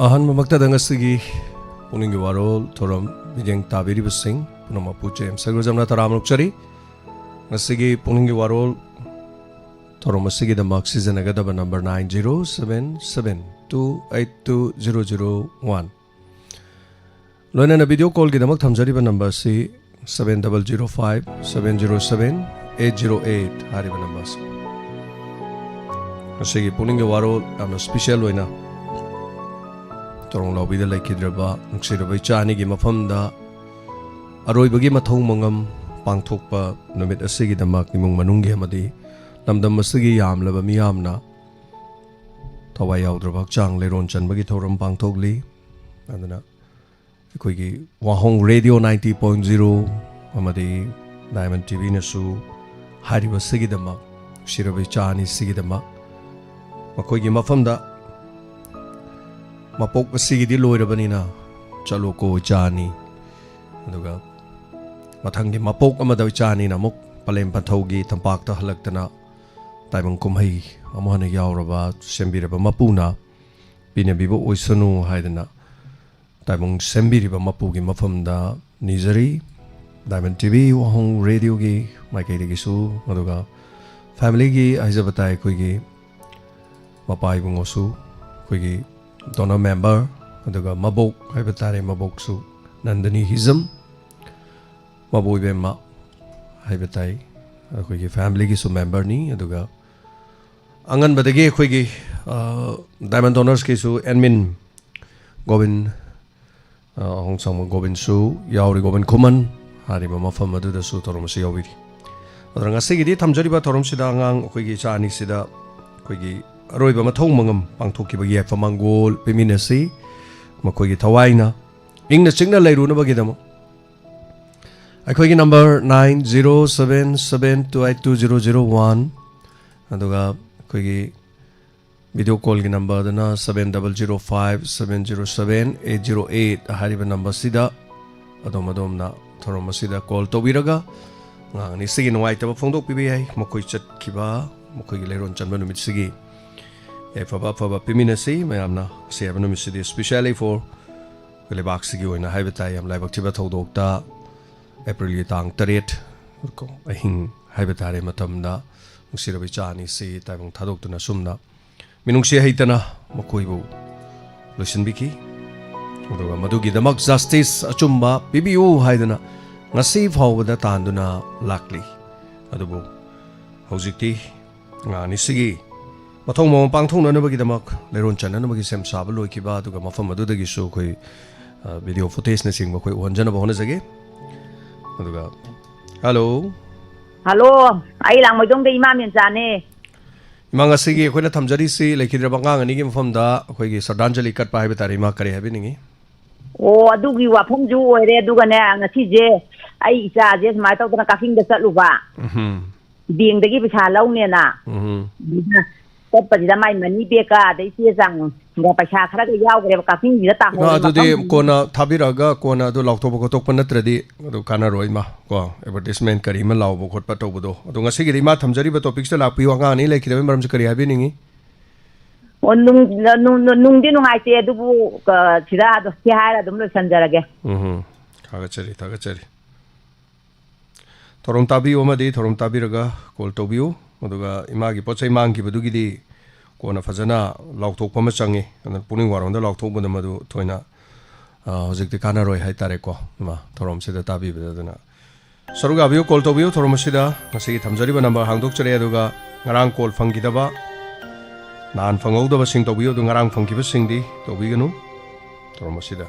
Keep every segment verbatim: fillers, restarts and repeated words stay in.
ꯑꯍꯥꯟꯕꯃꯛꯇꯗ ꯉꯁꯤꯒꯤ ꯄꯨꯛꯅꯤꯡꯒꯤ ꯋꯥꯔꯣꯜ ꯊꯧꯔꯝ ꯃꯤꯠꯌꯦꯡ ꯇꯥꯕꯤꯔꯤꯕꯁꯤꯡ ꯄꯨꯝꯅꯃꯛꯄꯨ ꯆꯦꯝ ꯁꯒꯣꯜꯖꯝꯅ ꯇꯔꯥꯝꯅ ꯑꯣꯛꯆꯔꯤ꯫ ꯉꯁꯤꯒꯤ ꯄꯨꯛꯅꯤꯡꯒꯤ ꯋꯥꯔꯣꯜ ꯊꯧꯔꯝ ꯑꯁꯤꯒꯤꯗꯃꯛ ꯁꯤꯖꯤꯟꯅꯒꯗꯕ number nine zero seven seven two eight two zero zero one꯫ ꯂꯣꯏꯅꯅ ꯚꯤꯗꯤꯑꯣ ꯀꯣꯜꯒꯤꯗꯃꯛ ꯊꯝꯖꯔꯤꯕ ꯅꯝꯕꯔ ꯑꯁꯤ seven double zero five seven zero seven eight zero eight ꯍꯥꯏꯔꯤꯕ ꯅꯝꯕꯔꯁꯤ꯫ ꯉꯁꯤꯒꯤ ꯄꯨꯛꯅꯤꯡꯒꯤ ꯋꯥꯔꯣꯜ ꯌꯥꯝꯅ ꯁ꯭ꯄꯤꯁꯦꯜ ꯑꯣꯏꯅ ꯇꯣꯔꯣꯡ ꯂꯥꯎꯕꯤꯗ ꯂꯩꯈꯤꯗ꯭ꯔꯕ ꯅꯨꯡꯁꯤꯔꯕ ꯏꯆꯥ ꯑꯅꯤꯒꯤ ꯃꯐꯝꯗ ꯑꯔꯣꯏꯕꯒꯤ ꯃꯊꯧ ꯃꯉꯝ ꯄꯥꯡꯊꯣꯛꯄ ꯅꯨꯃꯤꯠ ꯑꯁꯤꯒꯤꯗꯃꯛ ꯏꯃꯨꯡ ꯃꯅꯨꯡꯒꯤ ꯑꯃꯗꯤ ꯂꯝꯗꯝ ꯑꯁꯤꯒꯤ ꯌꯥꯝꯂꯕ ꯃꯤꯌꯥꯝꯅ ꯊꯋꯥꯏ ꯌꯥꯎꯗ꯭ꯔꯕ ꯍꯛꯆꯥꯡ ꯂꯩꯔꯣꯟ ꯆꯟꯕꯒꯤ ꯊꯧꯔꯝ ꯄꯥꯡꯊꯣꯛꯂꯤ꯫ ꯑꯗꯨꯅ ꯑꯩꯈꯣꯏꯒꯤ ꯋꯥꯍꯣꯡ ꯔꯦꯗꯤꯑꯣ ninety point zero ꯑꯃꯗꯤ ꯗꯥꯏꯃꯟ ꯇꯤ ꯚꯤꯅꯁꯨ ꯍꯥꯏꯔꯤꯕꯁꯤꯒꯤꯗꯃꯛ, ꯅꯨꯡꯁꯤꯔꯕ ꯏꯆꯥ ꯑꯅꯤꯁꯤꯒꯤꯗꯃꯛ ꯃꯈꯣꯏꯒꯤ ꯃꯐꯝꯗ ꯃꯄꯣꯛ ꯑꯁꯤꯒꯤꯗꯤ ꯂꯣꯏꯔꯕꯅꯤꯅ ꯆꯠꯂꯣꯀꯣ ꯏꯆꯥ ꯑꯅꯤ, ꯑꯗꯨꯒ ꯃꯊꯪꯒꯤ ꯃꯄꯣꯛ ꯑꯃꯗ ꯏꯆꯥ ꯑꯅꯤꯅ ꯑꯃꯨꯛ ꯄꯂꯦꯝ ꯄꯟꯊꯧꯒꯤ ꯇꯝꯄꯥꯛꯇ ꯍꯜꯂꯛꯇꯅ ꯇꯥꯏꯕꯪ ꯀꯨꯝꯍꯩ ꯑꯃꯨꯛ ꯍꯟꯅ ꯌꯥꯎꯔꯕ ꯁꯦꯝꯕꯤꯔꯕ ꯃꯄꯨꯅ ꯄꯤꯅꯕꯤꯕ ꯑꯣꯏꯁꯅꯨ ꯍꯥꯏꯗꯅ ꯇꯥꯏꯕꯪ ꯁꯦꯝꯕꯤꯔꯤꯕ ꯃꯄꯨꯒꯤ ꯃꯐꯝꯗ ꯅꯤꯖꯔꯤ꯫ ꯗꯥꯏꯃꯟ ꯇꯤ ꯚꯤ ꯋꯥꯍꯣꯡ ꯔꯦꯗꯤꯑꯣꯒꯤ ꯃꯥꯏꯀꯩꯗꯒꯤꯁꯨ, ꯑꯗꯨꯒ ꯐꯦꯃꯤꯂꯤꯒꯤ ꯍꯥꯏꯖꯕ ꯇꯥꯏ, ꯑꯩꯈꯣꯏꯒꯤ ꯃꯄꯥ ꯏꯕꯨꯡꯉꯣꯁꯨ, ꯑꯩꯈꯣꯏꯒꯤ ꯗꯣꯅꯔ ꯃꯦꯝꯕꯔ, ꯑꯗꯨꯒ ꯃꯕꯣꯛ ꯍꯥꯏꯕ ꯇꯥꯔꯦ, ꯃꯕꯣꯛꯁꯨ ꯅꯟꯗꯅꯤ ꯍꯤꯖꯝ, ꯃꯕꯣꯛ ꯏꯕꯦꯝꯃ ꯍꯥꯏꯕ ꯇꯥꯏ, ꯑꯩꯈꯣꯏꯒꯤ ꯐꯦꯃꯤꯂꯤꯒꯤꯁꯨ ꯃꯦꯝꯕꯔꯅꯤ꯫ ꯑꯗꯨꯒ ꯑꯉꯟꯕꯗꯒꯤ ꯑꯩꯈꯣꯏꯒꯤ, ꯑ, ꯗꯥꯏꯃꯟ ꯗꯣꯅꯔꯁꯀꯤꯁꯨ ꯑꯦꯗꯃꯤꯟ ꯒꯣꯕꯤꯟ, ꯑ, ꯑꯍꯣꯡꯁꯥꯡꯕ ꯒꯣꯕꯤꯟꯁꯨ ꯌꯥꯎꯔꯤ, ꯒꯣꯕꯤꯟ ꯈꯨꯃꯟ ꯍꯥꯏꯔꯤꯕ ꯃꯐꯝ ꯑꯗꯨꯗꯁꯨ ꯊꯧꯔꯝ ꯑꯁꯤ ꯌꯥꯎꯕꯤꯔꯤ꯫ ꯑꯗꯨꯅ ꯉꯁꯤꯒꯤꯗꯤ ꯊꯝꯖꯔꯤꯕ ꯊꯧꯔꯝꯁꯤꯗ ꯑꯉꯥꯡ ꯑꯩꯈꯣꯏꯒꯤ ꯏꯆꯥ ꯑꯅꯤꯁꯤꯗ ꯑꯩꯈꯣꯏꯒꯤ ꯑꯔꯣꯏꯕ ꯃꯊꯧ ꯃꯉꯝ ꯄꯥꯡꯊꯣꯛꯈꯤꯕꯒꯤ ꯌꯥꯏꯐ ꯃꯪꯒꯣꯜ ꯄꯤꯃꯤꯟꯅꯁꯤ꯫ ꯃꯈꯣꯏꯒꯤ ꯊꯋꯥꯏꯅ ꯏꯪꯅ ꯆꯤꯛꯅ ꯂꯩꯔꯨꯅꯕꯒꯤꯗꯃꯛ ꯑꯩꯈꯣꯏꯒꯤ number nine zero seven seven two eight two zero zero one, ꯑꯗꯨꯒ ꯑꯩꯈꯣꯏꯒꯤ video ꯀꯣꯜꯒꯤ ꯅꯝꯕꯔꯗꯨꯅ seven double zero five seven zero seven eight zero eight ꯍꯥꯏꯔꯤꯕ ꯅꯝꯕꯔꯁꯤꯗ ꯑꯗꯣꯝ ꯑꯗꯣꯝꯅ ꯊꯧꯔꯝ ꯑꯁꯤꯗ ꯀꯣꯜ ꯇꯧꯕꯤꯔꯒ ꯑꯉꯥꯡ ꯑꯅꯤꯁꯤꯒꯤ ꯅꯨꯡꯉꯥꯏꯇꯕ ꯐꯣꯡꯗꯣꯛꯄꯤꯕ ꯌꯥꯏ꯫ ꯃꯈꯣꯏ ꯆꯠꯈꯤꯕ, ꯃꯈꯣꯏꯒꯤ ꯂꯩꯔꯣꯟ ꯆꯟꯕ ꯅꯨꯃꯤꯠꯁꯤꯒꯤ ꯌꯥꯏꯐꯕ ꯑꯐꯕ ꯄꯤꯃꯤꯟꯅꯁꯤ꯫ ꯃꯌꯥꯝꯅ ꯉꯁꯤ ꯍꯥꯏꯕ ꯅꯨꯃꯤꯠꯁꯤꯗꯤ specially for ꯑꯩꯈꯣꯏ ꯂꯩꯕꯥꯛꯁꯤꯒꯤ ꯑꯣꯏꯅ ꯍꯥꯏꯕ ꯇꯥꯏ, ꯌꯥꯝ ꯂꯥꯏꯕꯛ ꯊꯤꯕ ꯊꯧꯗꯣꯛꯇ ꯑꯦꯄ꯭ꯔꯤꯜꯒꯤ ꯇꯥꯡ ꯇꯔꯦꯠ ꯑꯍꯤꯡ ꯍꯥꯏꯕ ꯇꯥꯔꯦ ꯃꯇꯝꯗ ꯅꯨꯡꯁꯤꯔꯕ ꯏꯆꯥ ꯑꯅꯤꯁꯤ ꯇꯥꯏꯕꯪ ꯊꯥꯗꯣꯛꯇꯨꯅ ꯑꯁꯨꯝꯅ ꯃꯤꯅꯨꯡꯁꯤ ꯍꯩꯇꯅ ꯃꯈꯣꯏꯕꯨ ꯂꯣꯏꯁꯤꯟꯕꯤꯈꯤ꯫ ꯑꯗꯨꯒ ꯃꯗꯨꯒꯤꯗꯃꯛ justice ꯑꯆꯨꯝꯕ ꯄꯤꯕꯤꯌꯨ ꯍꯥꯏꯗꯨꯅ ꯉꯁꯤ ꯐꯥꯎꯕꯗ ꯇꯥꯟꯗꯨꯅ ꯂꯥꯛꯂꯤ꯫ ꯑꯗꯨꯕꯨ ꯍꯧꯖꯤꯛꯇꯤ ꯑꯉꯥꯡ ꯑꯅꯤꯁꯤꯒꯤ ꯃꯊꯧ ꯃꯉꯝ ꯄꯥꯡꯊꯣꯛꯅꯅꯕꯒꯤꯗꯃꯛ ꯂꯩꯔꯣꯟ ꯆꯟꯅꯅꯕꯒꯤ ꯁꯦꯝ ꯁꯥꯕ ꯂꯣꯏꯈꯤꯕ, ꯑꯗꯨꯒ ꯃꯐꯝ ꯑꯗꯨꯗꯒꯤꯁꯨ ꯑꯩꯈꯣꯏ, ꯑ, video footageꯅꯆꯤꯡꯕ ꯑꯩꯈꯣꯏ ꯎꯍꯟꯖꯅꯕ ꯍꯣꯠꯅꯖꯒꯦ꯫ ꯑꯗꯨꯒ, hello꯫ Hello, ꯑꯩ ꯂꯥꯡꯃꯩꯗꯣꯡꯗ ꯏꯃꯥ ꯃꯦꯝꯆꯥꯅꯦ꯫ ꯏꯃꯥ, ꯉꯁꯤꯒꯤ ꯑꯩꯈꯣꯏꯅ ꯊꯝꯖꯔꯤꯁꯤ ꯂꯩꯈꯤꯗ꯭ꯔꯕ ꯑꯉꯥꯡ ꯑꯅꯤꯒꯤ ꯃꯐꯝꯗ ꯑꯩꯈꯣꯏꯒꯤ ꯁ꯭ꯔꯗꯥꯟꯖꯂꯤ ꯀꯠꯄ ꯍꯥꯏꯕ ꯇꯥꯔꯦ꯫ ꯏꯃꯥ, ꯀꯔꯤ ꯍꯥꯏꯕꯤꯅꯤꯡꯉꯤ? ꯑꯣ, ꯑꯗꯨꯒꯤ ꯋꯥꯐꯝꯁꯨ ꯑꯣꯏꯔꯦ꯫ ꯑꯗꯨꯒꯅꯦ, ꯉꯁꯤꯁꯦ ꯑꯩ ꯏꯆꯥꯁꯦ ꯁꯨꯃꯥꯏꯅ ꯇꯧꯗꯅ ꯀꯛꯆꯤꯡꯗ ꯆꯠꯂꯨꯕ꯫ ꯎꯝꯍꯨꯝ꯫ ꯕꯦꯡꯗꯒꯤ ꯄꯩꯁꯥ ꯂꯧꯅꯦꯅ꯫ ꯎꯝꯍꯨꯝ꯫ ꯑꯗꯨꯗ ꯆꯠꯄꯁꯤꯗ ꯃꯥꯏ ꯃꯅꯤ ꯕꯦꯒꯀ ꯑꯗꯩ ꯆꯦ ꯆꯥꯡꯒ ꯄꯩꯁꯥ ꯈꯔꯒ ꯌꯥꯎꯈ꯭ꯔꯦꯕ ꯀꯛꯆꯤꯡꯁꯤꯗ ꯏꯃꯥ, ꯇꯥꯍꯧꯔꯦ ꯑꯗꯨꯗꯤ ꯃꯐꯝꯁꯤꯡꯗ꯫ ꯀꯣꯟꯅ ꯊꯥꯕꯤꯔꯛꯑꯒ ꯀꯣꯟꯅ ꯑꯗꯨ ꯂꯥꯎꯊꯣꯛꯄ ꯈꯣꯠꯇꯣꯛꯄ ꯅꯠꯇ꯭ꯔꯗꯤ ꯑꯗꯨ ꯀꯥꯟꯅꯔꯣꯏ ꯏꯃꯥ꯫ ꯀꯣ, advertisement ꯀꯔꯤ ꯑꯃ ꯂꯥꯎꯕ ꯈꯣꯠꯄ ꯇꯧꯕꯗꯣ꯫ ꯑꯗꯣ ꯉꯁꯤꯒꯤꯗꯤ ꯏꯃꯥ ꯊꯝꯖꯔꯤꯕ topicꯁꯤꯗ ꯂꯥꯛꯄꯤꯌꯨ꯫ ꯑꯉꯥꯡ ꯑꯅꯤ ꯂꯩꯈꯤꯗꯕꯒꯤ ꯃꯔꯝꯁꯤ ꯀꯔꯤ ꯍꯥꯏꯕꯤꯅꯤꯡꯉꯤ? ꯑꯣ, ꯅꯨꯡ-, ꯅꯨꯡ-, ꯅꯨꯡ-, ꯅꯨꯡꯗꯤ ꯅꯨꯡꯉꯥꯏꯇꯦ, ꯑꯗꯨꯕꯨ, ꯑ, ꯁꯤꯗ ꯑꯗꯨꯝ ꯁꯤ ꯍꯥꯏꯔ ꯑꯗꯨꯝ ꯂꯣꯏꯁꯟꯖꯔꯒꯦ꯫ ꯎꯝꯍꯨꯝ꯫ ꯊꯥꯒꯠꯆꯔꯤ, ꯊꯥꯒꯠꯆꯔꯤ꯫ ꯊꯧꯔꯝ ꯇꯥꯕꯤꯌꯨ ꯑꯃꯗꯤ ꯊꯧꯔꯝ ꯇꯥꯕꯤꯔꯒ call ꯇꯧꯕꯤꯌꯨ꯫ ꯑꯗꯨꯒ ꯏꯃꯥꯒꯤ ꯄꯣꯠ ꯆꯩ ꯃꯥꯡꯈꯤꯕꯗꯨꯒꯤꯗꯤ ꯀꯣꯟꯅ ꯐꯖꯅ ꯂꯥꯎꯊꯣꯛꯄ ꯑꯃ ꯆꯪꯉꯤ꯫ ꯑꯗꯨꯅ ꯄꯨꯛꯅꯤꯡ ꯋꯥꯔꯣꯝꯗ ꯂꯥꯎꯊꯣꯛꯄꯗ ꯃꯗꯨ ꯊꯣꯏꯅ, ꯑ, ꯍꯧꯖꯤꯛꯇꯤ ꯀꯥꯟꯅꯔꯣꯏ ꯍꯥꯏꯇꯥꯔꯦꯀꯣ, ꯏꯃꯥ, ꯊꯧꯔꯝꯁꯤꯗ ꯇꯥꯕꯤꯕꯗ꯫ ꯑꯗꯨꯅ ꯁꯔꯨꯛ ꯌꯥꯕꯤꯌꯨ, call ꯇꯧꯕꯤꯌꯨ ꯊꯧꯔꯝ ꯑꯁꯤꯗ꯫ ꯉꯁꯤꯒꯤ ꯊꯝꯖꯔꯤꯕ number ꯍꯥꯡꯗꯣꯛꯆꯔꯦ, ꯑꯗꯨꯒ ꯉꯔꯥꯡ call ꯐꯪꯈꯤꯗꯕ, ꯅꯍꯥꯟ ꯐꯪꯍꯧꯗꯕꯁꯤꯡ ꯇꯧꯕꯤꯌꯨ, ꯑꯗꯨ ꯉꯔꯥꯡ ꯐꯪꯈꯤꯕꯁꯤꯡꯗꯤ ꯇꯧꯕꯤꯒꯅꯨ ꯊꯧꯔꯝ ꯑꯁꯤꯗ꯫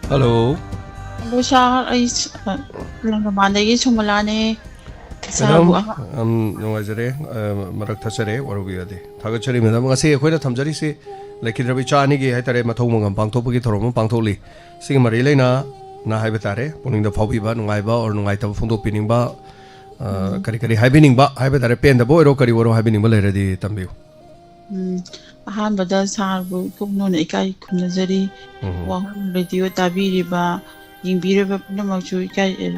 Hello. ꯍꯜꯂꯣ ꯁꯥꯔ, ꯑꯩ ꯁ-, ꯑ, ꯂꯪꯊꯕꯥꯜꯗꯒꯤ ꯁꯣꯃꯣꯂꯥꯅꯦ꯫ ꯃꯦꯗꯥꯝ, ꯁꯥꯔꯕꯨ ꯑꯍ-, ꯌꯥꯝ ꯅꯨꯡꯉꯥꯏꯖꯔꯦ, ꯑ, ꯃꯔꯛ ꯊꯠꯆꯔꯦ, ꯋꯥꯔꯧꯕꯤꯔꯗꯤ꯫ ꯊꯥꯒꯠꯆꯔꯤ ꯃꯦꯗꯥꯝ꯫ ꯉꯁꯤ ꯑꯩꯈꯣꯏꯅ ꯊꯝꯖꯔꯤꯁꯤ ꯂꯩꯈꯤꯗ꯭ꯔꯕ ꯏꯆꯥ ꯑꯅꯤꯒꯤ ꯍꯥꯏꯇꯥꯔꯦ, ꯃꯊꯧ ꯃꯉꯝ ꯄꯥꯡꯊꯣꯛꯄꯒꯤ ꯊꯧꯔꯝ ꯑꯃ ꯄꯥꯡꯊꯣꯛꯂꯤ꯫ ꯁꯤꯒꯤ ꯃꯔꯤ ꯂꯩꯅꯅ ꯍꯥꯏꯕ ꯇꯥꯔꯦ, ꯄꯨꯛꯅꯤꯡꯗ ꯐꯥꯎꯕꯤꯕ ꯅꯨꯡꯉꯥꯏꯕ or ꯅꯨꯡꯉꯥꯏꯇꯕ ꯐꯣꯡꯗꯣꯛꯄꯤꯅꯤꯡꯕ, ꯑ, ꯎꯝ꯫ ꯀꯔꯤ ꯀꯔꯤ ꯍꯥꯏꯕꯤꯅꯤꯡꯕ ꯍꯥꯏꯕ ꯇꯥꯔꯦ, ꯄꯦꯟꯗꯕ ꯑꯣꯏꯔꯣ ꯀꯔꯤ ꯑꯣꯏꯔꯣ ꯍꯥꯏꯕꯤꯅꯤꯡꯕ ꯂꯩꯔꯗꯤ ꯇꯝꯕꯤꯌꯨ꯫ ꯎꯝ, ꯑꯍꯥꯟꯕꯗ ꯁꯥꯔꯕꯨ ꯏꯀꯣꯛꯅꯣꯅ ꯏꯀꯥꯏ ꯈꯨꯝꯅꯖꯔꯤ꯫ ꯎꯝ꯫ ꯋꯥꯍꯪ ꯔꯦꯗꯤꯑꯣ ꯇꯥꯕꯤꯔꯤꯕ, ꯌꯦꯡꯕꯤꯔꯤꯕ ꯄꯨꯝꯅꯃꯛꯁꯨ ꯏꯀꯥꯏ, ꯑꯦ,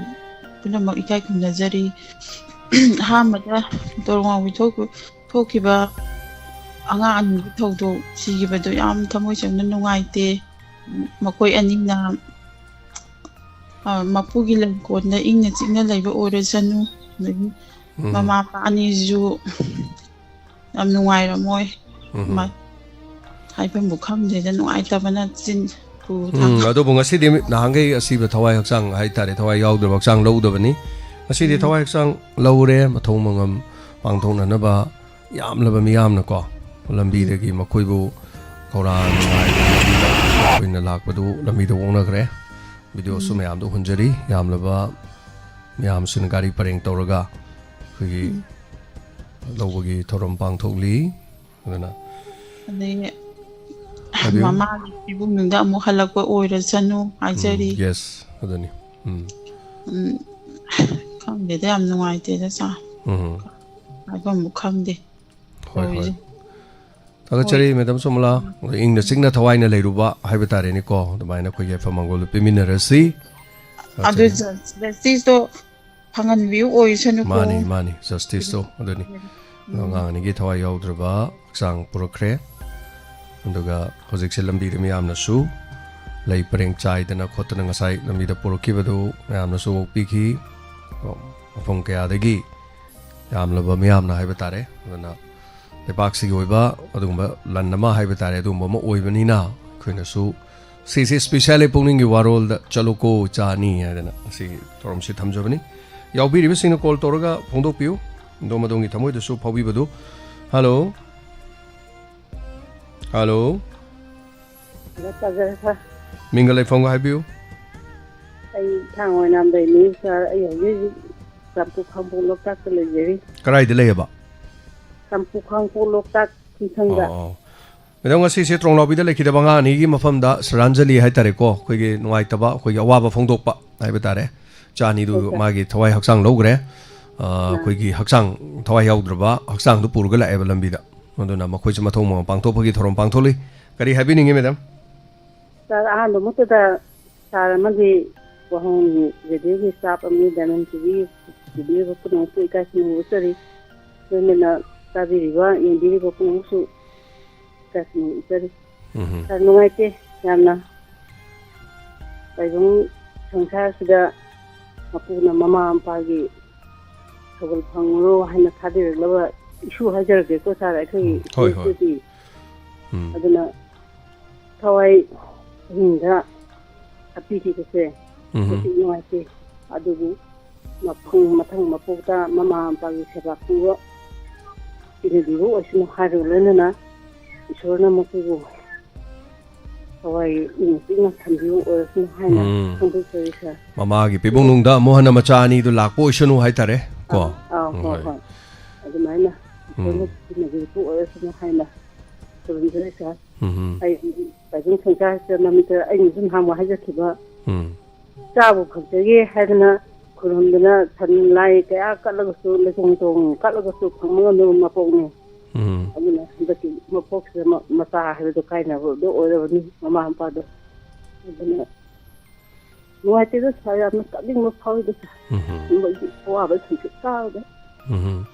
ꯄꯨꯝꯅꯃꯛ ꯏꯀꯥꯏ ꯈꯨꯝꯅꯖꯔꯤ꯫ ꯑꯍꯥꯟꯕꯗ ꯇꯣꯔꯣꯉꯥꯎꯕꯤ ꯊꯣꯛ-, ꯊꯣꯛꯈꯤꯕ ꯑꯉꯥꯡ ꯑꯅꯤꯒꯤ ꯊꯧꯗꯣꯛ, ꯁꯤꯈꯤꯕꯗꯨ ꯌꯥꯝ ꯊꯃꯣꯏ ꯁꯦꯡꯅ ꯅꯨꯡꯉꯥꯏꯇꯦ꯫ ꯃꯈꯣꯏ ꯑꯅꯤꯅ, ꯑ, ꯃꯄꯨꯒꯤ ꯂꯩꯀꯣꯜꯗ ꯏꯪꯅ ꯆꯤꯛꯅ ꯂꯩꯕ ꯑꯣꯏꯔꯁꯅꯨ꯫ ꯑꯗꯒꯤ ꯎꯝ꯫ ꯃꯃꯥ ꯃꯄꯥ ꯑꯅꯤꯁꯨ ꯌꯥꯝ ꯅꯨꯡꯉꯥꯏꯔꯝꯃꯣꯏ꯫ ꯎꯝ꯫ ꯃ-, ꯍꯥꯏꯐꯝꯕꯨ ꯈꯪꯗꯦꯗ, ꯅꯨꯡꯉꯥꯏꯇꯕꯅ ꯆꯤꯟ ꯈꯨ ꯎꯝ, ꯊꯥꯡ꯫ ꯑꯗꯨꯕꯨ ꯉꯁꯤꯗꯤ ꯅꯍꯥꯟꯈꯩ ꯑꯁꯤꯕ ꯊꯋꯥꯏ ꯍꯛꯆꯥꯡ ꯍꯥꯏꯇꯥꯔꯦ, ꯊꯋꯥꯏ ꯌꯥꯎꯗ꯭ꯔꯕ ꯍꯛꯆꯥꯡ ꯂꯧꯗꯕꯅꯤ꯫ ꯉꯁꯤꯗꯤ ꯎꯝ꯫ ꯊꯋꯥꯏ ꯍꯛꯆꯥꯡ ꯂꯧꯔꯦ, ꯃꯊꯧ ꯃꯉꯝ ꯄꯥꯡꯊꯣꯛꯅꯅꯕ ꯌꯥꯝꯂꯕ ꯃꯤꯌꯥꯝꯅꯀꯣ, ꯂꯝꯕꯤꯗꯒꯤ ꯎꯝ꯫ ꯃꯈꯣꯏꯕꯨ ꯈꯧꯔꯥꯡꯅ ꯉꯥꯏꯗꯨꯅ ꯂꯝꯕꯤꯗ ꯑꯩꯈꯣꯏꯅ ꯂꯥꯛꯄꯗꯨ ꯂꯝꯕꯤꯗ ꯑꯣꯛꯅꯈ꯭ꯔꯦ꯫ ꯚꯤꯗꯤꯑꯣꯁꯨ ꯎꯝ꯫ ꯃꯌꯥꯝꯗ ꯎꯍꯟꯖꯔꯤ꯫ ꯌꯥꯝꯂꯕ ꯃꯤꯌꯥꯝꯁꯤꯡꯅ ꯒꯥꯔꯤ ꯄꯔꯦꯡ ꯇꯧꯔꯒ ꯑꯩꯈꯣꯏꯒꯤ ꯎꯝ꯫ ꯂꯧꯕꯒꯤ ꯊꯧꯔꯝ ꯄꯥꯡꯊꯣꯛꯂꯤ꯫ ꯑꯗꯨꯅ ꯑꯗꯩ ꯍꯥꯏꯕꯤꯌꯨ꯫ ꯃꯃꯥꯒꯤ ꯏꯕꯨꯡꯗ ꯑꯃꯨꯛ ꯍꯜꯂꯛꯄ ꯑꯣꯏꯔꯁꯅꯨ ꯍꯥꯏꯖꯔꯤ꯫ ꯎꯝ, yes, ꯑꯗꯨꯅꯤ꯫ ꯎꯝ꯫ ꯎꯝ, ꯈꯪꯗꯦꯗ, ꯌꯥꯝ ꯅꯨꯡꯉꯥꯏꯇꯦꯗ ꯁꯥꯔ꯫ ꯎꯝ꯫ ꯍꯥꯏꯐꯝꯕꯨ ꯈꯪꯗꯦ ꯍꯣꯏ, ꯍꯣꯏ꯫ ꯇꯧꯔꯤꯁꯦ꯫ ꯊꯥꯒꯠꯆꯔꯤ, ꯍꯣꯏ꯫ ꯃꯦꯗꯥꯝ ꯁꯣꯃꯣꯂꯥ, ꯎꯝ꯫ ꯏꯪꯅ ꯆꯤꯛꯅ ꯊꯋꯥꯏꯅ ꯂꯩꯔꯨꯕ ꯍꯥꯏꯕ ꯇꯥꯔꯦꯅꯦꯀꯣ, ꯑꯗꯨꯃꯥꯏꯅ ꯑꯩꯈꯣꯏꯒꯤ ꯌꯥꯏꯐ ꯃꯪꯒꯣꯜꯗꯨ ꯄꯤꯃꯤꯟꯅꯔꯁꯤ꯫ ꯑꯗꯨ ꯊꯥꯒꯠꯆꯔꯤ꯫ ꯖ-, ꯖꯁꯇꯤꯁꯇꯣ ꯐꯪꯍꯟꯕꯤꯌꯨ ꯑꯣꯏꯁꯅꯨꯀꯣ꯫ ꯃꯥꯅꯤ, ꯃꯥꯅꯤ, ꯖꯁꯇꯤꯁꯇꯣ ꯑꯗꯨꯅꯤ꯫ ꯎꯝ꯫ ꯑꯉꯥꯡ ꯑꯅꯤꯒꯤ ꯊꯋꯥꯏ ꯌꯥꯎꯗ꯭ꯔꯕ ꯍꯛꯆꯥꯡ ꯄꯨꯔꯛꯈ꯭ꯔꯦ꯫ ꯑꯗꯨꯒ ꯍꯧꯖꯤꯛꯁꯦ ꯂꯝꯕꯤꯗ ꯃꯤꯌꯥꯝꯅꯁꯨ ꯂꯩ ꯄꯔꯦꯡ ꯆꯥꯏꯗꯅ ꯈꯣꯠꯇꯅ ꯉꯁꯥꯏ ꯂꯝꯕꯤꯗ ꯄꯨꯔꯛꯈꯤꯕꯗꯨ ꯃꯌꯥꯝꯅꯁꯨ ꯑꯣꯛꯄꯤꯈꯤ꯫ ꯃꯐꯝ ꯀꯌꯥꯗꯒꯤ ꯌꯥꯝꯂꯕ ꯃꯤꯌꯥꯝꯅ ꯍꯥꯏꯕ ꯇꯥꯔꯦ꯫ ꯑꯗꯨꯅ ꯂꯩꯕꯥꯛꯁꯤꯒꯤ ꯑꯣꯏꯕ ꯑꯗꯨꯒꯨꯝꯕ ꯂꯟ ꯑꯃ ꯍꯥꯏꯕ ꯇꯥꯔꯦ, ꯑꯗꯨꯒꯨꯝꯕ ꯑꯃ ꯑꯣꯏꯕꯅꯤꯅ ꯑꯩꯈꯣꯏꯅꯁꯨ ꯁꯤꯁꯦ specially ꯄꯨꯛꯅꯤꯡꯒꯤ ꯋꯥꯔꯣꯜꯗ ꯆꯠꯂꯨꯀꯣ ꯏꯆꯥ ꯑꯅꯤ ꯍꯥꯏꯗꯅ ꯉꯁꯤꯒꯤ ꯊꯧꯔꯝꯁꯤ ꯊꯝꯖꯕꯅꯤ꯫ ꯌꯥꯎꯕꯤꯔꯤꯕꯁꯤꯡꯅ call ꯇꯧꯔꯒ ꯐꯣꯡꯗꯣꯛꯄꯤꯌꯨ꯫ ꯑꯗꯣꯝ ꯑꯗꯣꯝꯒꯤ ꯊꯃꯣꯏꯗꯁꯨ ꯐꯥꯎꯕꯤꯕꯗꯨ꯫ Hello꯫ Hello꯫ ꯍꯜꯂꯣ, ꯇꯥꯖꯔꯦ, ꯁꯥꯔ꯫ ꯃꯤꯡꯒ ꯂꯩꯐꯝꯒ ꯍꯥꯏꯕꯤꯌꯨ꯫ ꯑꯩ ꯊꯥꯡ ꯑꯣꯏꯅꯥꯝꯗꯩꯅꯤ ꯁꯥꯔ꯫ ꯑꯩ ꯍꯧꯖꯤꯛ ꯍꯧꯖꯤꯛ ꯆꯝꯄꯨ ꯈꯥꯡꯄꯣꯛ ꯂꯣꯛꯇꯥꯛꯇ ꯂꯩꯖꯔꯤ꯫ ꯀꯗꯥꯏꯗ ꯂꯩꯌꯦꯕ? ꯆꯝꯄꯨ ꯈꯥꯡꯄꯣꯛ ꯂꯣꯛꯇꯥꯛ ꯆꯤꯡꯁꯪꯗ꯫ ꯑꯣ, ꯑꯣ꯫ ꯃꯦꯗꯥꯝ, ꯉꯁꯤꯁꯦ ꯇ꯭ꯔꯣꯡꯂꯥꯎꯕꯤꯗ ꯂꯩꯈꯤꯗꯕ ꯑꯉꯥꯡ ꯑꯅꯤꯒꯤ ꯃꯐꯝꯗ ꯁ꯭ꯔꯗꯥꯟꯖꯂꯤ ꯍꯥꯏꯇꯥꯔꯦꯀꯣ, ꯑꯩꯈꯣꯏꯒꯤ ꯅꯨꯡꯉꯥꯏꯇꯕ, ꯑꯩꯈꯣꯏꯒꯤ ꯑꯋꯥꯕ ꯐꯣꯡꯗꯣꯛꯄ ꯍꯥꯏꯕ ꯇꯥꯔꯦ꯫ ꯏꯆꯥ ꯑꯅꯤꯗꯨ ꯍꯣꯏ, ꯁꯥꯔ꯫ ꯃꯥꯒꯤ ꯊꯋꯥꯏ ꯍꯛꯆꯥꯡ ꯂꯧꯈ꯭ꯔꯦ꯫ ꯑ, ꯑꯥ꯫ ꯑꯩꯈꯣꯏꯒꯤ ꯍꯛꯆꯥꯡ ꯊꯋꯥꯏ ꯌꯥꯎꯗ꯭ꯔꯕ ꯍꯛꯆꯥꯡꯗꯨ ꯄꯨꯔꯒ ꯂꯥꯛꯑꯦꯕ ꯂꯝꯕꯤꯗ꯫ ꯑꯗꯨꯅ ꯃꯈꯣꯏꯁꯨ ꯃꯊꯧ ꯃꯉꯝ ꯄꯥꯡꯊꯣꯛꯄꯒꯤ ꯊꯧꯔꯝ ꯄꯥꯡꯊꯣꯛꯂꯤ꯫ ꯀꯔꯤ ꯍꯥꯏꯕꯤꯅꯤꯡꯉꯤ, ꯃꯦꯗꯥꯝ? ꯁꯥꯔ, ꯑꯍꯥꯟꯕꯃꯛꯇꯗ ꯁꯥꯔ ꯑꯃꯒꯤ ꯋꯥꯍꯪ, ꯔꯦꯗꯤꯑꯣꯒꯤ ꯁ꯭ꯇꯥꯐ ꯑꯃꯒꯤ, ꯗꯥꯏꯃꯟ ꯇꯤꯚꯤ ꯌꯦꯡꯕꯤꯔꯤꯕ ꯄꯨꯝꯅꯃꯛꯄꯨ ꯏꯀꯥꯏ ꯈꯨꯝꯅꯕ ꯎꯠꯆꯔꯤ꯫ ꯂꯣꯏꯅꯅ ꯇꯥꯕꯤꯔꯤꯕ, ꯌꯦꯡꯕꯤꯔꯤꯕ ꯄꯨꯝꯅꯃꯛꯁꯨ ꯏꯀꯥꯏ ꯈꯨꯝꯅꯕ ꯎꯠꯆꯔꯤ꯫ ꯎꯝ꯫ ꯁꯥꯔ, ꯅꯨꯡꯉꯥꯏꯇꯦ ꯌꯥꯝꯅ꯫ ꯇꯥꯏꯕꯪ ꯁꯪꯁꯥꯔꯁꯤꯗ ꯃꯄꯨꯅ ꯃꯃꯥ ꯃꯄꯥꯒꯤ ꯊꯧꯒꯜ ꯐꯪꯉꯨꯔꯣ ꯍꯥꯏꯅ ꯊꯥꯕꯤꯔꯛꯂꯕ ꯏꯁꯨ ꯍꯥꯏꯖꯔꯒꯦꯀꯣ ꯁꯥꯔ, ꯑꯩꯈꯣꯏꯒꯤ ꯎꯝ, ꯍꯣꯏ, ꯍꯣꯏ꯫ ꯏꯁꯨꯗꯤ꯫ ꯎꯝ꯫ ꯑꯗꯨꯅ ꯊꯋꯥꯏ ꯑꯍꯤꯡꯗ ꯍꯥꯠꯄꯤꯈꯤꯕꯁꯦ ꯎꯝ꯫ ꯑꯗꯨꯛꯀꯤ ꯅꯨꯡꯉꯥꯏꯇꯦ꯫ ꯑꯗꯨꯕꯨ ꯃꯐꯪ ꯃꯊꯪ ꯃꯄꯣꯛꯇ ꯃꯃꯥ ꯃꯄꯥꯒꯤ ꯁꯦꯕꯥ ꯄꯤꯕ ꯄꯤꯅꯕꯤꯕ ꯑꯣꯏꯁꯅꯨ ꯍꯥꯏꯔꯒ ꯂꯣꯏꯅꯅ ꯏꯁꯣꯔꯅ ꯃꯈꯣꯏꯕꯨ ꯊꯋꯥꯏ ꯏꯪꯅ ꯆꯤꯛꯅ ꯊꯝꯕꯤꯕ ꯑꯣꯏꯔꯁꯅꯨ ꯍꯥꯏꯅ ꯎꯝ꯫ ꯐꯣꯡꯗꯣꯛꯆꯔꯤ ꯁꯥꯔ꯫ ꯃꯃꯥꯒꯤ ꯄꯤꯕꯨꯡꯅꯨꯡꯗ ꯑꯃꯨꯛ ꯍꯟꯅ ꯃꯆꯥ ꯑꯅꯤꯗꯨ ꯂꯥꯛꯄ ꯑꯣꯏꯁꯅꯨ ꯍꯥꯏꯇꯥꯔꯦ ꯀꯣ꯫ ꯑꯥ, ꯑꯥ, ꯎꯝ, ꯍꯣꯏ, ꯍꯣꯏ꯫ ꯍꯣꯏ꯫ ꯑꯗꯨꯃꯥꯏꯅ ꯎꯝ꯫ ꯏꯁꯣꯔꯅ ꯄꯤꯅꯕꯤꯔꯛꯄ ꯑꯣꯏꯔꯁꯅꯨ ꯍꯥꯏꯅ ꯈꯨꯔꯨꯝꯖꯔꯤ ꯁꯥꯔ꯫ ꯎꯝ꯫ ꯑꯩ ꯇꯥꯏꯕꯪ ꯁꯪꯁꯥꯔꯁꯤꯗ ꯃꯃꯤꯠꯇ ꯑꯩꯅꯁꯨ ꯅꯍꯥꯟꯋꯥꯏ ꯍꯥꯏꯖꯈꯤꯕ ꯎꯝ꯫ ꯆꯥꯕ ꯐꯪꯖꯒꯦ ꯍꯥꯏꯗꯅ ꯈꯨꯔꯨꯝꯗꯅ ꯁꯟ ꯂꯥꯏ ꯀꯌꯥ ꯀꯠꯂꯒꯁꯨ, ꯂꯩꯇꯣꯡ ꯇꯣꯡ ꯀꯠꯂꯒꯁꯨ ꯐꯪꯕ ꯉꯝꯗꯕ ꯃꯄꯣꯛꯅꯤ꯫ ꯎꯝ꯫ ꯑꯗꯨꯅ ꯍꯟꯗꯛꯀꯤ ꯃꯄꯣꯛꯁꯤꯗ ꯃ-, ꯃꯆꯥ ꯍꯥꯏꯕꯗꯣ ꯀꯥꯏꯅꯕꯗꯣ ꯑꯣꯏꯔꯕꯅꯤ ꯃꯃꯥ ꯃꯄꯥꯗꯣ꯫ ꯑꯗꯨꯅ ꯅꯨꯡꯉꯥꯏꯇꯦꯗ ꯁꯥꯔ, ꯌꯥꯝꯅ ꯀꯞꯅꯤꯡꯕ ꯐꯥꯎꯏꯗ ꯁꯥꯔ꯫ ꯎꯝ꯫ ꯃꯣꯏꯒꯤ ꯑꯋꯥꯕ ꯁꯤꯡꯁꯦ ꯇꯥꯕꯗ꯫ ꯎꯝ꯫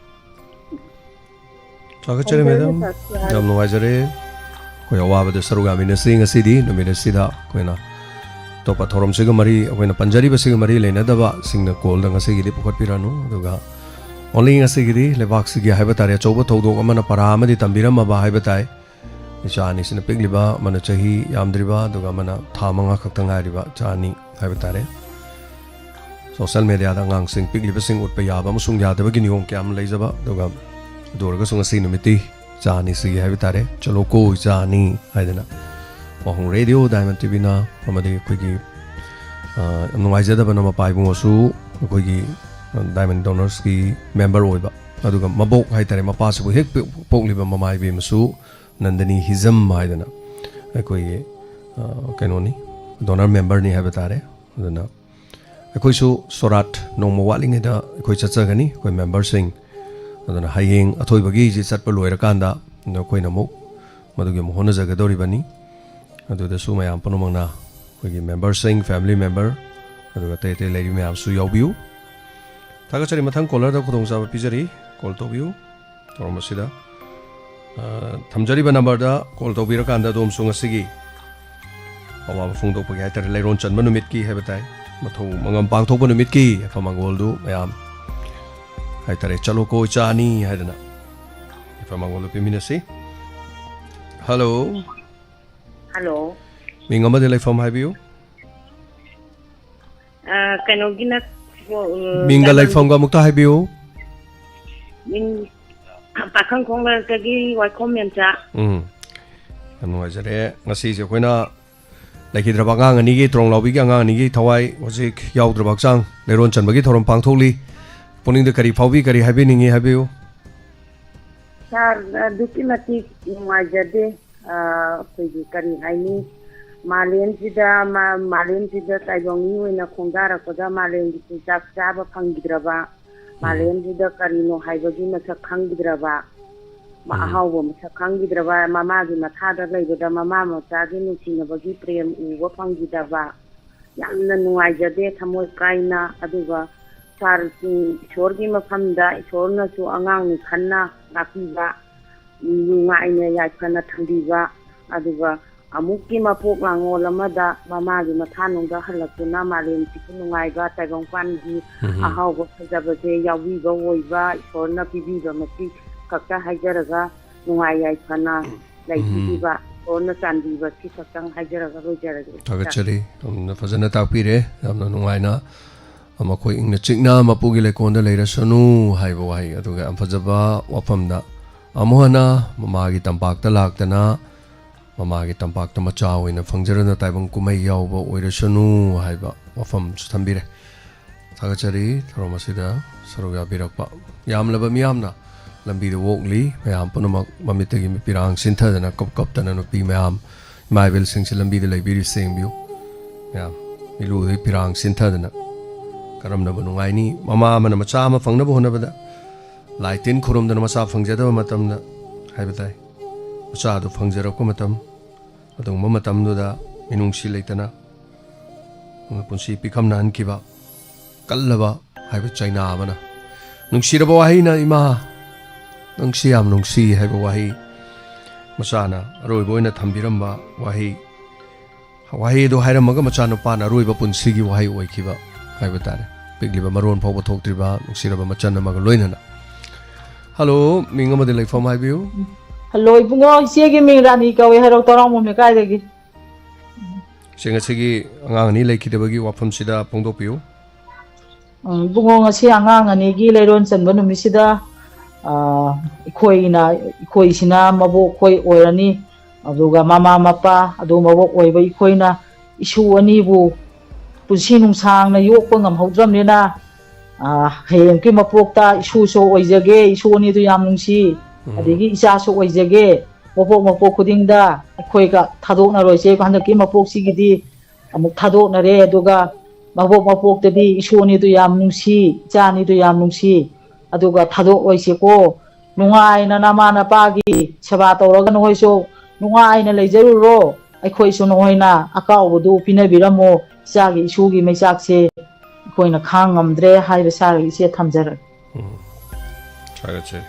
ꯊꯥꯒꯠꯆꯔꯤ, ꯊꯝꯖꯔꯒꯦ ꯃꯦꯗꯥꯝ꯫ ꯁꯥꯔ, ꯌꯥꯔꯦ꯫ ꯌꯥꯝ ꯅꯨꯡꯉꯥꯏꯖꯔꯦ꯫ ꯑꯩꯈꯣꯏ ꯑꯋꯥꯕꯗ ꯁꯔꯨꯛ ꯌꯥꯃꯤꯟꯅꯁꯤ ꯉꯁꯤꯗꯤ, ꯅꯨꯃꯤꯠ ꯑꯁꯤꯗ ꯑꯩꯈꯣꯏꯅ ꯑꯇꯣꯞꯄ ꯊꯧꯔꯝꯁꯤꯒ ꯃꯔꯤ, ꯑꯩꯈꯣꯏꯅ ꯄꯟꯖꯔꯤꯕꯁꯤꯒ ꯃꯔꯤ ꯂꯩꯅꯗꯕꯁꯤꯡꯅ ꯀꯣꯜꯗ ꯉꯁꯤꯒꯤꯗꯤ ꯄꯨꯈꯠꯄꯤꯔꯅꯨ꯫ ꯑꯗꯨꯒ only ꯉꯁꯤꯒꯤꯗꯤ ꯂꯩꯕꯥꯛꯁꯤꯒꯤ ꯍꯥꯏꯕ ꯇꯥꯔꯦ, ꯑꯆꯧꯕ ꯊꯧꯗꯣꯛ ꯑꯃꯅ ꯄꯔꯥ ꯑꯃꯗꯤ ꯇꯝꯕꯤꯔꯝꯃꯕ ꯍꯥꯏꯕ ꯇꯥꯏ꯫ ꯏꯆꯥ ꯑꯅꯤꯁꯤꯅ ꯄꯤꯛꯂꯤꯕ, ꯑꯃꯅ ꯆꯍꯤ ꯌꯥꯝꯗ꯭ꯔꯤꯕ, ꯑꯗꯨꯒ ꯑꯃꯅ ꯊꯥ ꯃꯉꯥ ꯈꯛꯇ ꯉꯥꯏꯔꯤꯕ ꯏꯆꯥ ꯑꯅꯤ ꯍꯥꯏꯕ ꯇꯥꯔꯦ꯫ ꯁꯣꯁꯦꯜ ꯃꯦꯗꯤꯌꯥꯗ ꯑꯉꯥꯡꯁꯤꯡ ꯄꯤꯛꯂꯤꯕꯁꯤꯡ ꯎꯠꯄ ꯌꯥꯕ ꯑꯃꯁꯨꯡ ꯌꯥꯗꯕꯒꯤ ꯅꯤꯌꯣꯝ ꯀꯌꯥ ꯑꯃ ꯂꯩꯖꯕ, ꯑꯗꯨꯒ ꯑꯗꯨ ꯑꯣꯏꯔꯒꯁꯨ ꯉꯁꯤ ꯅꯨꯃꯤꯠꯇꯤ ꯏꯆꯥ ꯑꯅꯤꯁꯤꯒꯤ ꯍꯥꯏꯕ ꯇꯥꯔꯦ, "ꯆꯠꯂꯣꯀꯣ ꯏꯆꯥ ꯑꯅꯤ" ꯍꯥꯏꯗꯅ ꯋꯥꯍꯣꯡ ꯔꯦꯗꯤꯑꯣ ꯗꯥꯏꯃꯟ ꯇꯤꯚꯤꯅ ꯑꯃꯗꯤ ꯑꯩꯈꯣꯏꯒꯤ ꯑ, ꯌꯥꯝ ꯅꯨꯡꯉꯥꯏꯖꯗꯕꯅ ꯃꯄꯥ ꯏꯕꯨꯡꯉꯣꯁꯨ ꯑꯩꯈꯣꯏꯒꯤ, ꯑ, Diamond Donorsꯀꯤ member ꯑꯣꯏꯕ, ꯑꯗꯨꯒ ꯃꯕꯣꯛ ꯍꯥꯏꯇꯥꯔꯦ, ꯃꯄꯥꯁꯤꯕꯨ ꯍꯦꯛ ꯄꯣꯛ-, ꯄꯣꯛꯂꯤꯕ ꯃꯃꯥ ꯏꯕꯦꯝꯃꯁꯨ ꯅꯟꯗꯅꯤ ꯍꯤꯖꯝ ꯍꯥꯏꯗꯅ ꯑꯩꯈꯣꯏꯒꯤ, ꯑ, ꯀꯩꯅꯣꯅꯤ, donor memberꯅꯤ ꯍꯥꯏꯕ ꯇꯥꯔꯦ꯫ ꯑꯗꯨꯅ ꯑꯩꯈꯣꯏꯁꯨ ꯁꯣꯔꯥꯠ ꯅꯣꯡꯃ ꯋꯥꯠꯂꯤꯉꯩꯗ ꯑꯩꯈꯣꯏ ꯆꯠꯆꯒꯅꯤ, ꯑꯩꯈꯣꯏ memberꯁꯤꯡ꯫ ꯑꯗꯨꯅ ꯍꯌꯦꯡ ꯑꯊꯣꯏꯕꯒꯤꯁꯤ ꯆꯠꯄ ꯂꯣꯏꯔꯀꯥꯟꯗ ꯑꯩꯈꯣꯏꯅ ꯑꯃꯨꯛ ꯃꯗꯨꯒꯤ ꯑꯃꯨꯛ ꯍꯣꯠꯅꯖꯒꯗꯧꯔꯤꯕꯅꯤ꯫ ꯑꯗꯨꯗꯁꯨ ꯃꯌꯥꯝ ꯄꯨꯝꯅꯃꯛꯅ, ꯑꯩꯈꯣꯏꯒꯤ memberꯁꯤꯡ, family member, ꯑꯗꯨꯒ ꯑꯇꯩ ꯑꯇꯩ ꯂꯩꯔꯤ ꯃꯌꯥꯝꯁꯨ ꯌꯥꯎꯕꯤꯌꯨ꯫ ꯊꯥꯒꯠꯆꯔꯤ꯫ ꯃꯊꯪ callerꯗ ꯈꯨꯗꯣꯡꯆꯥꯕ ꯄꯤꯖꯔꯤ, call ꯇꯧꯕꯤꯌꯨ꯫ ꯊꯧꯔꯝ ꯑꯁꯤꯗ, ꯑ, ꯊꯝꯖꯔꯤꯕ numberꯗ call ꯇꯧꯕꯤꯔꯀꯥꯟꯗ ꯑꯗꯣꯝꯁꯨ ꯉꯁꯤꯒꯤ ꯑꯋꯥꯕ ꯐꯣꯡꯗꯣꯛꯄꯒꯤ ꯍꯥꯏꯇꯥꯔꯦ, ꯂꯩꯔꯣꯟ ꯆꯟꯕ ꯅꯨꯃꯤꯠꯀꯤ ꯍꯥꯏꯕ ꯇꯥꯏ, ꯃꯊꯧ ꯃꯉꯝ ꯄꯥꯡꯊꯣꯛꯄ ꯅꯨꯃꯤꯠꯀꯤ ꯌꯥꯏꯐ ꯃꯪꯒꯣꯜꯗꯨ ꯃꯌꯥꯝ ꯍꯥꯏꯇꯥꯔꯦ, ꯆꯠꯂꯣꯀꯣ ꯏꯆꯥ ꯑꯅꯤ ꯍꯥꯏꯗꯅ ꯌꯥꯏꯐ ꯃꯪꯒꯣꯜꯗꯨ ꯄꯤꯃꯤꯟꯅꯁꯤ꯫ Hello꯫ Hello꯫ ꯃꯤꯡ ꯑꯃꯗꯤ ꯂꯩꯐꯝ ꯍꯥꯏꯕꯤꯌꯨ꯫ ꯑ, ꯀꯩꯅꯣꯒꯤ ꯅꯠꯇ꯭ꯔꯣ, ꯎꯝ, ꯃꯤꯡꯒ ꯗꯥꯏꯃꯟ-, ꯂꯩꯐꯝꯒ ꯑꯃꯨꯛꯇ ꯍꯥꯏꯕꯤꯌꯨ꯫ ꯃꯤꯡ ꯄꯥꯈꯪꯈꯣꯡ ꯂꯩꯔꯛꯇꯒꯤ ꯋꯥꯏꯈꯣꯝ ꯃꯦꯝꯆꯥ꯫ ꯎꯝ꯫ ꯌꯥꯝ ꯅꯨꯡꯉꯥꯏꯖꯔꯦ꯫ ꯉꯁꯤꯁꯦ ꯑꯩꯈꯣꯏꯅ ꯂꯩꯈꯤꯗ꯭ꯔꯕ ꯑꯉꯥꯡ ꯑꯅꯤꯒꯤ, ꯇ꯭ꯔꯣꯡꯂꯥꯎꯕꯤꯒꯤ ꯑꯉꯥꯡ ꯑꯅꯤꯒꯤ ꯊꯋꯥꯏ ꯍꯧꯖꯤꯛ ꯌꯥꯎꯗ꯭ꯔꯕ ꯍꯛꯆꯥꯡ ꯂꯩꯔꯣꯟ ꯆꯟꯕꯒꯤ ꯊꯧꯔꯝ ꯄꯥꯡꯊꯣꯛꯂꯤ꯫ ꯄꯨꯛꯅꯤꯡꯗ ꯀꯔꯤ ꯐꯥꯎꯕꯤ, ꯀꯔꯤ ꯍꯥꯏꯕꯤꯅꯤꯡꯉꯤ ꯍꯥꯏꯕꯤꯌꯨ꯫ ꯁꯥꯔ, ꯑꯗꯨꯛꯀꯤ ꯃꯇꯤꯛ ꯅꯨꯡꯉꯥꯏꯖꯗꯦ꯫ ꯑ, ꯑꯩꯈꯣꯏꯒꯤ ꯀꯔꯤ ꯍꯥꯏꯅꯤ, ꯃꯥꯂꯦꯝꯁꯤꯗ, ꯃꯥ-, ꯃꯥꯂꯦꯝꯁꯤꯗ ꯇꯥꯏꯕꯪ ꯃꯤ ꯑꯣꯏꯅ ꯈꯣꯡꯗꯥꯔꯛꯄꯗ ꯃꯥꯂꯦꯝꯒꯤ ꯆꯤꯟꯖꯥꯛ ꯆꯥꯕ ꯐꯪꯈꯤꯗ꯭ꯔꯕ, ꯎꯝ꯫ ꯃꯥꯂꯦꯝꯁꯤꯗ ꯀꯔꯤꯅꯣ ꯍꯥꯏꯕꯒꯤ ꯃꯁꯛ ꯈꯪꯈꯤꯗ꯭ꯔꯕ, ꯃ-, ꯎꯝ꯫ ꯑꯍꯥꯎꯕ ꯃꯁꯛ ꯈꯪꯈꯤꯗ꯭ꯔꯕ, ꯃꯃꯥꯒꯤ ꯃꯈꯥꯗ ꯂꯩꯕꯗ ꯃꯃꯥ ꯃꯆꯥꯒꯤ ꯅꯨꯡꯁꯤꯅꯕꯒꯤ ꯄ꯭ꯔꯦꯝ ꯎꯕ ꯐꯪꯈꯤꯗꯕ, ꯌꯥꯝꯅ ꯅꯨꯡꯉꯥꯏꯖꯗꯦ ꯊꯃꯣꯏ ꯀꯥꯏꯅ꯫ ꯑꯗꯨꯒ ꯁꯥꯔ, ꯎꯝ, ꯏꯁꯣꯔꯒꯤ ꯃꯐꯝꯗ ꯏꯁꯣꯔꯅꯁꯨ ꯑꯉꯥꯡꯅꯤ ꯈꯟꯅ ꯉꯥꯛꯄꯤꯕ, ꯅꯨꯡꯉꯥꯏꯅ ꯌꯥꯏꯐꯅ ꯊꯝꯕꯤꯕ, ꯑꯗꯨꯒ ꯑꯃꯨꯛꯀꯤ ꯃꯄꯣꯛ ꯂꯥꯡꯑꯣꯜ ꯑꯃꯗ ꯃꯃꯥꯒꯤ ꯃꯊꯥꯅꯨꯡꯗ ꯍꯜꯂꯛꯇꯨꯅ ꯃꯥꯂꯦꯝꯁꯤꯒꯤ ꯅꯨꯡꯉꯥꯏꯕ ꯇꯥꯏꯕꯪꯄꯥꯟꯒꯤ ꯎꯝ꯫ ꯑꯍꯥꯎꯕ ꯐꯖꯕꯁꯦ ꯌꯥꯎꯕꯤꯕ ꯑꯣꯏꯕ, ꯏꯁꯣꯔꯅ ꯄꯤꯕꯤꯕ ꯃꯁꯤ ꯈꯛꯇ ꯍꯥꯏꯖꯔꯒ ꯅꯨꯡꯉꯥꯏ ꯌꯥꯏꯐꯅ ꯂꯩꯕꯤꯈꯤꯕ, ꯎꯝ꯫ ꯏꯁꯣꯔꯅ ꯆꯥꯟꯕꯤꯕ ꯁꯤ ꯈꯛꯇꯪ ꯍꯥꯏꯖꯔꯒ ꯂꯣꯏꯖꯔꯒꯦ꯫ ꯊꯥꯒꯠꯆꯔꯤ꯫ ꯌꯥꯝꯅ ꯐꯖꯅ ꯇꯥꯛꯄꯤꯔꯦ꯫ ꯌꯥꯝꯅ ꯅꯨꯡꯉꯥꯏꯅ, "ꯃꯈꯣꯏ ꯏꯪꯅ ꯆꯤꯛꯅ ꯃꯄꯨꯒꯤ ꯂꯩꯀꯣꯜꯗ ꯂꯩꯔꯁꯅꯨ" ꯍꯥꯏꯕ ꯋꯥꯍꯩ, ꯑꯗꯨꯒ ꯌꯥꯝ ꯐꯖꯕ ꯋꯥꯐꯝꯗ, "ꯑꯃꯨꯛ ꯍꯟꯅ ꯃꯃꯥꯒꯤ ꯇꯝꯄꯥꯛꯇ ꯂꯥꯛꯇꯅ ꯃꯃꯥꯒꯤ ꯇꯝꯄꯥꯛꯇ ꯃꯆꯥ ꯑꯣꯏꯅ ꯐꯪꯖꯔꯅ ꯇꯥꯏꯕꯪ ꯀꯨꯝꯍꯩ ꯌꯥꯎꯕ ꯑꯣꯏꯔꯁꯅꯨ ꯍꯥꯏꯕ ꯋꯥꯐꯝꯁꯨ ꯊꯝꯕꯤꯔꯦ꯫ ꯊꯥꯒꯠꯆꯔꯤ ꯊꯧꯔꯝ ꯑꯁꯤꯗ ꯁꯔꯨꯛ ꯌꯥꯕꯤꯔꯛꯄ ꯌꯥꯝꯂꯕ ꯃꯤꯌꯥꯝꯅ꯫ ꯂꯝꯕꯤꯗ ꯑꯣꯛꯂꯤ ꯃꯌꯥꯝ ꯄꯨꯝꯅꯃꯛ ꯃꯃꯤꯠꯇꯒꯤ ꯃꯤꯠ ꯄꯤꯔꯥꯡ ꯁꯤꯟꯊꯗꯅ ꯀꯞ ꯀꯞꯇꯅ ꯅꯨꯄꯤ ꯃꯌꯥꯝ, ꯏꯃꯥ ꯏꯕꯦꯜꯁꯤꯡꯁꯦ ꯂꯝꯕꯤꯗ ꯂꯩꯕꯤꯔꯤꯁꯦ ꯌꯦꯡꯕꯤꯌꯨ꯫ ꯃꯌꯥꯝ ꯃꯤꯠꯂꯨꯗꯒꯤ ꯄꯤꯔꯥꯡ ꯁꯤꯟꯊꯗꯅ ꯀꯔꯝꯅꯕꯨ ꯅꯨꯡꯉꯥꯏꯅꯤ? ꯃꯃꯥ ꯑꯃꯅ ꯃꯆꯥ ꯑꯃ ꯐꯪꯅꯕ ꯍꯣꯠꯅꯕꯗ ꯂꯥꯏ ꯇꯤꯟ ꯈꯨꯔꯨꯝꯗꯅ ꯃꯆꯥ ꯐꯪꯖꯗꯕ ꯃꯇꯝꯗ ꯍꯥꯏꯕ ꯇꯥꯏ꯫ ꯃꯆꯥꯗꯨ ꯐꯪꯖꯔꯛꯄ ꯃꯇꯝ, ꯑꯗꯨꯒꯨꯝꯕ ꯃꯇꯝꯗꯨꯗ ꯃꯤꯅꯨꯡꯁꯤ ꯂꯩꯇꯅ ꯄꯨꯟꯁꯤ ꯄꯤꯈꯝꯅꯍꯟꯈꯤꯕ ꯀꯜꯂꯕ ꯍꯥꯏꯕ ꯆꯩꯅꯥ ꯑꯃꯅ, ꯅꯨꯡꯁꯤꯔꯕ ꯋꯥꯍꯩꯅ "ꯏꯃꯥ, ꯅꯪꯁꯤ ꯌꯥꯝ ꯅꯨꯡꯁꯤ" ꯍꯥꯏꯕ ꯋꯥꯍꯩ, ꯃꯆꯥꯅ ꯑꯔꯣꯏꯕ ꯑꯣꯏꯅ ꯊꯝꯕꯤꯔꯝꯕ ꯋꯥꯍꯩ, ꯋꯥꯍꯩ ꯑꯗꯨ ꯍꯥꯏꯔꯝꯃꯒ ꯃꯆꯥꯅꯨꯄꯥꯅ ꯑꯔꯣꯏꯕ ꯄꯨꯟꯁꯤꯒꯤ ꯋꯥꯍꯩ ꯑꯣꯏꯈꯤꯕ ꯍꯥꯏꯕ ꯇꯥꯔꯦ꯫ ꯄꯤꯛꯂꯤꯕ ꯃꯔꯣꯟ ꯐꯥꯎꯕ ꯊꯣꯛꯇ꯭ꯔꯤꯕ ꯅꯨꯡꯁꯤꯔꯕ ꯃꯆꯟ ꯑꯃꯒ ꯂꯣꯏꯅꯅ꯫ ꯍꯜꯂꯣ, ꯃꯤꯡ ꯑꯃꯗꯤ ꯂꯩꯐꯝ ꯍꯥꯏꯕꯤꯌꯨ꯫ ꯍꯜꯂꯣ ꯏꯕꯨꯡꯉꯣ, ꯏꯆꯦꯒꯤ ꯃꯤꯡ ꯔꯥꯅꯤ ꯀꯧꯏ, ꯍꯥꯏꯔꯛꯑꯣ, ꯇꯔꯥꯎꯃꯣꯝ ꯂꯩꯀꯥꯏꯗꯒꯤ꯫ ꯏꯆꯦ, ꯉꯁꯤꯒꯤ ꯑꯉꯥꯡ ꯑꯅꯤ ꯂꯩꯈꯤꯗꯕꯒꯤ ꯋꯥꯐꯝꯁꯤꯗ ꯐꯣꯡꯗꯣꯛꯄꯤꯌꯨ꯫ ꯎꯝ, ꯏꯕꯨꯡꯉꯣ, ꯉꯁꯤ ꯑꯉꯥꯡ ꯑꯅꯤꯒꯤ ꯂꯩꯔꯣꯟ ꯆꯟꯕ ꯅꯨꯃꯤꯠꯁꯤꯗ, ꯑ, ꯑꯩꯈꯣꯏꯅ, ꯑꯩꯈꯣꯏꯁꯤꯅ ꯃꯕꯣꯛ ꯑꯩꯈꯣꯏ ꯑꯣꯏꯔꯅꯤ, ꯑꯗꯨꯒ ꯃꯃꯥ ꯃꯄꯥ ꯑꯗꯨ ꯃꯕꯣꯛ ꯑꯣꯏꯕ ꯑꯩꯈꯣꯏꯅ ꯏꯁꯨ ꯑꯅꯤꯕꯨ ꯄꯨꯟꯁꯤ ꯅꯨꯡꯁꯥꯡꯅ ꯌꯣꯛꯄ ꯉꯝꯍꯧꯗ꯭ꯔꯕꯅꯤꯅ, ꯑ, ꯍꯌꯦꯡꯒꯤ ꯃꯄꯣꯛꯇ ꯏꯁꯨꯁꯨ ꯑꯣꯏꯖꯒꯦ, ꯏꯁꯨ ꯑꯅꯤꯗꯨ ꯌꯥꯝ ꯅꯨꯡꯁꯤ, ꯎꯝ꯫ ꯑꯗꯒꯤ ꯏꯆꯥꯁꯨ ꯑꯣꯏꯖꯒꯦ꯫ ꯃꯄꯣꯛ ꯃꯄꯣꯛ ꯈꯨꯗꯤꯡꯗ ꯑꯩꯈꯣꯏꯒ ꯊꯥꯗꯣꯛꯅꯔꯣꯏꯁꯦ꯫ ꯍꯟꯗꯛꯀꯤ ꯃꯄꯣꯛꯁꯤꯒꯤꯗꯤ ꯑꯃꯨꯛ ꯊꯥꯗꯣꯛꯅꯔꯦ, ꯑꯗꯨꯒ ꯃꯕꯣꯛ ꯃꯄꯣꯛꯇꯗꯤ ꯏꯁꯨ ꯑꯅꯤꯗꯨ ꯌꯥꯝ ꯅꯨꯡꯁꯤ, ꯏꯆꯥ ꯑꯅꯤꯗꯨ ꯌꯥꯝ ꯅꯨꯡꯁꯤ, ꯑꯗꯨꯒ ꯊꯥꯗꯣꯛꯂꯣꯏꯁꯤꯀꯣ꯫ ꯅꯨꯡꯉꯥꯏꯅ ꯅꯃꯥ ꯅꯄꯥꯒꯤ ꯁꯦꯕꯥ ꯇꯧꯔꯒ ꯅꯈꯣꯏꯁꯨ ꯅꯨꯡꯉꯥꯏꯅ ꯂꯩꯖꯔꯨꯔꯣ꯫ ꯑꯩꯈꯣꯏꯁꯨ ꯅꯈꯣꯏꯅ ꯑꯀꯥꯎꯕꯗꯨ ꯄꯤꯅꯕꯤꯔꯝꯃꯣ꯫ ꯏꯆꯥꯒꯤ ꯏꯁꯨꯒꯤ ꯃꯩꯆꯥꯛꯁꯦ ꯑꯩꯈꯣꯏꯅ ꯈꯥꯡ ꯉꯝꯗ꯭ꯔꯦ ꯍꯥꯏꯕ ꯁꯥꯔꯒ ꯏꯆꯦ ꯊꯝꯖꯔꯒꯦ꯫ ꯎꯝ꯫ ꯊꯥꯒꯠꯆꯔꯤ꯫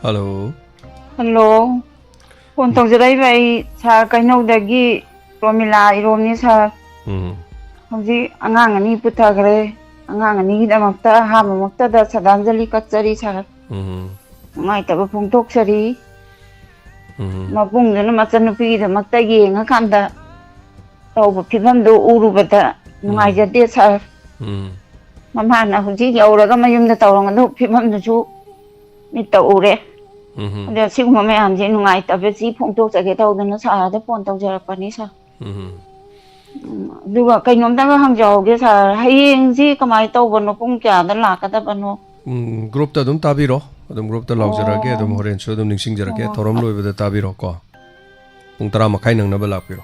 ꯍꯜꯂꯣ꯫ ꯍꯜꯂꯣ꯫ ꯐꯣꯟ ꯇꯧꯖꯔꯛꯏꯕ ꯑꯩ ꯁꯥꯔ ꯀꯩꯅꯧꯗꯒꯤ ꯄ꯭ꯔꯣꯃꯤꯂꯥ ꯏꯔꯣꯝꯅꯤ ꯁꯥꯔ꯫ ꯎꯝ꯫ ꯍꯧꯖꯤꯛ ꯑꯉꯥꯡ ꯑꯅꯤ ꯄꯨꯊꯈ꯭ꯔꯦ꯫ ꯑꯉꯥꯡ ꯑꯅꯤꯒꯤꯗꯃꯛꯇ ꯑꯍꯥꯟꯕꯃꯛꯇꯗ ꯁ꯭ꯔꯗꯥꯟꯖꯂꯤ ꯀꯠꯆꯔꯤ ꯁꯥꯔ꯫ ꯎꯝ꯫ ꯅꯨꯡꯉꯥꯏꯇꯕ ꯐꯣꯡꯗꯣꯛꯆꯔꯤ꯫ ꯎꯝ꯫ ꯃꯕꯨꯡꯗꯨꯅ ꯃꯆꯟꯅꯨꯄꯤꯒꯤꯗꯃꯛꯇ ꯌꯦꯡꯉꯀꯥꯟꯗ ꯇꯧꯕ ꯐꯤꯕꯝꯗꯨ ꯎꯔꯨꯕꯗ ꯎꯝ꯫ ꯅꯨꯡꯉꯥꯏꯖꯗꯦ ꯁꯥꯔ꯫ ꯎꯝ꯫ ꯃꯃꯥꯅ ꯍꯧꯖꯤꯛ ꯌꯧꯔꯒ ꯃꯌꯨꯝꯗ ꯇꯧꯔꯝꯒꯗꯧꯕ ꯐꯤꯕꯝꯗꯨꯁꯨ ꯃꯤꯠꯇ ꯎꯔꯦ꯫ ꯎꯝ꯫ ꯑꯗꯣ ꯁꯤꯒꯨꯝꯕ ꯃꯌꯥꯝꯁꯦ ꯅꯨꯡꯉꯥꯏꯇꯕꯁꯤ ꯐꯣꯡꯗꯣꯛꯆꯒꯦ ꯇꯧꯗꯅ ꯁꯥꯔꯗ ꯐꯣꯟ ꯇꯧꯖꯔꯛꯄꯅꯤ ꯁꯥꯔ꯫ ꯎꯝ꯫ ꯎꯝ, ꯑꯗꯨꯒ ꯀꯩꯅꯣꯝꯇꯒ ꯍꯪꯖꯍꯧꯒꯦ ꯁꯥꯔ, ꯍꯌꯦꯡꯁꯤ ꯀꯃꯥꯏꯅ ꯇꯧꯕꯅꯣ? ꯄꯨꯡ ꯀꯌꯥꯗ ꯂꯥꯛꯀꯗꯕꯅꯣ? ꯎꯝ, ꯒ꯭ꯔꯨꯞꯇ ꯑꯗꯨꯝ ꯇꯥꯕꯤꯔꯣ, ꯑꯗꯨꯝ ꯒ꯭ꯔꯨꯞꯇ ꯂꯥꯎꯖꯔꯛꯑꯒꯦ, ꯑꯣ꯫ ꯑꯗꯨꯝ ꯍꯣꯔꯦꯟꯁꯨ ꯑꯗꯨꯝ ꯅꯤꯡꯁꯤꯡꯖꯔꯛꯀꯦ, ꯑꯣ꯫ ꯊꯧꯔꯝ ꯂꯣꯏꯕꯗ ꯇꯥꯕꯤꯔꯣ ꯀꯣ꯫ ꯄꯨꯡ ꯇꯔꯥ ꯃꯈꯥꯏ ꯅꯪꯅꯕ ꯂꯥꯛꯄꯤꯔꯣ꯫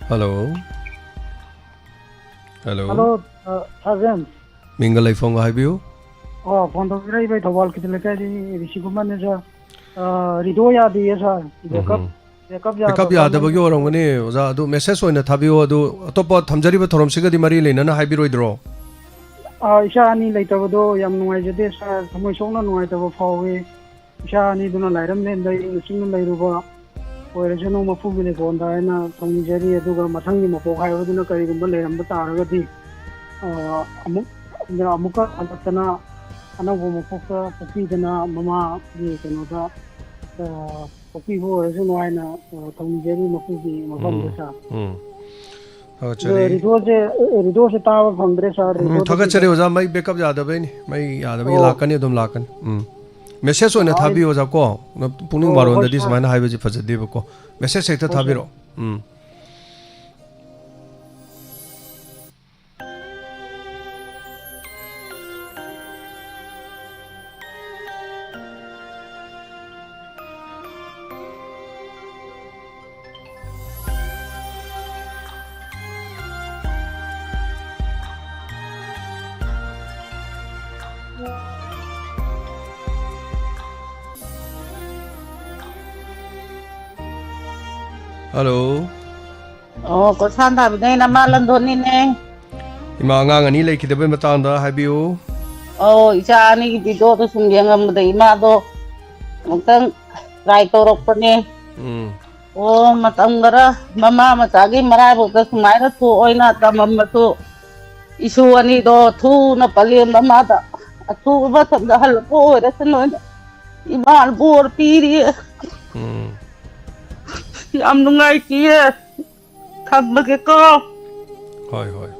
ꯍꯜꯂꯣ꯫ ꯍꯜꯂꯣ꯫ ꯍꯜꯂꯣ, ꯑ, ꯁꯥꯔ ꯖꯦꯝꯁ꯫ ꯃꯤꯡꯒ ꯂꯩꯐꯝꯒ ꯍꯥꯏꯕꯤꯌꯨ꯫ ꯑꯣ, ꯐꯣꯟ ꯇꯧꯖꯔꯛꯏꯕ ꯑꯩ ꯊꯧꯕꯥꯜ ꯀꯩꯊꯦꯜ ꯂꯩꯀꯥꯏꯗꯒꯤ ꯔꯤꯁꯤ ꯀꯨꯃꯥꯔꯅꯦ ꯁꯥꯔ꯫ ꯑ, ꯔꯤꯗꯣ ꯌꯥꯗꯦꯌꯦ ꯁꯥꯔ꯫ ꯕꯦꯀꯞ, ꯎꯝ꯫ ꯕꯦꯀꯞ ꯕꯦꯀꯞ ꯌꯥꯗꯕ ꯌꯥꯗꯕꯒꯤ ꯃꯥꯜꯂꯦ꯫ ꯑꯣꯏꯔꯝꯒꯅꯤ ꯑꯣꯖꯥ, ꯑꯗꯨ ꯃꯦꯁꯦꯖ ꯑꯣꯏꯅ ꯊꯥꯕꯤꯌꯣ, ꯑꯗꯨ ꯑꯇꯣꯞꯄ ꯊꯝꯖꯔꯤꯕ ꯊꯧꯔꯝꯁꯤꯒꯗꯤ ꯃꯔꯤ ꯂꯩꯅꯅ ꯍꯥꯏꯕꯤꯔꯣꯏꯗ꯭ꯔꯣ? ꯑ, ꯏꯆꯥ ꯑꯅꯤ ꯂꯩꯇꯕꯗꯣ ꯌꯥꯝ ꯅꯨꯡꯉꯥꯏꯖꯗꯦ ꯁꯥꯔ, ꯊꯃꯣꯏ ꯁꯣꯛꯅ ꯅꯨꯡꯉꯥꯏꯇꯕ ꯐꯥꯎꯏ꯫ ꯏꯆꯥ ꯑꯅꯤꯗꯨꯅ ꯂꯥꯏꯔꯝꯂꯦꯟꯗ ꯏꯪꯅ ꯆꯤꯛꯅ ꯂꯩꯔꯨꯕ ꯑꯣꯏꯔꯁꯅꯨ, ꯃꯄꯨꯒꯤ ꯂꯩꯀꯣꯜꯗ ꯍꯥꯏꯅ ꯊꯧꯅꯤꯖꯔꯤ꯫ ꯑꯗꯨꯒ ꯃꯊꯪꯒꯤ ꯃꯄꯣꯛ ꯍꯥꯏꯕꯗꯨꯅ ꯀꯔꯤꯒꯨꯝꯕ ꯂꯩꯔꯝꯕ ꯇꯥꯔꯒꯗꯤ, ꯑ, ꯑꯃꯨꯛ, ꯑꯃꯨꯛꯀ ꯍꯜꯂꯛꯇꯅ ꯑꯅꯧꯕ ꯃꯄꯣꯛꯇ ꯄꯣꯛꯄꯤꯗꯅ ꯃꯃꯥꯒꯤ ꯀꯩꯅꯣꯗ, ꯑ, ꯄꯣꯛꯄꯤꯕ ꯑꯣꯏꯔꯁꯅꯨ ꯍꯥꯏꯅ, ꯑ, ꯊꯧꯅꯤꯖꯔꯤ ꯃꯄꯨꯒꯤ ꯃꯐꯝꯗ ꯎꯝ, ꯁꯥꯔ꯫ ꯎꯝ꯫ ꯑꯗꯣ ꯊꯥꯒꯠꯆꯔꯤ꯫ ꯔꯦꯗꯤꯑꯣꯁꯦ, ꯔꯦꯗꯤꯑꯣꯁꯦ ꯇꯥꯕ ꯐꯪꯗ꯭ꯔꯦ ꯁꯥꯔ, ꯎꯝ, ꯔꯦꯗꯤꯑꯣꯗ ꯊꯥꯒꯠꯆꯔꯤ ꯀꯩꯗ-, ꯑꯣꯖꯥ, ꯃꯩ ꯕꯦꯀꯞ ꯌꯥꯗꯕꯩꯅꯤ, ꯃꯩ ꯌꯥꯗꯕꯒꯤ ꯑꯣ꯫ ꯂꯥꯛꯀꯅꯤ, ꯑꯗꯨꯝ ꯂꯥꯛꯀꯅꯤ꯫ ꯎꯝ꯫ ꯃꯦꯁꯦꯖ ꯑꯣꯏꯅ ꯑꯣ, ꯑꯩ ꯊꯥꯕꯤꯌꯨ ꯑꯣꯖꯥ ꯀꯣ, ꯄꯨꯛꯅꯤꯡ ꯑꯣ, ꯍꯣꯏ ꯃꯔꯣꯟꯗꯗꯤ ꯁꯥꯔ꯫ ꯁꯨꯃꯥꯏꯅ ꯍꯥꯏꯕꯁꯤ ꯐꯖꯗꯦꯕꯀꯣ, ꯃꯦꯁꯦꯖ ꯍꯦꯛꯇ ꯍꯣꯏ ꯁꯥꯔ꯫ ꯊꯥꯕꯤꯔꯛꯑꯣ꯫ ꯎꯝ꯫ ꯍꯜꯂꯣ꯫ ꯑꯣ, ꯀꯣꯔꯁꯥꯟ ꯊꯥꯕꯤꯗꯩ ꯅꯃꯥ ꯂꯟꯗꯣꯟꯅꯤꯅꯦ꯫ ꯏꯃꯥ, ꯑꯉꯥꯡ ꯑꯅꯤ ꯂꯩꯈꯤꯗꯕꯩ ꯃꯇꯥꯡꯗ ꯍꯥꯏꯕꯤꯌꯨ꯫ ꯑꯧ, ꯏꯆꯥ ꯑꯅꯤꯒꯤ ꯚꯤꯗꯤꯑꯣꯗꯣ ꯁꯨꯝ ꯌꯦꯡꯉꯝꯕꯗ ꯏꯃꯥꯗꯣ ꯑꯃꯨꯛꯇꯪ ꯇ꯭ꯔꯥꯏ ꯇꯧꯔꯛꯄꯅꯦ꯫ ꯎꯝ꯫ ꯑꯣ, ꯃꯇꯝ ꯈꯔ ꯃꯃꯥ ꯃꯆꯥꯒꯤ ꯃꯔꯥꯏꯕꯛꯇ ꯁꯨꯃꯥꯏꯅ ꯊꯣꯛꯑꯣꯏꯅ ꯇꯝꯃꯝꯕꯁꯨ, ꯏꯁꯨ ꯑꯅꯤꯗꯣ ꯊꯨꯅ ꯄꯂꯦꯝꯗ ꯃꯥꯗ ꯑꯊꯨꯕ ꯃꯇꯝꯗ ꯍꯜꯂꯛꯄ ꯑꯣꯏꯔꯁꯅꯨꯅ ꯏꯃꯥꯅ ꯕꯣꯔ ꯄꯤꯔꯤ꯫ ꯎꯝ꯫ ꯌꯥꯝ ꯅꯨꯡꯉꯥꯏꯇꯤꯌꯦ꯫ ꯊꯝꯃꯒꯦꯀꯣ꯫ ꯍꯣꯏ, ꯍꯣꯏ꯫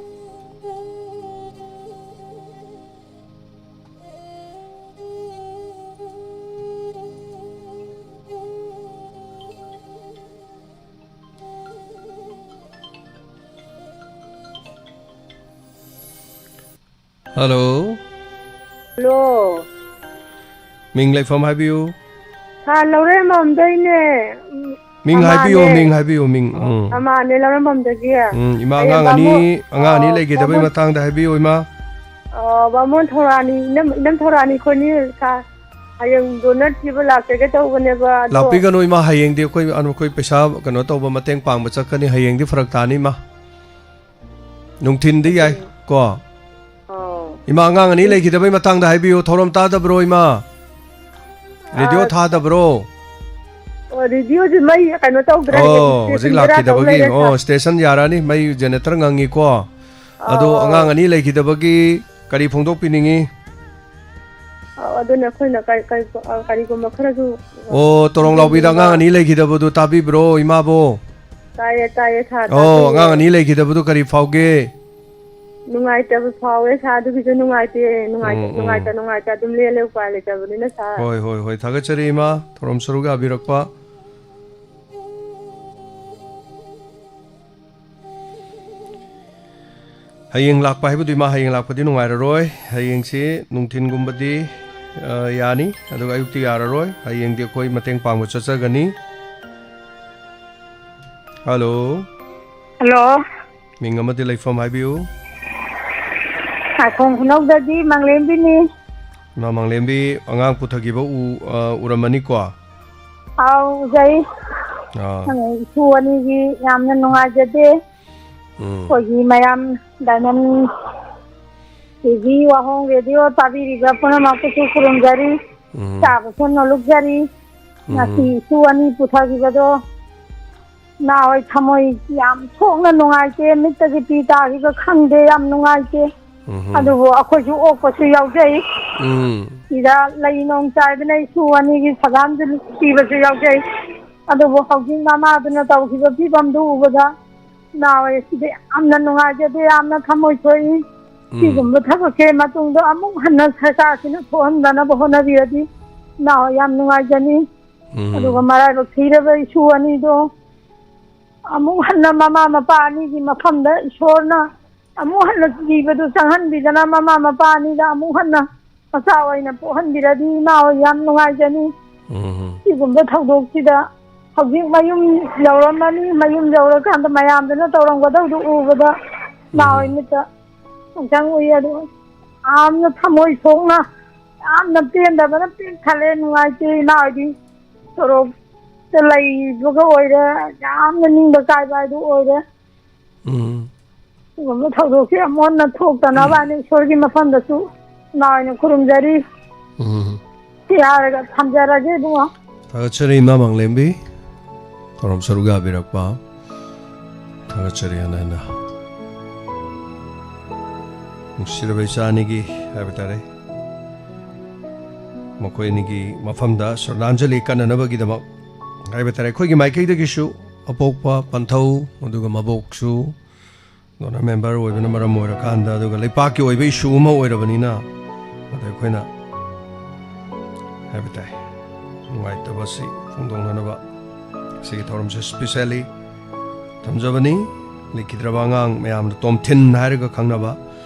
ꯍꯜꯂꯣ꯫ ꯍꯜꯂꯣ꯫ ꯃꯤꯡ ꯂꯩꯐꯝ ꯍꯥꯏꯕꯤꯌꯨ꯫ ꯁꯥꯔ, ꯂꯧꯔꯦꯝꯕꯝꯗꯩꯅꯦ꯫ ꯎꯝ, ꯃꯤꯡ ꯍꯥꯏꯕꯤꯌꯨ, ꯑꯃꯥꯅꯦ꯫ ꯃꯤꯡ ꯍꯥꯏꯕꯤꯌꯨ, ꯃꯤꯡ꯫ ꯎꯝ꯫ ꯑꯃꯥꯅꯦ, ꯂꯧꯔꯦꯝꯕꯝꯗꯒꯤ꯫ ꯎꯝ, ꯏꯃꯥ, ꯍꯌꯦꯡ ꯑꯉꯥꯡ ꯑꯅꯤ, ꯕꯥꯃꯣꯟ-, ꯑꯉꯥꯡ ꯑꯅꯤ ꯑꯣ, ꯂꯩꯈꯤꯗꯕꯩ ꯕꯥꯃꯣꯟ-, ꯃꯇꯥꯡꯗ ꯍꯥꯏꯕꯤꯌꯨ, ꯏꯃꯥ꯫ ꯑꯣ, ꯕꯥꯃꯣꯟ ꯊꯧꯔꯥꯅꯤ, ꯏꯅꯝ, ꯏꯅꯝ ꯊꯧꯔꯥꯅꯤ ꯑꯩꯈꯣꯏꯅꯤ, ꯁꯥꯔ꯫ ꯍꯌꯦꯡ ꯗꯣꯅꯔ ꯊꯤꯕ ꯂꯥꯛꯆꯒꯦ ꯇꯧꯕꯅꯦꯕ, ꯑꯗꯣ ꯂꯥꯛꯄꯤꯒꯅꯨ, ꯏꯃꯥ, ꯍꯌꯦꯡꯗꯤ ꯑꯩꯈꯣꯏ, ꯑꯩꯈꯣꯏ ꯄꯩꯁꯥ ꯀꯩꯅꯣ ꯇꯧꯕ, ꯃꯇꯦꯡ ꯄꯥꯡꯕ ꯆꯠꯀꯅꯤ, ꯍꯌꯦꯡꯗꯤ ꯐꯔꯛ ꯇꯥꯅꯤ, ꯏꯃꯥ꯫ ꯅꯨꯡꯊꯤꯟꯗꯤ ꯌꯥꯏ ꯀꯣ꯫ ꯑꯣ꯫ ꯏꯃꯥ, ꯑꯉꯥꯡ ꯑꯅꯤ ꯂꯩꯈꯤꯗꯕꯩ ꯃꯇꯥꯡꯗ ꯍꯥꯏꯕꯤꯌꯨ꯫ ꯊꯧꯔꯝ ꯇꯥꯗꯕ꯭ꯔꯣ, ꯏꯃꯥ? ꯔꯦꯗꯤꯑꯣ ꯑꯥ, ꯊꯥꯗꯕ꯭ꯔꯣ? ꯑꯣ, ꯔꯦꯗꯤꯑꯣꯁꯦ ꯃꯩ ꯀꯩꯅꯣ ꯇꯧꯗ꯭ꯔꯦ, ꯑꯣ, ꯍꯧꯖꯤꯛ ꯁ꯭ꯇꯦꯁꯟ ꯕꯦꯔꯥ ꯇꯧ ꯂꯥꯛꯈꯤꯗꯕꯒꯤ, ꯂꯩꯔꯦ, ꯑꯣ, ꯁꯥꯔ꯫ ꯁ꯭ꯇꯦꯁꯟ ꯌꯥꯔꯛꯑꯅꯤ, ꯃꯩ ꯖꯦꯅꯦꯔꯦꯇꯔ ꯉꯪꯉꯤꯀꯣ꯫ ꯑꯗꯣ ꯑꯧ, ꯑꯉꯥꯡ ꯑꯧ꯫ ꯑꯅꯤ ꯂꯩꯈꯤꯗꯕꯒꯤ ꯀꯔꯤ ꯐꯣꯡꯗꯣꯛꯄꯤꯅꯤꯡꯉꯤ? ꯑꯧ, ꯑꯗꯨꯅ ꯑꯩꯈꯣꯏꯅ ꯀꯔꯤ-, ꯀꯔꯤ-, ꯑ, ꯀꯔꯤꯒꯨꯝꯕ ꯈꯔꯁꯨ ꯑꯣ, ꯇꯣꯔꯣꯡ ꯂꯥꯎꯕꯤꯗ ꯌꯦꯡꯅꯤꯡꯕ꯫ ꯑꯉꯥꯡ ꯑꯅꯤ ꯂꯩꯈꯤꯗꯕꯗꯨ ꯇꯥꯕꯤꯕ꯭ꯔꯣ, ꯏꯃꯥꯕꯣ? ꯇꯥꯏꯌꯦ, ꯇꯥꯏꯌꯦ, ꯁꯥꯔ, ꯑꯣ, ꯇꯥꯖꯩꯌꯦ꯫ ꯑꯉꯥꯡ ꯑꯅꯤ ꯂꯩꯈꯤꯗꯕꯗꯨ ꯀꯔꯤ ꯐꯥꯎꯒꯦ? ꯅꯨꯡꯉꯥꯏꯇꯕ ꯐꯥꯎꯋꯦ, ꯁꯥꯔ, ꯑꯗꯨꯒꯤꯁꯨ ꯅꯨꯡꯉꯥꯏꯇꯦ, ꯅꯨꯡꯉꯥꯏꯇ-, ꯎꯝ, ꯎꯝ꯫ ꯅꯨꯡꯉꯥꯏꯇ, ꯅꯨꯡꯉꯥꯏꯇ ꯑꯗꯨꯝ ꯂꯦꯜꯂꯦ, ꯎꯄꯥꯏ ꯂꯩꯇꯕꯅꯤꯅ, ꯁꯥꯔ꯫ ꯍꯣꯏ, ꯍꯣꯏ, ꯍꯣꯏ, ꯊꯥꯒꯠꯆꯔꯤ, ꯏꯃꯥ, ꯊꯧꯔꯝ ꯁꯔꯨꯛ ꯌꯥꯕꯤꯔꯛꯄ꯫ ꯍꯌꯦꯡ ꯂꯥꯛꯄ ꯍꯥꯏꯕꯗꯨ, ꯏꯃꯥ, ꯍꯌꯦꯡ ꯂꯥꯛꯄꯗꯤ ꯅꯨꯡꯉꯥꯏꯔꯔꯣꯏ꯫ ꯍꯌꯦꯡꯁꯤ ꯅꯨꯡꯊꯤꯟꯒꯨꯝꯕꯗꯤ, ꯑ, ꯌꯥꯅꯤ, ꯑꯗꯨꯒ ꯑꯌꯨꯛꯇꯤ ꯌꯥꯔꯔꯣꯏ꯫ ꯍꯌꯦꯡꯗꯤ ꯑꯩꯈꯣꯏ ꯃꯇꯦꯡ ꯄꯥꯡꯕ ꯆꯠꯆꯒꯅꯤ꯫ ꯍꯜꯂꯣ꯫ ꯍꯜꯂꯣ꯫ ꯃꯤꯡ ꯑꯃꯗꯤ ꯂꯩꯐꯝ ꯍꯥꯏꯕꯤꯌꯨ꯫ ꯁꯥꯈꯣꯡ ꯈꯨꯅꯧꯗꯒꯤ ꯃꯪꯂꯦꯝꯕꯤꯅꯤ꯫ ꯏꯃꯥ ꯃꯪꯂꯦꯝꯕꯤ, ꯑꯉꯥꯡ ꯄꯨꯊꯈꯤꯕ ꯎ-, ꯑ, ꯎꯔꯝꯃꯅꯤꯀꯣ? ꯑꯥꯎ, ꯎꯖꯩ꯫ ꯑꯥ꯫ ꯏꯁꯨ ꯑꯅꯤꯒꯤ ꯌꯥꯝꯅ ꯅꯨꯡꯉꯥꯏꯖꯗꯦ꯫ ꯎꯝ꯫ ꯑꯩꯈꯣꯏꯒꯤ ꯃꯌꯥꯝ ꯗꯥꯏꯃꯟ ꯇꯤ ꯚꯤ ꯋꯥꯍꯣꯡ ꯔꯦꯗꯤꯑꯣ ꯇꯥꯕꯤꯔꯤꯕ ꯄꯨꯝꯅꯃꯛꯄꯨꯁꯨ ꯈꯨꯔꯨꯝꯖꯔꯤ꯫ ꯎꯝ꯫ ꯆꯥꯕꯁꯨ ꯅꯣꯂꯨꯛꯆꯔꯤ꯫ ꯎꯝ꯫ ꯉꯁꯤ ꯏꯁꯨ ꯑꯅꯤ ꯄꯨꯊꯈꯤꯕꯗꯣ ꯏꯃꯥ ꯍꯣꯏ ꯊꯃꯣꯏ ꯌꯥꯝ ꯁꯣꯛꯅ ꯅꯨꯡꯉꯥꯏꯇꯦ, ꯃꯤꯠꯇꯒꯤ ꯄꯤ ꯇꯥꯈꯤꯕ ꯈꯪꯗꯦ, ꯌꯥꯝ ꯅꯨꯡꯉꯥꯏꯇꯦ꯫ ꯎꯝ꯫ ꯑꯗꯨꯕꯨ ꯑꯩꯈꯣꯏꯁꯨ ꯑꯣꯛꯄꯁꯨ ꯌꯥꯎꯖꯩ꯫ ꯎꯝ꯫ ꯁꯤꯗ ꯂꯩ ꯅꯣꯡ ꯆꯥꯏꯗꯅ ꯏꯁꯨ ꯑꯅꯤꯒꯤ ꯁꯒꯥꯟꯁꯨ ꯁꯤꯕꯁꯨ ꯌꯥꯎꯖꯩ꯫ ꯑꯗꯨꯕꯨ ꯍꯧꯖꯤꯛ ꯃꯃꯥꯗꯨꯅ ꯇꯧꯈꯤꯕ ꯐꯤꯕꯝꯗꯨ ꯎꯕꯗ ꯏꯃꯥ ꯍꯣꯏ ꯁꯤꯗ ꯌꯥꯝꯅ ꯅꯨꯡꯉꯥꯏꯖꯗꯦ, ꯌꯥꯝꯅ ꯊꯃꯣꯏ ꯁꯣꯛꯏ꯫ ꯎꯝ꯫ ꯁꯤꯒꯨꯝꯕ ꯊꯕꯛꯁꯦ ꯃꯇꯨꯡꯗ ꯑꯃꯨꯛ ꯍꯟꯅ ꯁꯔꯀꯥꯔꯁꯤꯅ ꯊꯣꯛꯍꯟꯗꯅꯕ ꯍꯣꯠꯅꯕꯤꯔꯗꯤ ꯏꯃꯥ ꯍꯣꯏ ꯌꯥꯝ ꯅꯨꯡꯉꯥꯏꯖꯅꯤ꯫ ꯎꯝ꯫ ꯑꯗꯨꯒ ꯃꯔꯥꯏꯕꯛ ꯊꯤꯔꯕ ꯏꯁꯨ ꯑꯅꯤꯗꯣ ꯑꯃꯨꯛ ꯍꯟꯅ ꯃꯃꯥ ꯃꯄꯥ ꯑꯅꯤꯒꯤ ꯃꯐꯝꯗ ꯏꯁꯣꯔꯅ ꯑꯃꯨꯛ ꯍꯟꯅ ꯖꯤꯕꯗꯨ ꯆꯪꯍꯟꯕꯤꯗꯅ ꯃꯃꯥ ꯃꯄꯥ ꯑꯅꯤꯗ ꯑꯃꯨꯛ ꯍꯟꯅ ꯃꯆꯥ ꯑꯣꯏꯅ ꯄꯣꯛꯍꯟꯕꯤꯔꯗꯤ ꯏꯃꯥ ꯍꯣꯏ ꯌꯥꯝ ꯅꯨꯡꯉꯥꯏꯖꯅꯤ꯫ ꯎꯝ꯫ ꯁꯤꯒꯨꯝꯕ ꯊꯧꯗꯣꯛꯁꯤꯗ ꯍꯧꯖꯤꯛ ꯃꯌꯨꯝ ꯌꯧꯔꯝꯃꯅꯤ, ꯃꯌꯨꯝ ꯌꯧꯔꯀꯥꯟꯗ ꯃꯌꯥꯝꯗꯨꯅ ꯇꯧꯔꯝꯒꯗꯧꯗꯨ ꯎꯕꯗ ꯏꯃꯥ ꯍꯣꯏ ꯎꯝ꯫ ꯃꯤꯠꯇ ꯈꯣꯡꯆꯪ ꯎꯏ꯫ ꯑꯗꯨ ꯌꯥꯝꯅ ꯊꯃꯣꯏ ꯁꯣꯛꯅ, ꯌꯥꯝꯅ ꯄꯦꯟꯗꯕꯅ ꯄꯤꯛ ꯊꯜꯂꯦ꯫ ꯅꯨꯡꯉꯥꯏꯇꯦ ꯏꯃꯥ ꯍꯣꯏꯗꯤ꯫ ꯁꯣꯔꯣꯛꯇ ꯂꯩꯕꯒ ꯑꯣꯏꯔꯦ, ꯌꯥꯝꯅ ꯅꯤꯡꯕ ꯀꯥꯏꯕ ꯍꯥꯏꯗꯨ ꯑꯣꯏꯔꯦ꯫ ꯎꯝ꯫ ꯁꯤꯒꯨꯝꯕ ꯊꯧꯗꯣꯛꯁꯤ ꯑꯃꯨꯛ ꯍꯟꯅ ꯊꯣꯛꯇꯅꯕ ꯍꯥꯏꯅ ꯏꯁꯣꯔꯒꯤ ꯃꯐꯝꯗꯁꯨ ꯏꯃꯥ ꯍꯣꯏꯅ ꯈꯨꯔꯨꯝꯖꯔꯤ꯫ ꯎꯝ꯫ ꯁꯤ ꯍꯥꯏꯔꯒ ꯊꯝꯖꯔꯒꯦ ꯏꯕꯨꯡꯉꯣ꯫ ꯊꯥꯒꯠꯆꯔꯤ ꯏꯃꯥ ꯃꯪꯂꯦꯝꯕꯤ, ꯊꯧꯔꯝ ꯁꯔꯨꯛ ꯌꯥꯕꯤꯔꯛꯄ ꯊꯥꯒꯠꯆꯔꯤ ꯍꯟꯅ ꯍꯟꯅ꯫ ꯅꯨꯡꯁꯤꯔꯕ ꯏꯆꯥ ꯑꯅꯤꯒꯤ ꯍꯥꯏꯕ ꯇꯥꯔꯦ, ꯃꯈꯣꯏ ꯑꯅꯤꯒꯤ ꯃꯐꯝꯗ ꯁ꯭ꯔꯗꯥꯟꯖꯂꯤ ꯀꯠꯅꯅꯕꯒꯤꯗꯃꯛ ꯍꯥꯏꯕ ꯇꯥꯔꯦ, ꯑꯩꯈꯣꯏꯒꯤ ꯃꯥꯏꯀꯩꯗꯒꯤꯁꯨ ꯑꯄꯣꯛꯄ ꯄꯟꯊꯧ ꯑꯗꯨꯒ ꯃꯕꯣꯛꯁꯨ ꯗꯣꯅꯔ ꯃꯦꯝꯕꯔ ꯑꯣꯏꯕꯅ ꯃꯔꯝ ꯑꯣꯏꯔꯀꯥꯟꯗ, ꯑꯗꯨꯒ ꯂꯩꯄꯥꯛꯀꯤ ꯑꯣꯏꯕ ꯏꯁꯨ ꯑꯃ ꯑꯣꯏꯔꯕꯅꯤꯅ, ꯑꯗ ꯑꯩꯈꯣꯏꯅ ꯍꯥꯏꯕ ꯇꯥꯏ, ꯅꯨꯡꯉꯥꯏꯇꯕ ꯑꯁꯤ ꯐꯣꯡꯗꯣꯛꯅꯅꯕ ꯁꯤꯒꯤ ꯊꯧꯔꯝꯁꯦ ꯁ꯭ꯄꯤꯁꯦꯜꯂꯤ ꯊꯝꯖꯕꯅꯤ꯫ ꯂꯩꯈꯤꯗ꯭ꯔꯕ ꯑꯉꯥꯡ ꯃꯌꯥꯝꯅ ꯇꯣꯝꯊꯤꯟ ꯍꯥꯏꯔꯒ ꯈꯪꯅꯕ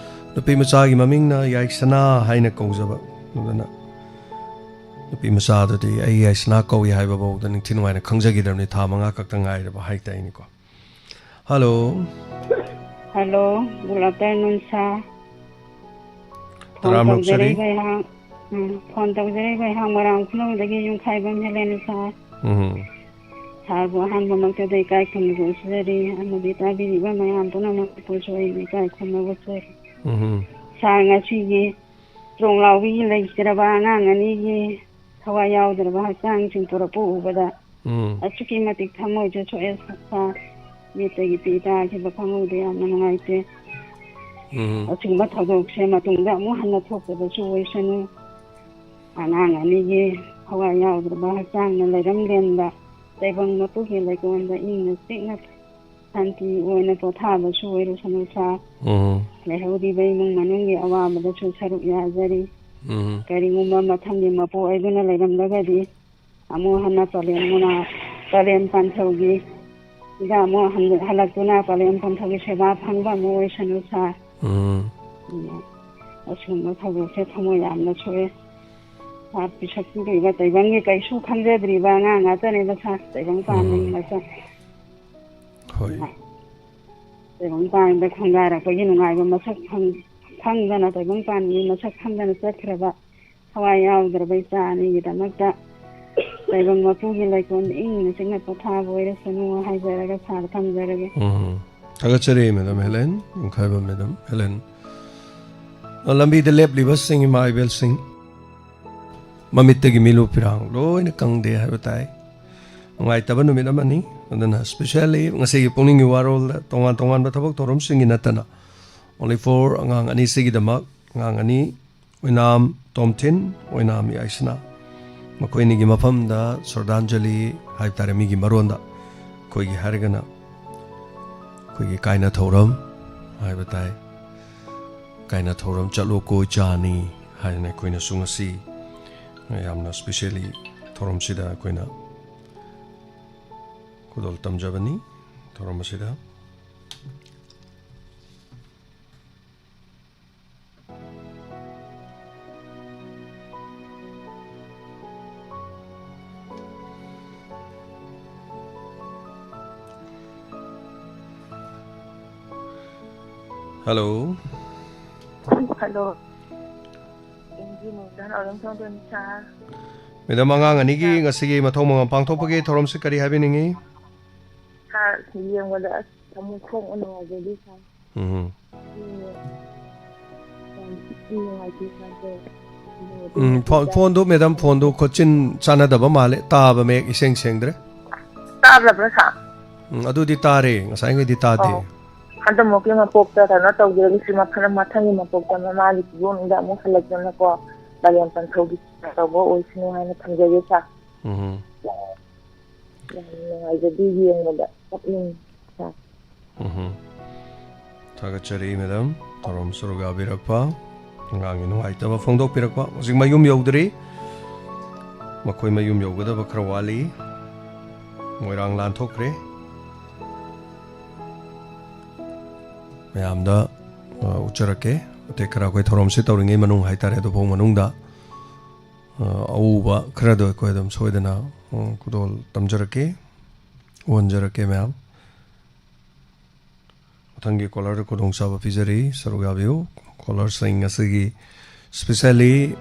ꯅꯨꯄꯤ ꯃꯆꯥꯒꯤ ꯃꯃꯤꯡꯅ ꯌꯥꯏꯁꯅꯥ ꯍꯥꯏꯅ ꯀꯧꯖꯕ, ꯑꯗꯨꯅ ꯅꯨꯄꯤ ꯃꯆꯥꯗꯨꯗꯤ ꯑꯩ ꯌꯥꯏꯁꯅꯥ ꯀꯧꯏ ꯍꯥꯏꯕ ꯐꯥꯎꯗ ꯅꯤꯡꯊꯤ ꯅꯨꯡꯉꯥꯏꯅ ꯈꯪꯖꯈꯤꯗ꯭ꯔꯕꯅꯤ, ꯊꯥ ꯃꯉꯥ ꯈꯛꯇ ꯉꯥꯏꯔꯕ ꯍꯥꯏꯇꯥꯏꯅꯦꯀꯣ꯫ Hello. Hello, good afternoon, sir꯫ Phone ꯇꯔꯥꯝꯅ ꯑꯣꯛꯆꯔꯤ꯫ ꯇꯧꯖꯔꯛꯏꯕ ꯑꯩꯍꯥꯛ, ꯎꯝ, ꯐꯣꯟ ꯇꯧꯖꯔꯛꯏꯕ ꯑꯩꯍꯥꯛ ꯃꯣꯏꯔꯥꯡ ꯈꯨꯅꯧꯗꯒꯤ ꯌꯨꯝꯈꯥꯏꯕꯝ ꯍꯦꯂꯦꯟ, sir꯫ ꯎꯝ꯫ Sirꯕꯨ ꯑꯍꯥꯟꯕꯃꯛꯇꯗ ꯏꯀꯥꯏ ꯈꯨꯝꯅꯕ ꯎꯠꯆꯔꯤ, ꯑꯃꯗꯤ ꯇꯥꯕꯤꯔꯤꯕ ꯃꯌꯥꯝ ꯄꯨꯝꯅꯃꯛꯄꯨꯁꯨ ꯑꯩꯅ ꯏꯀꯥꯏ ꯈꯨꯝꯅꯕ ꯎꯠꯆꯔꯤ꯫ ꯎꯝ꯫ Sir, ꯉꯁꯤꯒꯤ ꯇ꯭ꯔꯣꯡꯂꯥꯎꯕꯤꯒꯤ ꯂꯩꯈꯤꯗ꯭ꯔꯕ ꯑꯉꯥꯡ ꯑꯅꯤꯒꯤ ꯊꯋꯥꯏ ꯌꯥꯎꯗ꯭ꯔꯕ ꯍꯛꯆꯥꯡꯁꯤꯡ ꯄꯨꯔꯛꯄ ꯎꯕꯗ ꯎꯝ꯫ ꯑꯁꯨꯛꯀꯤ ꯃꯇꯤꯛ ꯊꯃꯣꯏꯁꯦ ꯁꯣꯛꯑꯦ ꯁꯥꯔ꯫ ꯃꯤꯠꯇꯒꯤ ꯄꯤ ꯇꯥꯈꯤꯕ ꯈꯪꯍꯧꯗꯦ꯫ ꯌꯥꯝꯅ ꯅꯨꯡꯉꯥꯏꯇꯦ꯫ ꯎꯝ꯫ ꯑꯁꯤꯒꯨꯝꯕ ꯊꯧꯗꯣꯛꯁꯦ ꯃꯇꯨꯡꯗ ꯑꯃꯨꯛ ꯍꯟꯅ ꯊꯣꯛꯇꯕꯁꯨ ꯑꯣꯏꯁꯅꯨ꯫ ꯑꯉꯥꯡ ꯑꯅꯤꯒꯤ ꯊꯋꯥꯏ ꯌꯥꯎꯗ꯭ꯔꯕ ꯍꯛꯆꯥꯡꯅ ꯂꯩꯔꯝꯂꯦꯟꯕ ꯇꯥꯏꯕꯪ ꯃꯄꯨꯒꯤ ꯂꯩꯀꯣꯜꯗ ꯏꯪꯅ ꯆꯤꯛꯅ ꯁꯥꯟꯇꯤ ꯑꯣꯏꯅ ꯄꯣꯊꯥꯕꯁꯨ ꯑꯣꯏꯔꯁꯅꯨ ꯁꯥꯔ꯫ ꯎꯝ꯫ ꯂꯩꯍꯧꯔꯤꯕ ꯏꯃꯨꯡ ꯃꯅꯨꯡꯒꯤ ꯑꯋꯥꯕꯗꯁꯨ ꯁꯔꯨꯛ ꯌꯥꯖꯔꯤ꯫ ꯎꯝ꯫ ꯀꯔꯤꯒꯨꯝꯕ ꯃꯊꯪꯒꯤ ꯃꯄꯣꯛ ꯑꯣꯏꯗꯨꯅ ꯂꯩꯔꯝꯂꯒꯗꯤ ꯑꯃꯨꯛ ꯍꯟꯅ ꯄꯂꯦꯟ ꯃꯅꯥ-, ꯄꯂꯦꯟ ꯄꯟꯊꯧꯒꯤ ꯁꯤꯗ ꯑꯃꯨꯛ ꯍꯟ-, ꯍꯜꯂꯛꯇꯨꯅ ꯄꯂꯦꯟ ꯄꯟꯊꯧꯒꯤ ꯁꯦꯕꯥ ꯐꯪꯕ ꯑꯃ ꯑꯣꯏꯁꯅꯨ ꯁꯥꯔ꯫ ꯎꯝ꯫ ꯑꯗꯨꯅ ꯑꯁꯤꯒꯨꯝꯕ ꯊꯧꯗꯣꯛꯁꯦ ꯊꯃꯣꯏ ꯌꯥꯝꯅ ꯁꯣꯛꯑꯦ꯫ ꯁꯥꯔ ꯄꯤꯁꯛ ꯄꯤꯛꯂꯤꯕ ꯇꯥꯏꯕꯪꯒꯤ ꯀꯩꯁꯨ ꯈꯪꯖꯗ꯭ꯔꯤꯕ ꯑꯉꯥꯡ ꯉꯥꯛꯇꯅꯦꯕ ꯁꯥꯔ, ꯇꯥꯏꯕꯪ ꯄꯥꯟꯕꯒꯤ ꯎꯝ꯫ ꯃꯁꯛ꯫ ꯍꯣꯏ꯫ ꯇꯥꯏꯕꯪ ꯄꯥꯟꯕꯗ ꯈꯣꯡꯗꯥꯔꯛꯄꯒꯤ ꯅꯨꯡꯉꯥꯏꯕ ꯃꯁꯛ ꯈꯪ-, ꯈꯪꯗꯅ ꯇꯥꯏꯕꯪ ꯄꯥꯟꯕꯒꯤ ꯃꯁꯛ ꯈꯪꯗꯅ ꯆꯠꯈ꯭ꯔꯕ ꯊꯋꯥꯏ ꯌꯥꯎꯗ꯭ꯔꯕ ꯏꯆꯥ ꯑꯅꯤꯒꯤꯗꯃꯛꯇ ꯇꯥꯏꯕꯪ ꯃꯄꯨꯒꯤ ꯂꯩꯀꯣꯜꯗ ꯏꯪꯅ ꯆꯤꯛꯅ ꯄꯣꯊꯥꯕ ꯑꯣꯏꯔꯁꯅꯨ ꯍꯥꯏꯖꯔꯒ ꯁꯥꯔ ꯊꯝꯖꯔꯒꯦ꯫ ꯎꯝ꯫ ꯊꯥꯒꯠꯆꯔꯤ, ꯃꯦꯗꯥꯝ ꯍꯦꯂꯦꯟ, ꯌꯨꯝꯈꯥꯏꯕꯝ ꯃꯦꯗꯥꯝ ꯍꯦꯂꯦꯟ꯫ ꯂꯝꯕꯤꯗ ꯂꯦꯞꯂꯤꯕꯁꯤꯡ, ꯏꯃꯥ ꯏꯕꯦꯜꯁꯤꯡ, ꯃꯃꯤꯠꯇꯒꯤ ꯃꯤꯂꯨ ꯐꯤꯔꯥꯡ ꯂꯣꯏꯅ ꯀꯪꯗꯦ ꯍꯥꯏꯕ ꯇꯥꯏ꯫ ꯅꯨꯡꯉꯥꯏꯇꯕ ꯅꯨꯃꯤꯠ ꯑꯃꯅꯤ꯫ ꯑꯗꯨꯅ specially ꯉꯁꯤꯒꯤ ꯄꯨꯛꯅꯤꯡꯒꯤ ꯋꯥꯔꯣꯜꯗ ꯇꯣꯉꯥꯟ ꯇꯣꯉꯥꯟꯕ ꯊꯕꯛ ꯊꯧꯔꯝꯁꯤꯡꯒꯤ ꯅꯠꯇꯅ, only for ꯑꯉꯥꯡ ꯑꯅꯤꯁꯤꯒꯤꯗꯃꯛ, ꯑꯉꯥꯡ ꯑꯅꯤ, ꯑꯣꯏꯅꯥꯝ ꯇꯣꯝꯊꯤꯟ, ꯑꯣꯏꯅꯥꯝ ꯌꯥꯏꯁꯅꯥ, ꯃꯈꯣꯏ ꯑꯅꯤꯒꯤ ꯃꯐꯝꯗ ꯁ꯭ꯔꯗꯥꯟꯖꯂꯤ ꯍꯥꯏꯕ ꯇꯥꯔꯦ, ꯃꯤꯒꯤ ꯃꯔꯣꯟꯗ꯫ ꯑꯩꯈꯣꯏꯒꯤ ꯍꯥꯏꯔꯒꯅ ꯑꯩꯈꯣꯏꯒꯤ ꯀꯥꯏꯅ ꯊꯧꯔꯝ ꯍꯥꯏꯕ ꯇꯥꯏ꯫ ꯀꯥꯏꯅ ꯊꯧꯔꯝ ꯆꯠꯂꯣ ꯀꯣꯏ ꯆꯥꯅꯤ ꯍꯥꯏꯅ ꯑꯩꯈꯣꯏꯅꯁꯨ ꯉꯁꯤ ꯌꯥꯝꯅ specially ꯊꯧꯔꯝꯁꯤꯗ ꯑꯩꯈꯣꯏꯅ ꯈꯨꯗꯣꯜ ꯇꯝꯖꯕꯅꯤ꯫ ꯊꯧꯔꯝ ꯑꯁꯤꯗ Hello. Hello. M G modern orange foundation sir. Madam, ꯑꯉꯥꯡ ꯑꯅꯤꯒꯤ ꯁꯥꯔ꯫ ꯉꯁꯤꯒꯤ ꯃꯊꯧ ꯃꯉꯝ ꯄꯥꯡꯊꯣꯛꯄꯒꯤ ꯊꯧꯔꯝꯁꯤ ꯀꯔꯤ ꯍꯥꯏꯕꯤꯅꯤꯡꯉꯤ? ꯁꯥꯔ, ꯌꯦꯡꯕꯗ ꯑꯁ ꯊꯃꯣꯏ ꯁꯣꯛꯅ ꯅꯨꯡꯉꯥꯏꯖꯗꯦ ꯁꯥꯔ꯫ ꯎꯝ꯫ ꯌꯥꯝ ꯅꯨꯡꯉꯥꯏꯇꯦ ꯁꯥꯔ꯫ ꯎꯝ, ꯐꯣꯟ, ꯐꯣꯟꯗꯨ, ꯃꯦꯗꯥꯝ, ꯐꯣꯟꯗꯨ ꯈꯣꯠꯆꯤꯟ ꯆꯥꯟꯅꯗꯕ ꯃꯥꯜꯂꯦ, ꯇꯥꯕ ꯃꯌꯦꯛ ꯏꯁꯦꯡ ꯁꯦꯡꯗ꯭ꯔꯦ꯫ ꯇꯥꯕ꯭ꯔꯥ, ꯁꯥꯔ? ꯎꯝ, ꯑꯗꯨꯗꯤ ꯇꯥꯔꯦ, ꯉꯁꯥꯏꯉꯩꯗꯤ ꯇꯥꯗꯦ꯫ ꯑꯣ, ꯍꯟꯗꯛꯃꯨꯛꯀꯤ ꯃꯄꯣꯛꯇ ꯀꯩꯅꯣ ꯇꯧꯖꯔꯒꯦ, ꯁꯤ ꯃꯊꯪ, ꯃꯊꯪꯒꯤ ꯃꯄꯣꯛꯇ ꯃꯃꯥꯒꯤ ꯐꯤꯕꯝꯗ ꯑꯃꯨꯛ ꯍꯜꯂꯛꯇꯅꯀꯣ, ꯄꯂꯦꯝ ꯄꯟꯊꯧꯒꯤ ꯇꯧꯕ ꯑꯣꯏꯁꯅꯨ ꯍꯥꯏꯅ ꯊꯝꯖꯒꯦ, ꯁꯥꯔ꯫ ꯎꯝ꯫ ꯌꯥꯝ ꯅꯨꯡꯉꯥꯏꯖꯗꯦ ꯌꯦꯡꯕꯗ, ꯀꯞꯅꯤꯡꯉꯤ, ꯁꯥꯔ꯫ ꯎꯝ꯫ ꯊꯥꯒꯠꯆꯔꯤ, ꯃꯦꯗꯥꯝ, ꯊꯧꯔꯝ ꯁꯔꯨꯛ ꯌꯥꯕꯤꯔꯛꯄ, ꯑꯉꯥꯡꯒꯤ ꯅꯨꯡꯉꯥꯏꯇꯕ ꯐꯣꯡꯗꯣꯛꯄꯤꯔꯛꯄ꯫ ꯍꯧꯖꯤꯛ ꯃꯌꯨꯝ ꯌꯧꯗ꯭ꯔꯤ, ꯃꯈꯣꯏ ꯃꯌꯨꯝ ꯌꯧꯒꯗꯕ ꯈꯔ ꯋꯥꯠꯂꯤ, ꯃꯣꯏꯔꯥꯡ ꯂꯥꯟꯊꯣꯛꯈ꯭ꯔꯦ꯫ ꯃꯌꯥꯝꯗ, ꯑ, ꯎꯠꯆꯔꯛꯀꯦ꯫ ꯃꯇꯦꯛ ꯈꯔ ꯑꯩꯈꯣꯏ ꯊꯧꯔꯝꯁꯤ ꯇꯧꯔꯤꯉꯩ ꯃꯅꯨꯡ ꯍꯥꯏꯇꯥꯔꯦ, ꯑꯗꯨꯐꯥꯎ ꯃꯅꯨꯡꯗ, ꯑ, ꯑꯎꯕ ꯈꯔꯗꯣ ꯑꯩꯈꯣꯏ ꯑꯗꯨꯝ ꯁꯣꯏꯗꯅ, ꯎꯝ, ꯈꯨꯗꯣꯜ ꯇꯝꯖꯔꯛꯀꯦ, ꯎꯍꯟꯖꯔꯛꯀꯦ ꯃꯌꯥꯝ꯫ ꯃꯊꯪꯒꯤ ꯀꯣꯂꯔꯗ ꯈꯨꯗꯣꯡꯆꯥꯕ ꯄꯤꯖꯔꯤ, ꯁꯔꯨꯛ ꯌꯥꯕꯤꯌꯨ꯫ ꯀꯣꯂꯔꯁꯤꯡ ꯑꯁꯤꯒꯤ specially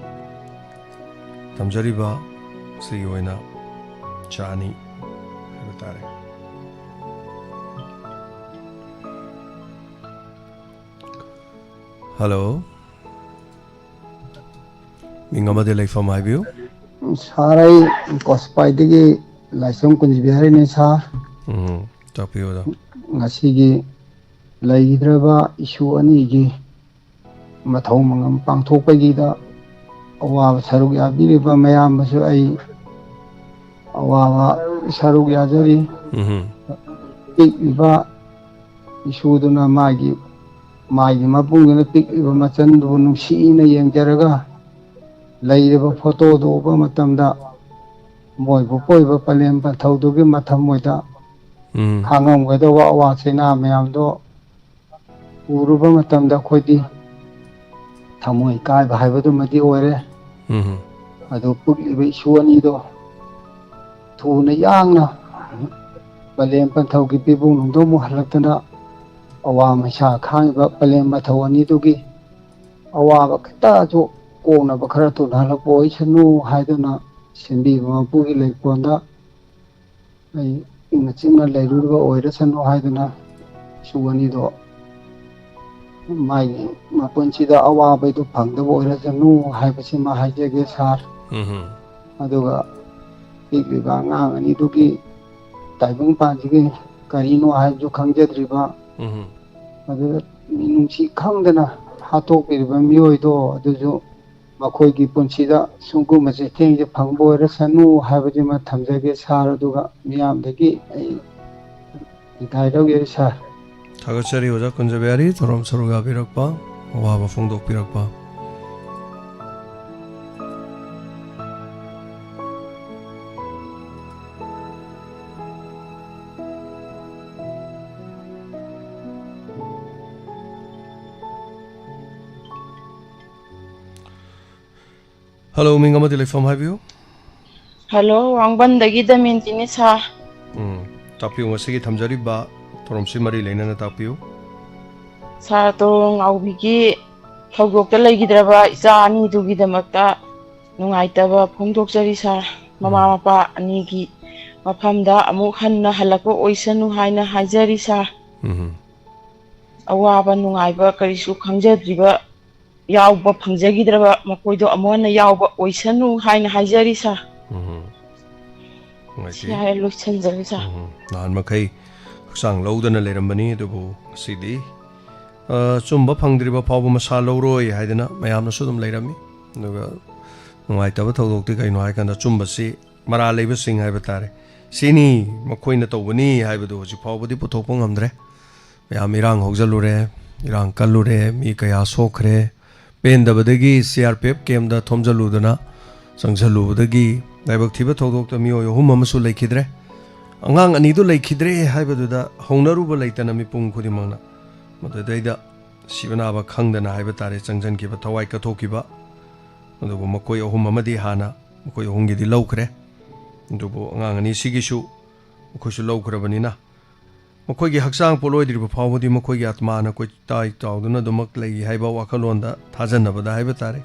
ꯇꯝꯖꯔꯤꯕ ꯁꯤꯒꯤ ꯑꯣꯏꯅ ꯆꯥꯅꯤ ꯍꯥꯏꯕ ꯇꯥꯔꯦ꯫ ꯍꯜꯂꯣ꯫ ꯃꯤꯡ ꯑꯃꯗꯤ ꯂꯩꯐꯝ ꯍꯥꯏꯕꯤꯌꯨ꯫ ꯁꯥꯔ, ꯑꯩ ꯀꯣꯁꯄꯥꯏꯗꯒꯤ ꯂꯥꯏꯁ꯭ꯔꯝ ꯀꯨꯟꯖꯕꯤꯍꯥꯔꯤꯅꯦ, ꯁꯥꯔ꯫ ꯎꯝ, ꯇꯥꯛꯄꯤꯌꯨ, ꯑꯣꯖꯥ꯫ ꯉꯁꯤꯒꯤ ꯂꯩꯈꯤꯗ꯭ꯔꯕ ꯏꯁꯨ ꯑꯅꯤꯒꯤ ꯃꯊꯧ ꯃꯉꯝ ꯄꯥꯡꯊꯣꯛꯄꯒꯤꯗ ꯑꯋꯥꯕ ꯁꯔꯨꯛ ꯌꯥꯕꯤꯔꯤꯕ ꯃꯌꯥꯝꯕꯨꯁꯨ ꯑꯩ ꯑꯋꯥꯕ ꯁꯔꯨꯛ ꯌꯥꯖꯔꯤ꯫ ꯎꯝ꯫ ꯄꯤꯛꯂꯤꯕ ꯏꯁꯨꯗꯨꯅ ꯃꯥꯒꯤ, ꯃꯥꯒꯤ ꯃꯕꯨꯡꯗꯨꯅ ꯄꯤꯛꯂꯤꯕ ꯃꯆꯟꯗꯨꯕꯨ ꯅꯨꯡꯁꯤꯅ ꯌꯦꯡꯖꯔꯒ ꯂꯩꯔꯤꯕ ꯐꯣꯇꯣꯗꯨ ꯎꯕ ꯃꯇꯝꯗ ꯃꯣꯏꯕꯨ ꯄꯣꯛꯏꯕ ꯄꯂꯦꯝ ꯄꯟꯊꯧꯗꯨꯒꯤ ꯃꯊꯃꯣꯏꯗ ꯎꯝ꯫ ꯈꯥꯡꯉꯝꯒꯗꯧꯕ ꯑꯋꯥ ꯆꯩꯅꯥ ꯃꯌꯥꯝꯗꯣ ꯎꯔꯨꯕ ꯃꯇꯝꯗ ꯑꯩꯈꯣꯏꯗꯤ ꯊꯃꯣꯏ ꯀꯥꯏꯕ ꯍꯥꯏꯕꯗꯨꯃꯗꯤ ꯑꯣꯏꯔꯦ꯫ ꯎꯝ꯫ ꯑꯗꯨ ꯄꯨꯛꯂꯤꯕ ꯏꯁꯨ ꯑꯅꯤꯗꯣ ꯊꯨꯅ ꯌꯥꯡꯅ ꯄꯂꯦꯝ ꯄꯟꯊꯧꯒꯤ ꯄꯤꯕꯨꯡꯂꯣꯝꯗ ꯑꯃꯨꯛ ꯍꯜꯂꯛꯇꯅ ꯑꯋꯥ ꯃꯩꯁꯥ ꯈꯥꯡꯉꯤꯕ ꯄꯂꯦꯝ ꯃꯊꯧ ꯑꯅꯤꯗꯨꯒꯤ ꯑꯋꯥꯕ ꯈꯤꯇꯁꯨ ꯀꯣꯛꯅꯕ ꯈꯔ ꯊꯨꯅ ꯍꯜꯂꯛꯄ ꯑꯣꯏꯁꯅꯨ ꯍꯥꯏꯗꯨꯅ ꯁꯦꯝꯕꯤꯕ ꯃꯄꯨꯒꯤ ꯂꯩꯀꯣꯜꯗ ꯑꯩ ꯏꯪꯅ ꯆꯤꯛꯅ ꯂꯩꯔꯨꯔꯕ ꯑꯣꯏꯔꯁꯅꯨ ꯍꯥꯏꯗꯨꯅ ꯏꯁꯨ ꯑꯅꯤꯗꯣ ꯃꯥꯒꯤ ꯃꯄꯨꯟꯁꯤꯗ ꯑꯋꯥꯕꯗꯨ ꯐꯪꯗꯕ ꯑꯣꯏꯔꯁꯅꯨ ꯍꯥꯏꯕꯁꯤꯃ ꯍꯥꯏꯖꯒꯦ ꯁꯥꯔ꯫ ꯎꯝ꯫ ꯑꯗꯨꯒ ꯄꯤꯛꯂꯤꯕ ꯑꯉꯥꯡ ꯑꯅꯤꯗꯨꯒꯤ ꯇꯥꯏꯕꯪ ꯄꯥꯟꯁꯤꯒꯤ ꯀꯔꯤꯅꯣ ꯍꯥꯏꯕꯁꯨ ꯈꯪꯖꯗ꯭ꯔꯤꯕ, ꯎꯝ꯫ ꯑꯗꯨꯗ ꯃꯤꯅꯨꯡꯁꯤ ꯈꯪꯗꯅ ꯍꯥꯠꯇꯣꯛꯄꯤꯔꯤꯕ ꯃꯤꯑꯣꯏꯗꯣ ꯑꯗꯨꯁꯨ ꯃꯈꯣꯏꯒꯤ ꯄꯨꯟꯁꯤꯗ ꯁꯤꯒꯨꯝꯕ ꯆꯩꯊꯦꯡꯁꯦ ꯐꯪꯕ ꯑꯣꯏꯔꯁꯅꯨ ꯍꯥꯏꯕꯁꯤꯃ ꯊꯝꯖꯒꯦ ꯁꯥꯔ꯫ ꯑꯗꯨꯒ ꯃꯤꯌꯥꯝꯗꯒꯤ ꯑꯩ ꯕꯤꯗꯥꯏ ꯂꯧꯖꯔꯤ ꯁꯥꯔ꯫ ꯊꯥꯒꯠꯆꯔꯤ ꯑꯣꯖꯥ ꯀꯨꯟꯖꯕꯤꯍꯥꯔꯤ, ꯊꯧꯔꯝ ꯁꯔꯨꯛ ꯌꯥꯕꯤꯔꯛꯄ, ꯑꯋꯥꯕ ꯐꯣꯡꯗꯣꯛꯄꯤꯔꯛꯄ꯫ ꯍꯜꯂꯣ, ꯃꯤꯡ ꯑꯃꯗꯤ ꯂꯩꯐꯝ ꯍꯥꯏꯕꯤꯌꯨ꯫ ꯍꯜꯂꯣ, ꯋꯥꯡꯕꯟꯗꯒꯤ ꯗꯃꯦꯟꯇꯤꯅꯤ ꯁꯥꯔ꯫ ꯎꯝ, ꯇꯥꯛꯄꯤꯌꯨ, ꯉꯁꯤꯒꯤ ꯊꯝꯖꯔꯤꯕ ꯊꯧꯔꯝꯁꯤ ꯃꯔꯤ ꯂꯩꯅꯅ ꯇꯥꯛꯄꯤꯌꯨ꯫ ꯁꯥꯔ, ꯇꯣꯔꯣꯡ ꯉꯥꯎꯕꯤꯒꯤ ꯊꯧꯗꯣꯛꯇ ꯂꯩꯈꯤꯗ꯭ꯔꯕ ꯏꯆꯥ ꯑꯅꯤꯗꯨꯒꯤꯗꯃꯛꯇ ꯅꯨꯡꯉꯥꯏꯇꯕ ꯐꯣꯡꯗꯣꯛꯆꯔꯤ ꯁꯥꯔ꯫ ꯃꯃꯥ ꯎꯝ꯫ ꯃꯄꯥ ꯑꯅꯤꯒꯤ ꯃꯐꯝꯗ ꯑꯃꯨꯛ ꯍꯟꯅ ꯍꯜꯂꯛꯄ ꯑꯣꯏꯁꯅꯨ ꯍꯥꯏꯅ ꯍꯥꯏꯖꯔꯤ ꯁꯥꯔ꯫ ꯎꯝ꯫ ꯑꯋꯥꯕ ꯅꯨꯡꯉꯥꯏꯕ ꯀꯔꯤꯁꯨ ꯈꯪꯖꯗ꯭ꯔꯤꯕ ꯌꯥꯎꯕ ꯐꯪꯖꯈꯤꯗ꯭ꯔꯕ ꯃꯈꯣꯏꯗꯣ ꯑꯃꯨꯛ ꯍꯟꯅ ꯌꯥꯎꯕ ꯑꯣꯏꯁꯅꯨ ꯍꯥꯏꯅ ꯍꯥꯏꯖꯔꯤ ꯁꯥꯔ꯫ ꯎꯝ꯫ ꯅꯨꯡꯉꯥꯏꯇꯦ꯫ ꯁꯤ ꯍꯥꯏꯔ ꯂꯣꯏꯁꯤꯟꯖꯔꯤ ꯁꯥꯔ꯫ ꯎꯝ꯫ ꯅꯍꯥꯟ ꯃꯈꯩ ꯍꯛꯆꯥꯡ ꯂꯧꯗꯅ ꯂꯩꯔꯝꯕꯅꯤ, ꯑꯗꯨꯕꯨ ꯉꯁꯤꯗꯤ, ꯑ, ꯑꯆꯨꯝꯕ ꯐꯪꯗ꯭ꯔꯤꯕ ꯐꯥꯎꯕ ꯃꯁꯥ ꯂꯧꯔꯣꯏ ꯍꯥꯏꯗꯅ ꯃꯌꯥꯝꯅꯁꯨ ꯑꯗꯨꯝ ꯂꯩꯔꯝꯃꯤ꯫ ꯑꯗꯨꯒ ꯅꯨꯡꯉꯥꯏꯇꯕ ꯊꯧꯗꯣꯛꯇꯤ ꯀꯩꯅꯣ ꯍꯥꯏꯀꯥꯟꯗ ꯑꯆꯨꯝꯕꯁꯤ ꯃꯔꯥꯜ ꯂꯩꯕꯁꯤꯡ ꯍꯥꯏꯕ ꯇꯥꯔꯦ꯫ ꯁꯤꯅꯤ ꯃꯈꯣꯏꯅ ꯇꯧꯕꯅꯤ ꯍꯥꯏꯕꯗꯨ ꯍꯧꯖꯤꯛ ꯐꯥꯎꯕꯗꯤ ꯄꯨꯊꯣꯛꯄ ꯉꯝꯗ꯭ꯔꯦ꯫ ꯃꯌꯥꯝ ꯏꯔꯥꯡ ꯍꯧꯖꯜꯂꯨꯔꯦ, ꯏꯔꯥꯡ ꯀꯜꯂꯨꯔꯦ, ꯃꯤ ꯀꯌꯥ ꯁꯣꯛꯈ꯭ꯔꯦ꯫ ꯄꯦꯟꯗꯕꯗꯒꯤ ꯁꯤ ꯑꯥꯔ ꯄꯤ ꯑꯦꯐ ꯀꯦꯝꯗ ꯊꯣꯝꯖꯜꯂꯨꯗꯅ, ꯆꯪꯁꯜꯂꯨꯕꯗꯒꯤ ꯂꯥꯏꯕꯛ ꯊꯤꯕ ꯊꯧꯗꯣꯛꯇ ꯃꯤꯑꯣꯏ ꯑꯍꯨꯝ ꯑꯃꯁꯨ ꯂꯩꯈꯤꯗ꯭ꯔꯦ꯫ ꯑꯉꯥꯡ ꯑꯅꯤꯗꯨ ꯂꯩꯈꯤꯗ꯭ꯔꯦ ꯍꯥꯏꯕꯗꯨꯗ ꯍꯧꯅꯔꯨꯕ ꯂꯩꯇꯅ ꯃꯤꯄꯨꯝ ꯈꯨꯗꯤꯡꯃꯛꯅ ꯃꯗꯨꯗꯩꯗ ꯁꯤꯕ ꯅꯥꯕ ꯈꯪꯗꯅ ꯍꯥꯏꯕ ꯇꯥꯔꯦ, ꯆꯪꯁꯤꯟꯈꯤꯕ, ꯊꯋꯥꯏ ꯀꯠꯊꯣꯛꯈꯤꯕ꯫ ꯑꯗꯨꯕꯨ ꯃꯈꯣꯏ ꯑꯍꯨꯝ ꯑꯃꯗꯤ ꯍꯥꯟꯅ ꯃꯈꯣꯏ ꯑꯍꯨꯝꯒꯤꯗꯤ ꯂꯧꯈ꯭ꯔꯦ꯫ ꯑꯗꯨꯕꯨ ꯑꯉꯥꯡ ꯑꯅꯤꯁꯤꯒꯤꯁꯨ ꯃꯈꯣꯏꯁꯨ ꯂꯧꯈ꯭ꯔꯕꯅꯤꯅ, ꯃꯈꯣꯏꯒꯤ ꯍꯛꯆꯥꯡ ꯄꯣꯠꯂꯣꯏꯗ꯭ꯔꯤꯕ ꯐꯥꯎꯕꯗꯤ ꯃꯈꯣꯏꯒꯤ ꯑꯥꯠꯃꯥꯅ ꯀꯣꯏꯇꯥꯏ ꯇꯥꯎꯗꯨꯅ ꯑꯗꯨꯃꯛ ꯂꯩ ꯍꯥꯏꯕ ꯋꯥꯈꯜꯂꯣꯟꯗ ꯊꯥꯖꯅꯕꯗ ꯍꯥꯏꯕ ꯇꯥꯔꯦ,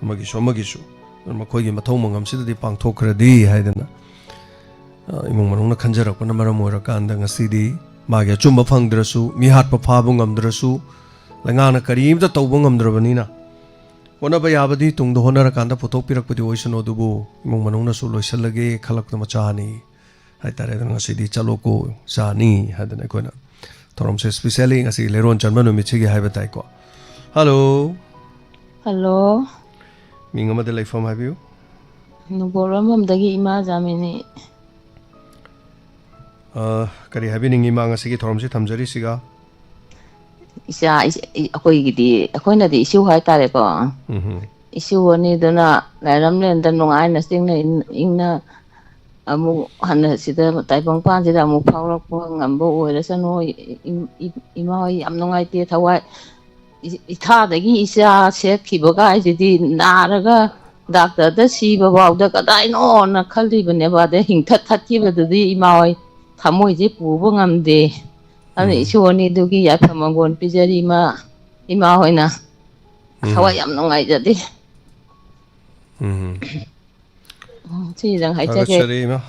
ꯑꯃꯒꯤꯁꯨ ꯑꯃꯒꯤꯁꯨ꯫ ꯑꯗꯨꯅ ꯃꯈꯣꯏꯒꯤ ꯃꯊꯧ ꯃꯉꯝꯁꯤꯗꯗꯤ ꯄꯥꯡꯊꯣꯛꯈ꯭ꯔꯗꯤ ꯍꯥꯏꯗꯅ, ꯑ, ꯏꯃꯨꯡ ꯃꯅꯨꯡꯅ ꯈꯟꯖꯔꯛꯄꯅ ꯃꯔꯝ ꯑꯣꯏꯔꯀꯥꯟꯗ ꯉꯁꯤꯗꯤ ꯃꯥꯒꯤ ꯑꯆꯨꯝꯕ ꯐꯪꯗ꯭ꯔꯁꯨ, ꯃꯤ ꯍꯥꯠꯄ ꯐꯥꯕ ꯉꯝꯗ꯭ꯔꯁꯨ, ꯂꯩꯉꯥꯛꯅ ꯀꯔꯤꯝꯇ ꯇꯧꯕ ꯉꯝꯗ꯭ꯔꯕꯅꯤꯅ, ꯍꯣꯠꯅꯕ ꯌꯥꯕꯗꯤ ꯇꯨꯡꯗ ꯍꯣꯠꯅꯔꯀꯥꯟꯗ ꯄꯨꯊꯣꯛꯄꯤꯔꯛꯄꯗꯤ ꯑꯣꯏꯁꯅꯨ, ꯑꯗꯨꯕꯨ ꯏꯃꯨꯡ ꯃꯅꯨꯡꯅꯁꯨ ꯂꯣꯏꯁꯤꯜꯂꯒꯦ ꯈꯜꯂꯛꯄꯗ ꯃꯆꯥꯅꯤ ꯍꯥꯏꯇꯥꯔꯦ꯫ ꯑꯗꯨꯅ ꯉꯁꯤꯗꯤ ꯆꯠꯂꯣꯀꯣ, ꯏꯆꯥꯅꯤ ꯍꯥꯏꯗꯅ ꯑꯩꯈꯣꯏꯅ ꯊꯧꯔꯝꯁꯦ specially ꯉꯁꯤ ꯂꯩꯔꯣꯟ ꯆꯟꯕ ꯅꯨꯃꯤꯠꯁꯤꯒꯤ ꯍꯥꯏꯕ ꯇꯥꯏꯀꯣ꯫ ꯍꯜꯂꯣ꯫ ꯍꯜꯂꯣ꯫ ꯃꯤꯡ ꯑꯃꯗ ꯂꯩꯐꯝ ꯍꯥꯏꯕꯤꯌꯨ꯫ ꯅꯨꯡꯕꯣꯛꯂꯝꯕꯝꯗꯒꯤ ꯏꯃꯥ ꯖꯥꯃꯤꯅꯤ꯫ ꯑ, ꯀꯔꯤ ꯍꯥꯏꯕꯤꯅꯤꯡꯉꯤ ꯏꯃꯥ ꯉꯁꯤꯒꯤ ꯊꯧꯔꯝꯁꯤ ꯊꯝꯖꯔꯤꯁꯤꯒ? ꯏꯆꯥ, ꯏꯆ-, ꯏ-, ꯑꯩꯈꯣꯏꯒꯤꯗꯤ, ꯑꯩꯈꯣꯏꯅꯗꯤ ꯏꯁꯨ ꯍꯥꯏꯇꯥꯔꯦꯀꯣ꯫ ꯎꯝꯍꯨꯝ꯫ ꯏꯁꯨ ꯑꯅꯤꯗꯨꯅ ꯂꯥꯏꯔꯝꯂꯦꯟꯗ ꯅꯨꯡꯉꯥꯏꯅ ꯆꯤꯡꯅ ꯏꯪ-, ꯏꯪꯅ ꯑꯃꯨꯛ ꯍꯟꯅ ꯁꯤꯗ ꯇꯥꯏꯕꯪꯄꯥꯟꯁꯤꯗ ꯑꯃꯨꯛ ꯐꯥꯎꯔꯛꯄ ꯉꯝꯕ ꯑꯣꯏꯔꯁꯅꯨ꯫ ꯏ-, ꯏ-, ꯏꯃꯥ ꯍꯣꯏ ꯌꯥꯝ ꯅꯨꯡꯉꯥꯏꯇꯦ ꯊꯋꯥꯏ꯫ ꯏ-, ꯏꯊꯥꯗꯒꯤ ꯏꯆꯥ ꯁꯦꯠꯈꯤꯕꯒ ꯍꯥꯏꯁꯤꯗꯤ ꯅꯥꯔꯒ ꯗꯥꯛꯇꯔꯗ ꯁꯤꯕ ꯐꯥꯎꯗ ꯀꯗꯥꯏꯅꯣꯅ ꯈꯜꯂꯤꯕꯅꯦꯕ꯫ ꯑꯗꯩ ꯍꯤꯡꯊꯠ ꯊꯠꯈꯤꯕꯗꯨꯗꯤ ꯏꯃꯥ ꯍꯣꯏ ꯊꯃꯣꯏꯁꯦ ꯄꯨꯕ ꯉꯝꯗꯦ꯫ ꯑꯗꯨꯅ ꯎꯝ꯫ ꯏꯁꯣꯔꯅꯤ ꯑꯗꯨꯒꯤ ꯌꯥꯏꯐ ꯃꯪꯒꯣꯜ ꯄꯤꯖꯔꯤ ꯏꯃꯥ, ꯏꯃꯥ ꯍꯣꯏꯅ꯫ ꯎꯝ꯫ ꯊꯋꯥꯏ ꯌꯥꯝ ꯅꯨꯡꯉꯥꯏꯖꯗꯦ꯫ ꯎꯝ꯫ ꯎꯝ, ꯁꯤꯗꯪ ꯍꯥꯏꯖꯒꯦ꯫ ꯊꯥꯒꯠꯆꯔꯤ ꯏꯃꯥ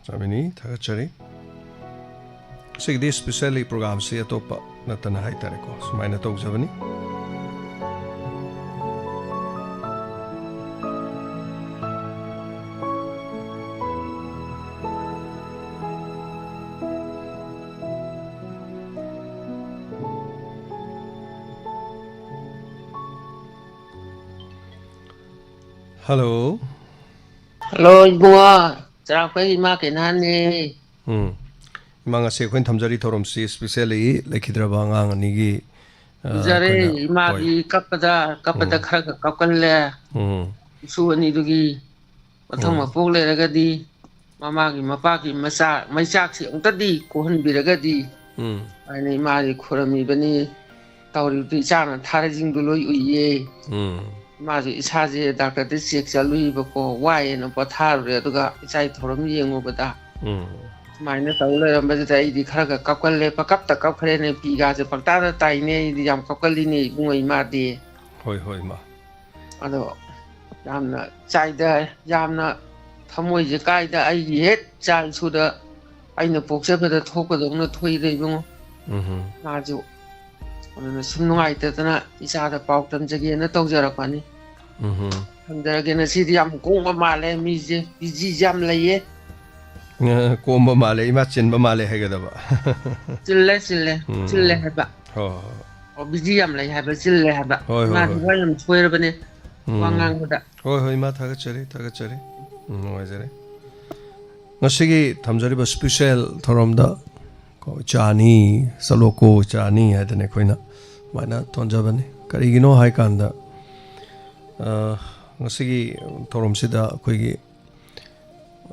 ꯆꯥꯃꯤꯅꯤ, ꯊꯥꯒꯠꯆꯔꯤ꯫ ꯉꯁꯤꯒꯤꯗꯤ specially programꯁꯤ ꯑꯇꯣꯞꯄ ꯅꯠꯇꯅ ꯍꯥꯏꯇꯥꯔꯦꯀꯣ, ꯁꯨꯃꯥꯏꯅ ꯇꯧꯖꯕꯅꯤ꯫ ꯍꯜꯂꯣ꯫ ꯍꯜꯂꯣ, ꯏꯕꯨꯡꯉꯣ꯫ ꯆꯔꯥꯛꯄꯒꯤ ꯏꯃꯥ ꯀꯩꯅꯥꯅꯦ꯫ ꯎꯝ꯫ ꯏꯃꯥ, ꯉꯁꯤ ꯑꯩꯈꯣꯏꯅ ꯊꯝꯖꯔꯤ ꯊꯧꯔꯝꯁꯤ specially ꯂꯩꯈꯤꯗ꯭ꯔꯕ ꯑꯉꯥꯡ ꯑꯅꯤꯒꯤ, ꯑ, ꯎꯖꯔꯦ, ꯑꯩꯈꯣꯏꯅ, ꯏꯃꯥꯒꯤ ꯍꯣꯏ꯫ ꯀꯞꯄꯗ, ꯀꯞꯄꯗ ꯎꯝ꯫ ꯈꯔ ꯈꯔ ꯀꯞꯀꯜꯂꯦ꯫ ꯎꯝ꯫ ꯏꯁꯨ ꯑꯅꯤꯗꯨꯒꯤ ꯃꯊꯪ ꯎꯝ꯫ ꯃꯄꯣꯛ ꯂꯩꯔꯒꯗꯤ ꯃꯃꯥꯒꯤ ꯃꯄꯥꯒꯤ ꯃꯆꯥ ꯃꯩꯆꯥꯛꯁꯤ ꯑꯃꯨꯛꯇꯗꯤ ꯀꯣꯛꯍꯟꯕꯤꯔꯒꯗꯤ ꯎꯝ꯫ ꯍꯥꯏꯅ ꯏꯃꯥꯁꯤ ꯈꯨꯔꯝꯃꯤꯕꯅꯤ꯫ ꯇꯧꯔꯤꯕꯗꯨ ꯏꯆꯥꯅ ꯊꯥꯔꯤꯁꯤꯡꯗꯨ ꯂꯣꯏ ꯎꯏꯌꯦ꯫ ꯎꯝ꯫ ꯏꯃꯥꯁꯨ ꯏꯁꯥꯁꯦ ꯗꯥꯛꯇꯔꯗ ꯆꯦꯛ ꯆꯠꯂꯨꯏꯕꯀꯣ, ꯋꯥꯏꯌꯦꯅ ꯄꯣꯊꯥꯔꯨꯔꯦ꯫ ꯑꯗꯨꯒ ꯏꯆꯥꯒꯤ ꯊꯧꯔꯝ ꯌꯦꯡꯉꯨꯕꯗ ꯎꯝ꯫ ꯁꯨꯃꯥꯏꯅ ꯇꯧ ꯂꯩꯔꯝꯕꯁꯤꯗ ꯑꯩꯗꯤ ꯈꯔꯒ ꯀꯞꯀꯜꯂꯦ, ꯄꯀꯞꯇ ꯀꯞꯈ꯭ꯔꯦꯅꯦ꯫ ꯄꯤꯒꯥꯁꯦ ꯄꯪꯇꯥꯗ ꯇꯥꯏꯅꯦ꯫ ꯑꯩꯗꯤ ꯌꯥꯝ ꯀꯞꯀꯜꯂꯤꯅꯦ ꯏꯕꯨꯡꯉꯣ ꯏꯃꯥꯗꯤ꯫ ꯍꯣꯏ, ꯍꯣꯏ, ꯏꯃꯥ꯫ ꯑꯗꯣ ꯌꯥꯝꯅ ꯆꯥꯏꯗ, ꯌꯥꯝꯅ ꯊꯃꯣꯏꯁꯦ ꯀꯥꯏꯗ꯫ ꯑꯩꯒꯤ ꯍꯦꯛ ꯏꯆꯥ ꯏꯁꯨꯗ ꯑꯩꯅ ꯄꯣꯛꯆꯕꯗ ꯊꯣꯛꯄꯗꯧꯅ ꯊꯣꯛꯏꯗ ꯏꯕꯨꯡꯉꯣ꯫ ꯎꯝꯍꯨꯝ꯫ ꯃꯥꯁꯨ ꯑꯗꯨꯅ ꯁꯨꯝ ꯅꯨꯡꯉꯥꯏꯇꯗꯅ ꯏꯆꯥꯗ ꯄꯥꯎ ꯇꯝꯖꯒꯦꯅ ꯇꯧꯖꯔꯛꯄꯅꯤ꯫ ꯎꯝꯍꯨꯝ꯫ ꯊꯝꯖꯔꯒꯦ꯫ ꯉꯁꯤꯗꯤ ꯌꯥꯝ ꯀꯣꯝꯕ ꯃꯥꯜꯂꯦ, ꯃꯤꯁꯦ ꯕꯤꯖꯤꯁꯦ ꯌꯥꯝ ꯂꯩꯌꯦ꯫ ꯑ, ꯀꯣꯝꯕ ꯃꯥꯜꯂꯦ, ꯏꯃꯥ ꯆꯤꯟꯕ ꯃꯥꯜꯂꯦ ꯍꯥꯏꯒꯗꯕ꯫ ꯆꯤꯜꯂꯦ, ꯆꯤꯜꯂꯦ, ꯎꯝ꯫ ꯆꯤꯜꯂꯦ ꯍꯥꯏꯕ꯫ ꯍꯣꯏ, ꯍꯣꯏ, ꯍꯣꯏ꯫ ꯑꯣ, ꯕꯤꯖꯤ ꯌꯥꯝ ꯂꯩ ꯍꯥꯏꯕ, ꯆꯤꯜꯂꯦ ꯍꯥꯏꯕ꯫ ꯍꯣꯏ, ꯍꯣꯏ, ꯏꯃꯥꯗꯤ ꯍꯣꯏ꯫ ꯋꯥ ꯌꯥꯝ ꯁꯣꯏꯔꯕꯅꯦ, ꯋꯥ ꯎꯝ꯫ ꯉꯥꯡꯕꯗ꯫ ꯍꯣꯏ, ꯍꯣꯏ, ꯏꯃꯥ, ꯊꯥꯒꯠꯆꯔꯤ, ꯊꯥꯒꯠꯆꯔꯤ꯫ ꯎꯝ, ꯅꯨꯡꯉꯥꯏꯖꯔꯦ꯫ ꯉꯁꯤꯒꯤ ꯊꯝꯖꯔꯤꯕ special ꯊꯧꯔꯝꯗ ꯀꯣ, ꯏꯆꯥ ꯑꯅꯤ, ꯆꯠꯂꯣꯀꯣ, ꯏꯆꯥ ꯑꯅꯤ ꯍꯥꯏꯗꯅ ꯑꯩꯈꯣꯏꯅ ꯑꯗꯨꯃꯥꯏꯅ ꯊꯣꯟꯖꯕꯅꯤ꯫ ꯀꯔꯤꯒꯤꯅꯣ ꯍꯥꯏꯀꯥꯟꯗ, ꯑ, ꯉꯁꯤꯒꯤ ꯊꯧꯔꯝꯁꯤꯗ ꯑꯩꯈꯣꯏꯒꯤ,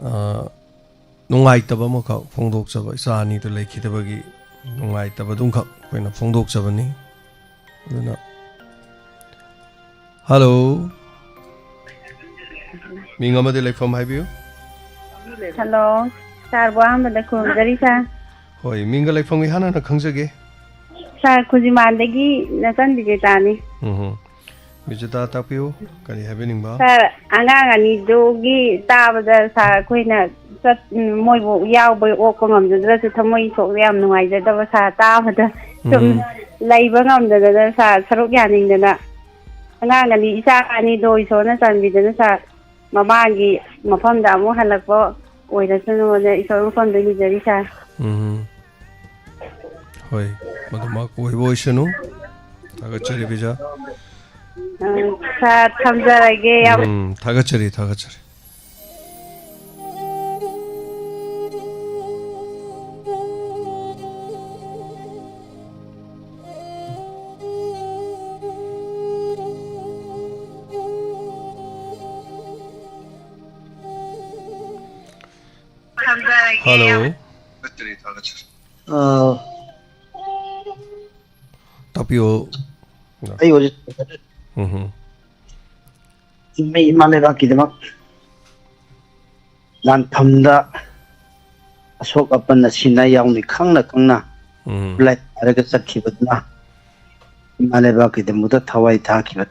ꯑ, ꯅꯨꯡꯉꯥꯏꯇꯕ ꯑꯃꯈꯛ ꯐꯣꯡꯗꯣꯛꯆꯕ, ꯏꯆꯥ ꯑꯅꯤꯗꯨ ꯂꯩꯈꯤꯗꯕꯒꯤ ꯅꯨꯡꯉꯥꯏꯇꯕꯗꯨꯈꯛ ꯑꯩꯈꯣꯏꯅ ꯐꯣꯡꯗꯣꯛꯆꯕꯅꯤ꯫ ꯑꯗꯨꯅ, hello꯫ ꯃꯤꯡ ꯑꯃꯗꯤ ꯂꯩꯐꯝ ꯍꯥꯏꯕꯤꯌꯨ꯫ Hello, ꯁꯥꯔꯕꯨ ꯑꯍꯥꯟꯕꯗ ꯈꯨꯔꯨꯝꯖꯔꯤ, ꯁꯥꯔ꯫ ꯍꯣꯏ, ꯃꯤꯡꯒ ꯂꯩꯐꯝꯒ ꯏꯍꯥꯟ ꯍꯥꯟꯅ ꯈꯪꯖꯒꯦ꯫ ꯁꯥꯔ, ꯈꯨꯖꯤꯃꯥꯟꯗꯒꯤ ꯅꯆꯟ ꯕꯤꯖꯦꯇꯥꯅꯤ꯫ ꯎꯝ ꯍꯨꯝ꯫ ꯕꯤꯖꯦꯇꯥ, ꯇꯥꯛꯄꯤꯌꯨ, ꯀꯔꯤ ꯍꯥꯏꯕꯤꯅꯤꯡꯕ? ꯁꯥꯔ, ꯑꯉꯥꯡ ꯑꯅꯤꯗꯨꯒꯤ ꯇꯥꯕꯗ, ꯁꯥꯔ, ꯑꯩꯈꯣꯏꯅ ꯆꯠ-, ꯎꯝ, ꯃꯣꯏꯕꯨ ꯌꯥꯎꯕ ꯑꯣꯛꯄ ꯉꯝꯖꯗ꯭ꯔꯁꯨ ꯊꯃꯣꯏ ꯁꯣꯛꯅ ꯌꯥꯝ ꯅꯨꯡꯉꯥꯏꯖꯗꯕ, ꯁꯥꯔ, ꯇꯥꯕꯗ ꯁꯨꯝ ꯎꯝ꯫ ꯂꯩꯕ ꯉꯝꯗꯗꯅ, ꯁꯥꯔ, ꯁꯔꯨꯛ ꯌꯥꯅꯤꯡꯗꯅ꯫ ꯑꯉꯥꯡ ꯑꯅꯤ, ꯏꯆꯥ ꯑꯅꯤꯗꯣ ꯏꯁꯣꯔꯅ ꯆꯥꯟꯕꯤꯗꯅ, ꯁꯥꯔ, ꯃꯃꯥꯒꯤ ꯃꯐꯝꯗ ꯑꯃꯨꯛ ꯍꯜꯂꯛꯄ ꯑꯣꯏꯔꯁꯅꯨꯅ ꯏꯁꯣꯔ ꯃꯐꯝꯗ ꯅꯤꯖꯔꯤ, ꯁꯥꯔ꯫ ꯎꯝ꯫ ꯍꯣꯏ, ꯃꯗꯨꯃꯛ ꯑꯣꯏꯕ ꯑꯣꯏꯁꯅꯨ꯫ ꯊꯥꯒꯠꯆꯔꯤ, ꯕꯤꯖꯥ꯫ ꯎꯝ, ꯁꯥꯔ, ꯊꯝꯖꯔꯒꯦ꯫ ꯌꯥꯝ ꯎꯝ, ꯊꯥꯒꯠꯆꯔꯤ, ꯊꯥꯒꯠꯆꯔꯤ꯫ ꯊꯝꯖꯔꯒꯦ꯫ Hello꯫ ꯊꯥꯒꯠꯆꯔꯤ, ꯊꯥꯒꯠꯆꯔꯤ꯫ ꯑꯥ꯫ ꯇꯥꯛꯄꯤꯌꯨ꯫ ꯑꯩ ꯍꯧꯖꯤꯛ ꯎꯝ ꯍꯨꯝ꯫ ꯏꯃꯥ ꯂꯩꯕꯥꯛꯀꯤꯗꯃꯛ ꯂꯥꯟꯐꯝꯗ ꯑꯁꯣꯛ ꯑꯄꯟ ꯑꯁꯤ ꯑꯅꯥ ꯌꯥꯎꯅ ꯈꯪꯅ ꯈꯪꯅ ꯎꯝ꯫ ꯈꯨꯠꯂꯥꯏ ꯄꯥꯏꯔꯒ ꯆꯠꯈꯤꯕꯗꯨꯅ ꯏꯃꯥ ꯂꯩꯕꯥꯛꯀꯤꯗꯃꯛꯇ ꯊꯋꯥꯏ ꯊꯥꯈꯤꯕ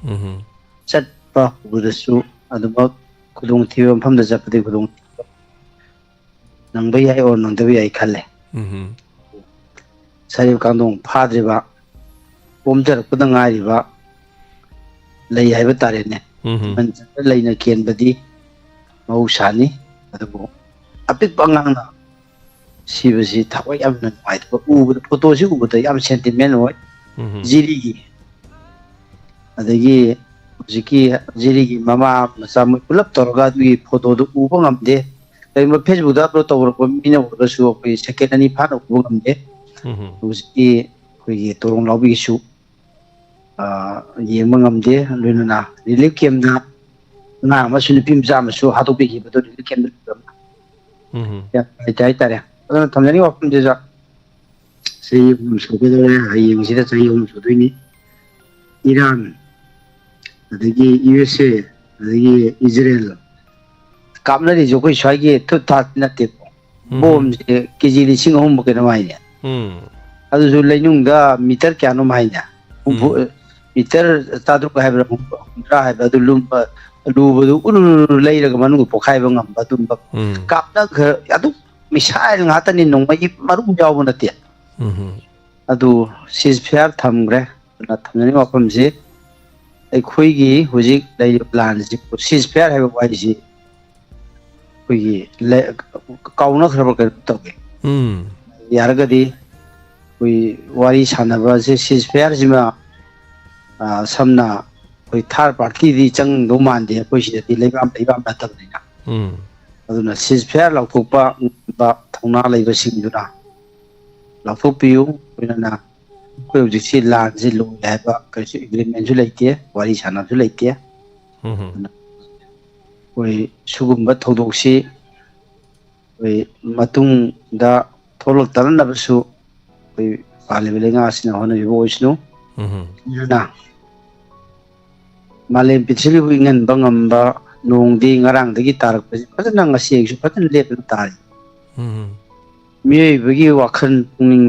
ꯎꯝ꯫ ꯆꯠꯄ ꯍꯧꯕꯗꯁꯨ ꯑꯗꯨꯃꯛ ꯈꯨꯗꯣꯡꯊꯤꯕ ꯃꯐꯝꯗ ꯆꯠꯄꯗꯤ ꯈꯨꯗꯣꯡ ꯅꯪꯕ ꯌꯥꯏ or ꯅꯪꯗꯕ ꯌꯥꯏ ꯈꯜꯂꯦ꯫ ꯎꯝ꯫ ꯁꯔꯤꯕ ꯀꯥꯡꯗꯣꯡ ꯐꯥꯗ꯭ꯔꯤꯕ, ꯄꯣꯝꯊꯔꯛꯄꯗ ꯉꯥꯏꯔꯤꯕ ꯂꯩ ꯍꯥꯏꯕ ꯇꯥꯔꯦꯅꯦ꯫ ꯎꯝ꯫ ꯃꯟꯖꯟꯗ ꯂꯩꯅ ꯀꯦꯟꯕꯗꯤ ꯃꯍꯧꯁꯥꯅꯤ꯫ ꯑꯗꯨꯕꯨ ꯑꯄꯤꯛꯄ ꯑꯉꯥꯡꯅ ꯁꯤꯕꯁꯤ ꯊꯋꯥꯏ ꯌꯥꯝꯅ ꯅꯨꯡꯉꯥꯏꯇꯕ, ꯎꯕꯗ, ꯐꯣꯇꯣꯁꯤ ꯎꯕꯗ ꯌꯥꯝ ꯁꯦꯟꯇꯤꯃꯦꯟ ꯑꯣꯏ꯫ ꯎꯝ꯫ ꯖꯤꯔꯤꯒꯤ, ꯑꯗꯒꯤ ꯍꯧꯖꯤꯛꯀꯤ ꯖꯤꯔꯤꯒꯤ ꯃꯃꯥ ꯃꯆꯥ ꯃꯣꯏ ꯄꯨꯂꯞ ꯇꯧꯔꯒ ꯑꯗꯨꯒꯤ ꯐꯣꯇꯣꯗꯨ ꯎꯕ ꯉꯝꯗꯦ꯫ ꯀꯔꯤꯒꯨꯝꯕ ꯐꯦꯁꯕꯨꯛꯇ ꯑꯞꯂꯣꯗ ꯇꯧꯔꯛꯄ ꯃꯤꯅ ꯎꯔꯒꯁꯨ ꯑꯩꯈꯣꯏ ꯁꯦꯀꯦꯟ ꯑꯅꯤ ꯐꯥꯅ ꯎꯕ ꯉꯝꯗꯦ꯫ ꯎꯝ꯫ ꯍꯧꯖꯤꯛꯀꯤ ꯑꯩꯈꯣꯏꯒꯤ ꯇꯣꯔꯣꯡ ꯂꯥꯎꯕꯤꯒꯤꯁꯨ, ꯑ, ꯌꯦꯡꯕ ꯉꯝꯗꯦ꯫ ꯂꯣꯏꯅꯅ ꯔꯤꯂꯤꯐ ꯀꯦꯝꯞꯇ ꯑꯉꯥꯡ ꯑꯃꯁꯨ ꯅꯨꯄꯤ ꯃꯆꯥ ꯑꯃꯁꯨ ꯍꯥꯠꯇꯣꯛꯄꯤꯈꯤꯕꯗꯣ ꯔꯤꯂꯤꯐ ꯀꯦꯝꯞꯇ ꯂꯩꯕ ꯑꯃ꯫ ꯎꯝ꯫ ꯌꯥꯝ ꯅꯨꯡꯉꯥꯏꯇꯦ ꯍꯥꯏꯇꯥꯔꯦ꯫ ꯑꯗꯨꯅ ꯊꯝꯖꯅꯤꯡꯕ ꯋꯥꯐꯝꯁꯤꯗ ꯆꯍꯤ ꯑꯍꯨꯝ ꯁꯨꯒꯗꯧꯔꯦ, ꯍꯌꯦꯡꯁꯤꯗ ꯆꯍꯤ ꯑꯍꯨꯝ ꯁꯨꯗꯣꯏꯅꯤ꯫ ꯏꯔꯥꯟ, ꯑꯗꯒꯤ ꯌꯨ ꯑꯦꯁ ꯑꯦ, ꯑꯗꯒꯤ ꯏꯖꯔꯦꯜ ꯀꯥꯞꯅꯔꯤꯁꯦ ꯑꯩꯈꯣꯏ ꯁ꯭ꯋꯥꯏꯒꯤ ꯊꯨꯠ ꯊꯥꯠ ꯅꯠꯇꯦꯀꯣ꯫ ꯎꯝ꯫ ꯕꯣꯝꯁꯦ ꯀꯦ ꯖꯤ ꯂꯤꯁꯤꯡ ꯑꯍꯨꯝ ꯀꯩꯅꯣꯝ ꯍꯥꯏꯅꯦ꯫ ꯎꯝ꯫ ꯑꯗꯨꯁꯨ ꯂꯩꯅꯨꯡꯗ ꯃꯤꯇꯔ ꯀꯌꯥꯅꯣꯝ ꯍꯥꯏꯅꯦ꯫ ꯍꯨꯝꯐꯨ-, ꯎꯝ꯫ ꯃꯤꯇꯔ ꯆꯥꯇ꯭ꯔꯨꯛ ꯍꯥꯏꯕ꯭ꯔꯥ, ꯍꯨꯝꯐꯨ-, ꯍꯨꯝꯗ꯭ꯔꯥ ꯍꯥꯏꯕ꯭ꯔꯥ, ꯑꯗꯨ ꯂꯨꯝꯕ, ꯂꯨꯕꯗꯨ ꯎꯔꯨ ꯎꯔꯨ ꯂꯩꯔꯒ ꯃꯅꯨꯡꯗ ꯄꯣꯛꯈꯥꯏꯕ ꯉꯝꯕ ꯑꯗꯨꯝꯕ ꯎꯝ꯫ ꯀꯥꯞꯅꯈ꯭ꯔ-, ꯑꯗꯨꯝ ꯃꯤꯁꯥꯏꯜ ꯉꯥꯛꯇꯅꯤ, ꯅꯣꯡꯃꯩꯒꯤ ꯃꯔꯨꯝ ꯌꯥꯎꯕ ꯅꯠꯇꯦ꯫ ꯎꯝ꯫ ꯑꯗꯨ ꯁꯤꯖ ꯐꯌꯥꯔ ꯊꯝꯈ꯭ꯔꯦ꯫ ꯑꯗꯨꯅ ꯊꯝꯖꯅꯤꯡꯕ ꯋꯥꯐꯝꯁꯤ, ꯑꯩꯈꯣꯏꯒꯤ ꯍꯧꯖꯤꯛ ꯂꯩꯔꯤꯕ ꯂꯥꯟꯁꯤ, ꯁꯤꯖ ꯐꯌꯥꯔ ꯍꯥꯏꯕ ꯋꯥꯍꯩꯁꯤ ꯑꯩꯈꯣꯏꯒꯤ ꯂꯩ-, ꯀꯥꯎꯅꯈ꯭ꯔꯕ ꯀꯩꯅꯣ ꯇꯧꯋꯦ꯫ ꯎꯝ꯫ ꯌꯥꯔꯒꯗꯤ ꯑꯩꯈꯣꯏ ꯋꯥꯔꯤ ꯁꯥꯟꯅꯕꯁꯦ, ꯁꯤꯖ ꯐꯌꯥꯔꯁꯤꯃ, ꯑ, ꯁꯝꯅ ꯑꯩꯈꯣꯏ ꯊꯥꯔꯗ ꯄꯥꯔꯇꯤꯗꯤ ꯆꯪꯗꯧ ꯃꯥꯟꯗꯦ, ꯑꯩꯈꯣꯏ ꯁꯤꯗꯗꯤ ꯂꯩꯕꯥꯛ, ꯂꯩꯕꯥꯛ ꯅꯠꯇꯕꯅꯤꯅ꯫ ꯎꯝ꯫ ꯑꯗꯨꯅ ꯁꯤꯖ ꯐꯌꯥꯔ ꯂꯥꯎꯊꯣꯛꯄ ꯉꯝꯕ ꯊꯧꯅꯥ ꯂꯩꯕꯁꯤꯡꯗꯨꯅ ꯂꯥꯎꯊꯣꯛꯄꯤꯌꯨ꯫ ꯂꯣꯏꯅꯅ ꯑꯩꯈꯣꯏ ꯍꯧꯖꯤꯛꯁꯤ ꯂꯥꯟꯁꯤ ꯂꯣꯏꯔꯦ ꯍꯥꯏꯕ ꯀꯔꯤꯁꯨ ꯑꯦꯒ꯭ꯔꯤꯃꯦꯟꯁꯨ ꯂꯩꯇꯦ, ꯋꯥꯔꯤ ꯁꯥꯟꯅꯕꯁꯨ ꯂꯩꯇꯦ꯫ ꯎꯝ꯫ ꯑꯗꯨꯅ ꯑꯩꯈꯣꯏ ꯁꯤꯒꯨꯝꯕ ꯊꯧꯗꯣꯛꯁꯤ ꯑꯩꯈꯣꯏ ꯃꯇꯨꯡꯗ ꯊꯣꯛꯂꯛꯇꯅꯕꯁꯨ ꯑꯩꯈꯣꯏ ꯄꯥꯜꯂꯤꯕ ꯂꯩꯉꯥꯛ ꯑꯁꯤꯅ ꯍꯣꯠꯅꯕꯤꯕ ꯑꯣꯏꯁꯅꯨ꯫ ꯎꯝ꯫ ꯑꯗꯨꯅ ꯃꯥꯂꯦꯝ ꯄ꯭ꯔꯤꯊꯤꯕꯤꯕꯨ ꯏꯪꯍꯟꯕ ꯉꯝꯕ ꯅꯣꯡꯗꯤ ꯉꯔꯥꯡꯗꯒꯤ ꯇꯥꯔꯛꯄꯁꯤ ꯐꯖꯅ ꯉꯁꯤ ꯑꯌꯨꯛꯁꯨ ꯐꯖꯅ ꯂꯦꯞꯇꯅ ꯇꯥꯔꯤ꯫ ꯎꯝ꯫ ꯃꯤꯑꯣꯏꯕꯒꯤ ꯋꯥꯈꯜ ꯄꯨꯛꯅꯤꯡ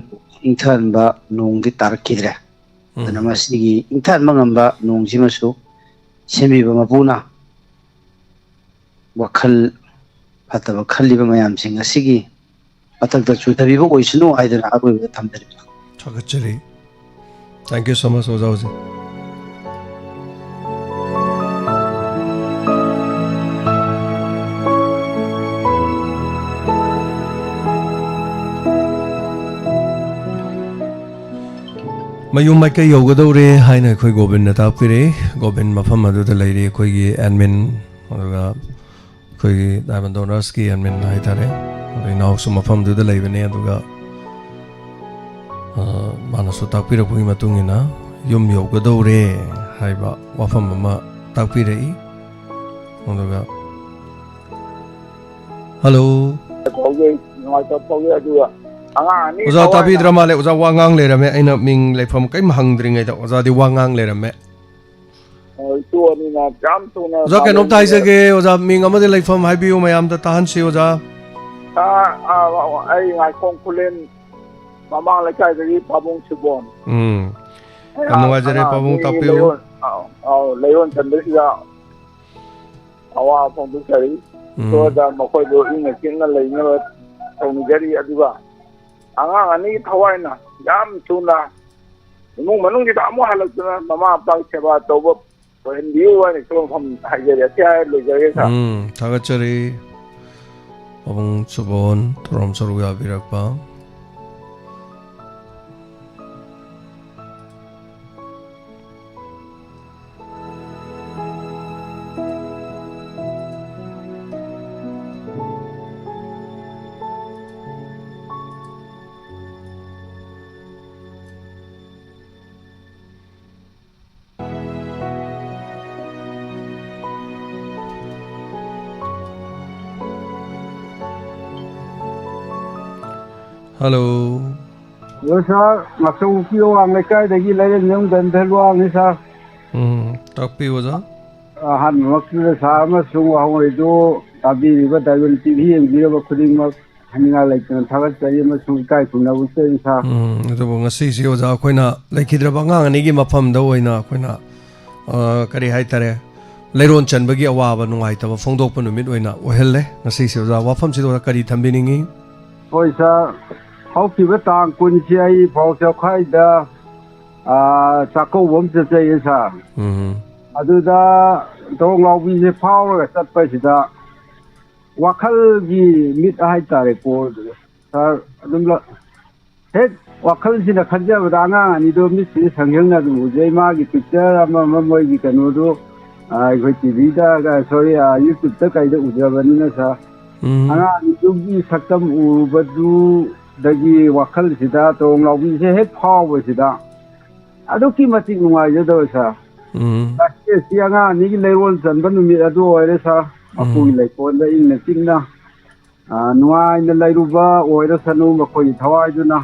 ꯏꯪꯊꯍꯟꯕ ꯅꯣꯡꯗꯤ ꯇꯥꯔꯛꯈꯤꯗ꯭ꯔꯦ꯫ ꯎꯝ꯫ ꯑꯗꯨꯅ ꯃꯁꯤꯒꯤ ꯏꯪꯊꯍꯟꯕ ꯉꯝꯕ ꯅꯣꯡꯁꯤꯃꯁꯨ ꯁꯦꯝꯕꯤꯕ ꯃꯄꯨꯅ ꯋꯥꯈꯜ ꯐꯠꯇꯕ ꯈꯜꯂꯤꯕ ꯃꯌꯥꯝꯁꯤꯡ ꯑꯁꯤꯒꯤ ꯃꯊꯛꯇ ꯆꯨꯊꯕꯤꯕ ꯑꯣꯏꯁꯅꯨ ꯍꯥꯏꯗꯨꯅ ꯑꯔꯣꯏꯕꯗ ꯊꯝꯖꯔꯤ꯫ ꯊꯥꯒꯠꯆꯔꯤ꯫ Thank you so much, ꯑꯣꯖꯥ ꯍꯧꯖꯤꯛ꯫ ꯃꯌꯨꯝ ꯃꯥꯏꯀꯩ ꯌꯧꯒꯗꯧꯔꯦ ꯍꯥꯏꯅ ꯑꯩꯈꯣꯏ ꯒꯣꯕꯤꯟꯅ ꯇꯥꯛꯄꯤꯔꯛꯏ꯫ ꯒꯣꯕꯤꯟ ꯃꯐꯝ ꯑꯗꯨꯗ ꯂꯩꯔꯤ ꯑꯩꯈꯣꯏꯒꯤ admin, ꯑꯗꯨꯒ ꯑꯩꯈꯣꯏꯒꯤ Diamond Donorꯁꯀꯤ admin ꯍꯥꯏꯇꯥꯔꯦ꯫ ꯑꯗꯣ ꯏꯅꯥꯎꯁꯨ ꯃꯐꯝꯗꯨꯗ ꯂꯩꯕꯅꯦ꯫ ꯑꯗꯨꯒ, ꯑ, ꯃꯥꯅꯁꯨ ꯇꯥꯛꯄꯤꯔꯛꯄꯒꯤ ꯃꯇꯨꯡ ꯏꯟꯅ ꯌꯨꯝ ꯌꯧꯒꯗꯧꯔꯦ ꯍꯥꯏꯕ ꯋꯥꯐꯝ ꯑꯃ ꯇꯥꯛꯄꯤꯔꯛꯏ꯫ ꯑꯗꯨꯒ, ꯍꯜꯂꯣ꯫ ꯐꯥꯎꯖꯩ, ꯅꯨꯡꯉꯥꯏꯇꯕ ꯐꯥꯎꯖꯩ꯫ ꯑꯗꯨꯒ ꯑꯉꯥꯡ ꯑꯅꯤ ꯑꯣꯖꯥ ꯊꯋꯥꯏꯅ ꯇꯥꯕꯤꯗ꯭ꯔ ꯃꯥꯜꯂꯦ꯫ ꯑꯣꯖꯥ ꯋꯥ ꯉꯥꯡ ꯂꯩꯔꯝꯃꯦ꯫ ꯑꯩꯅ ꯃꯤꯡ ꯂꯩꯐꯝ ꯀꯔꯤꯝ ꯍꯪꯗ꯭ꯔꯤꯉꯩꯗ ꯑꯣꯖꯥꯗꯤ ꯋꯥ ꯉꯥꯡ ꯂꯩꯔꯝꯃꯦ꯫ ꯑꯣ, ꯏꯆꯨ ꯑꯅꯤꯅ ꯌꯥꯝ ꯊꯨꯅ ꯑꯣꯖꯥ, ꯀꯩꯅꯣꯝꯇ ꯄꯥꯜꯂꯦ꯫ ꯍꯥꯏꯖꯒꯦ, ꯑꯣꯖꯥ, ꯃꯤꯡ ꯑꯃꯗꯤ ꯂꯩꯐꯝ ꯍꯥꯏꯕꯤꯌꯨ, ꯃꯌꯥꯝꯗ ꯇꯥꯍꯟꯁꯤ, ꯑꯣꯖꯥ꯫ ꯑꯥ, ꯑꯥ, ꯑꯥ, ꯑꯩ ꯉꯥꯏꯈꯣꯡ ꯈꯨꯂꯦꯟ ꯃꯃꯥꯡ ꯂꯩꯀꯥꯏꯗꯒꯤ ꯄꯥꯕꯨꯡ ꯁꯤꯕꯣꯟ꯫ ꯎꯝ꯫ ꯌꯥꯝ ꯃꯌꯥꯝ ꯅꯨꯡꯉꯥꯏꯖꯔꯦ, ꯑꯉꯥꯡ ꯄꯥꯕꯨꯡ ꯑꯅꯤ ꯇꯥꯛꯄꯤꯌꯨ꯫ ꯂꯩꯔꯣꯟ-, ꯑꯥ, ꯑꯥꯎ, ꯂꯩꯔꯣꯟ ꯆꯟꯕꯁꯤꯗ ꯑꯋꯥꯕ ꯐꯣꯡꯗꯣꯛꯆꯔꯤ꯫ ꯎꯝ꯫ ꯏꯁꯣꯔꯗ ꯃꯈꯣꯏꯕꯨ ꯏꯪꯅ ꯆꯤꯛꯅ ꯂꯩꯅꯕ ꯇꯧꯅꯤꯖꯔꯤ꯫ ꯑꯗꯨꯒ ꯑꯉꯥꯡ ꯑꯅꯤꯒꯤ ꯊꯋꯥꯏꯅ ꯌꯥꯝ ꯊꯨꯅ ꯏꯃꯨꯡ ꯃꯅꯨꯡꯁꯤꯗ ꯑꯃꯨꯛ ꯍꯜꯂꯛꯇꯨꯅ ꯃꯃꯥ ꯃꯄꯥꯒꯤ ꯁꯦꯕꯥ ꯇꯧꯕ ꯑꯣꯏꯍꯟꯕꯤꯌꯨ ꯍꯥꯏꯅ ꯏꯁꯣꯔ ꯃꯐꯝ ꯍꯥꯏꯖꯔꯤ꯫ ꯑꯁꯤ ꯍꯥꯏꯔ ꯂꯣꯏꯖꯔꯒꯦ, ꯁꯥꯔ꯫ ꯎꯝ, ꯊꯥꯒꯠꯆꯔꯤ꯫ ꯄꯥꯕꯨꯡ ꯁꯨꯕꯣꯟ ꯊꯧꯔꯝ ꯁꯔꯨꯛ ꯌꯥꯕꯤꯔꯛꯄ꯫ ꯍꯜꯂꯣ꯫ ꯍꯜꯂꯣ, ꯁꯥꯔ꯫ ꯃꯆꯧ ꯅꯨꯄꯤ ꯑꯋꯥꯡ ꯂꯩꯀꯥꯏꯗꯒꯤ ꯂꯩꯔꯦꯟ ꯌꯨꯝ ꯒꯟꯙꯔ ꯋꯥꯡꯅꯤ, ꯁꯥꯔ꯫ ꯎꯝ, ꯇꯥꯛꯄꯤꯌꯨ, ꯑꯣꯖꯥ꯫ ꯑꯍꯥꯟꯕꯃꯛꯇꯗ ꯁꯥꯔ ꯑꯃꯁꯨꯡ ꯋꯥꯍꯪ ꯑꯣꯏꯗꯨ ꯇꯥꯕꯤꯔꯤꯕ ꯗꯥꯏꯃꯟ ꯇꯤꯚꯤ ꯌꯦꯡꯕꯤꯔꯕ ꯈꯨꯗꯤꯡꯃꯛ ꯍꯥꯏꯅꯤꯡꯉꯥꯏ ꯂꯩꯇꯅ ꯊꯥꯒꯠꯆꯔꯤ ꯑꯃꯁꯨꯡ ꯏꯀꯥꯏ ꯈꯨꯝꯅꯕ ꯎꯠꯆꯔꯤ, ꯁꯥꯔ꯫ ꯎꯝ, ꯑꯗꯨꯕꯨ ꯉꯁꯤꯁꯤ ꯑꯣꯖꯥ, ꯑꯩꯈꯣꯏꯅ ꯂꯩꯈꯤꯗ꯭ꯔꯕ ꯑꯉꯥꯡ ꯑꯅꯤꯒꯤ ꯃꯐꯝꯗ ꯑꯣꯏꯅ ꯑꯩꯈꯣꯏꯅ, ꯑ, ꯀꯔꯤ ꯍꯥꯏꯇꯥꯔꯦ, ꯂꯩꯔꯣꯟ ꯆꯟꯕꯒꯤ ꯑꯋꯥꯕ ꯅꯨꯡꯉꯥꯏꯇꯕ ꯐꯣꯡꯗꯣꯛꯄ ꯅꯨꯃꯤꯠ ꯑꯣꯏꯅ ꯑꯣꯏꯍꯜꯂꯦ ꯉꯁꯤꯁꯤ꯫ ꯑꯣꯖꯥ, ꯋꯥꯐꯝꯁꯤꯗ ꯑꯣꯖꯥ ꯀꯔꯤ ꯊꯝꯕꯤꯅꯤꯡꯉꯤ? ꯍꯣꯏ, ꯁꯥꯔ꯫ ꯍꯧꯈꯤꯕ ꯇꯥꯡ ꯀꯨꯟꯁꯤ ꯑꯩ ꯄꯥꯎ ꯆꯥꯎꯈꯥꯏꯗ, ꯑ, ꯆꯥꯛꯀꯧꯕ ꯑꯃ ꯆꯠꯆꯩꯌꯦ, ꯁꯥꯔ꯫ ꯎꯝ꯫ ꯑꯗꯨꯗ ꯇꯣꯡꯂꯥꯎꯕꯤꯁꯦ ꯐꯥꯎꯔꯒ ꯆꯠꯄꯁꯤꯗ ꯋꯥꯈꯜꯒꯤ ꯃꯤꯠ ꯍꯥꯏꯇꯥꯔꯦꯀꯣ, ꯁꯥꯔ, ꯑꯗꯨꯝ ꯂ-, ꯍꯦꯛ ꯋꯥꯈꯜꯁꯤꯅ ꯈꯟꯖꯕꯗ ꯑꯉꯥꯡ ꯑꯅꯤꯗꯣ ꯃꯤꯠꯁꯤꯗ ꯁꯪꯁꯪꯅ ꯑꯗꯨꯝ ꯎꯖꯩ꯫ ꯃꯥꯒꯤ ꯄꯤꯛꯆꯔ ꯑꯃ ꯑꯃ ꯃꯣꯏꯒꯤ ꯀꯩꯅꯣꯗꯨ, ꯑ, ꯑꯩꯈꯣꯏ ꯇꯤꯚꯤꯗ, ꯑ, ꯁꯣꯔꯤ, ꯑ, YouTubeꯇ ꯀꯩꯗ ꯎꯖꯕꯅꯤꯅ, ꯁꯥꯔ, ꯎꯝ꯫ ꯑꯉꯥꯡ ꯑꯅꯤꯗꯨꯒꯤ ꯁꯛꯇꯝ ꯎꯕꯗꯨꯗꯒꯤ ꯋꯥꯈꯜꯁꯤꯗ ꯇꯣꯡꯂꯥꯎꯕꯤꯁꯦ ꯍꯦꯛ ꯐꯥꯎꯕꯁꯤꯗ ꯑꯗꯨꯛꯀꯤ ꯃꯇꯤꯛ ꯅꯨꯡꯉꯥꯏꯖꯗꯕ, ꯁꯥꯔ꯫ ꯎꯝ꯫ ꯉꯁꯤ ꯑꯉꯥꯡ ꯑꯅꯤꯒꯤ ꯂꯩꯔꯣꯜ ꯆꯟꯕ ꯅꯨꯃꯤꯠ ꯑꯗꯨ ꯑꯣꯏꯔꯦ, ꯁꯥꯔ꯫ ꯎꯝ꯫ ꯃꯄꯨꯒꯤ ꯂꯩꯀꯣꯜꯗ ꯏꯪꯅ ꯆꯤꯛꯅ, ꯑ, ꯅꯨꯡꯉꯥꯏꯅ ꯂꯩꯔꯨꯕ ꯑꯣꯏꯔꯁꯅꯨ ꯃꯈꯣꯏꯒꯤ ꯊꯋꯥꯏꯗꯨꯅ꯫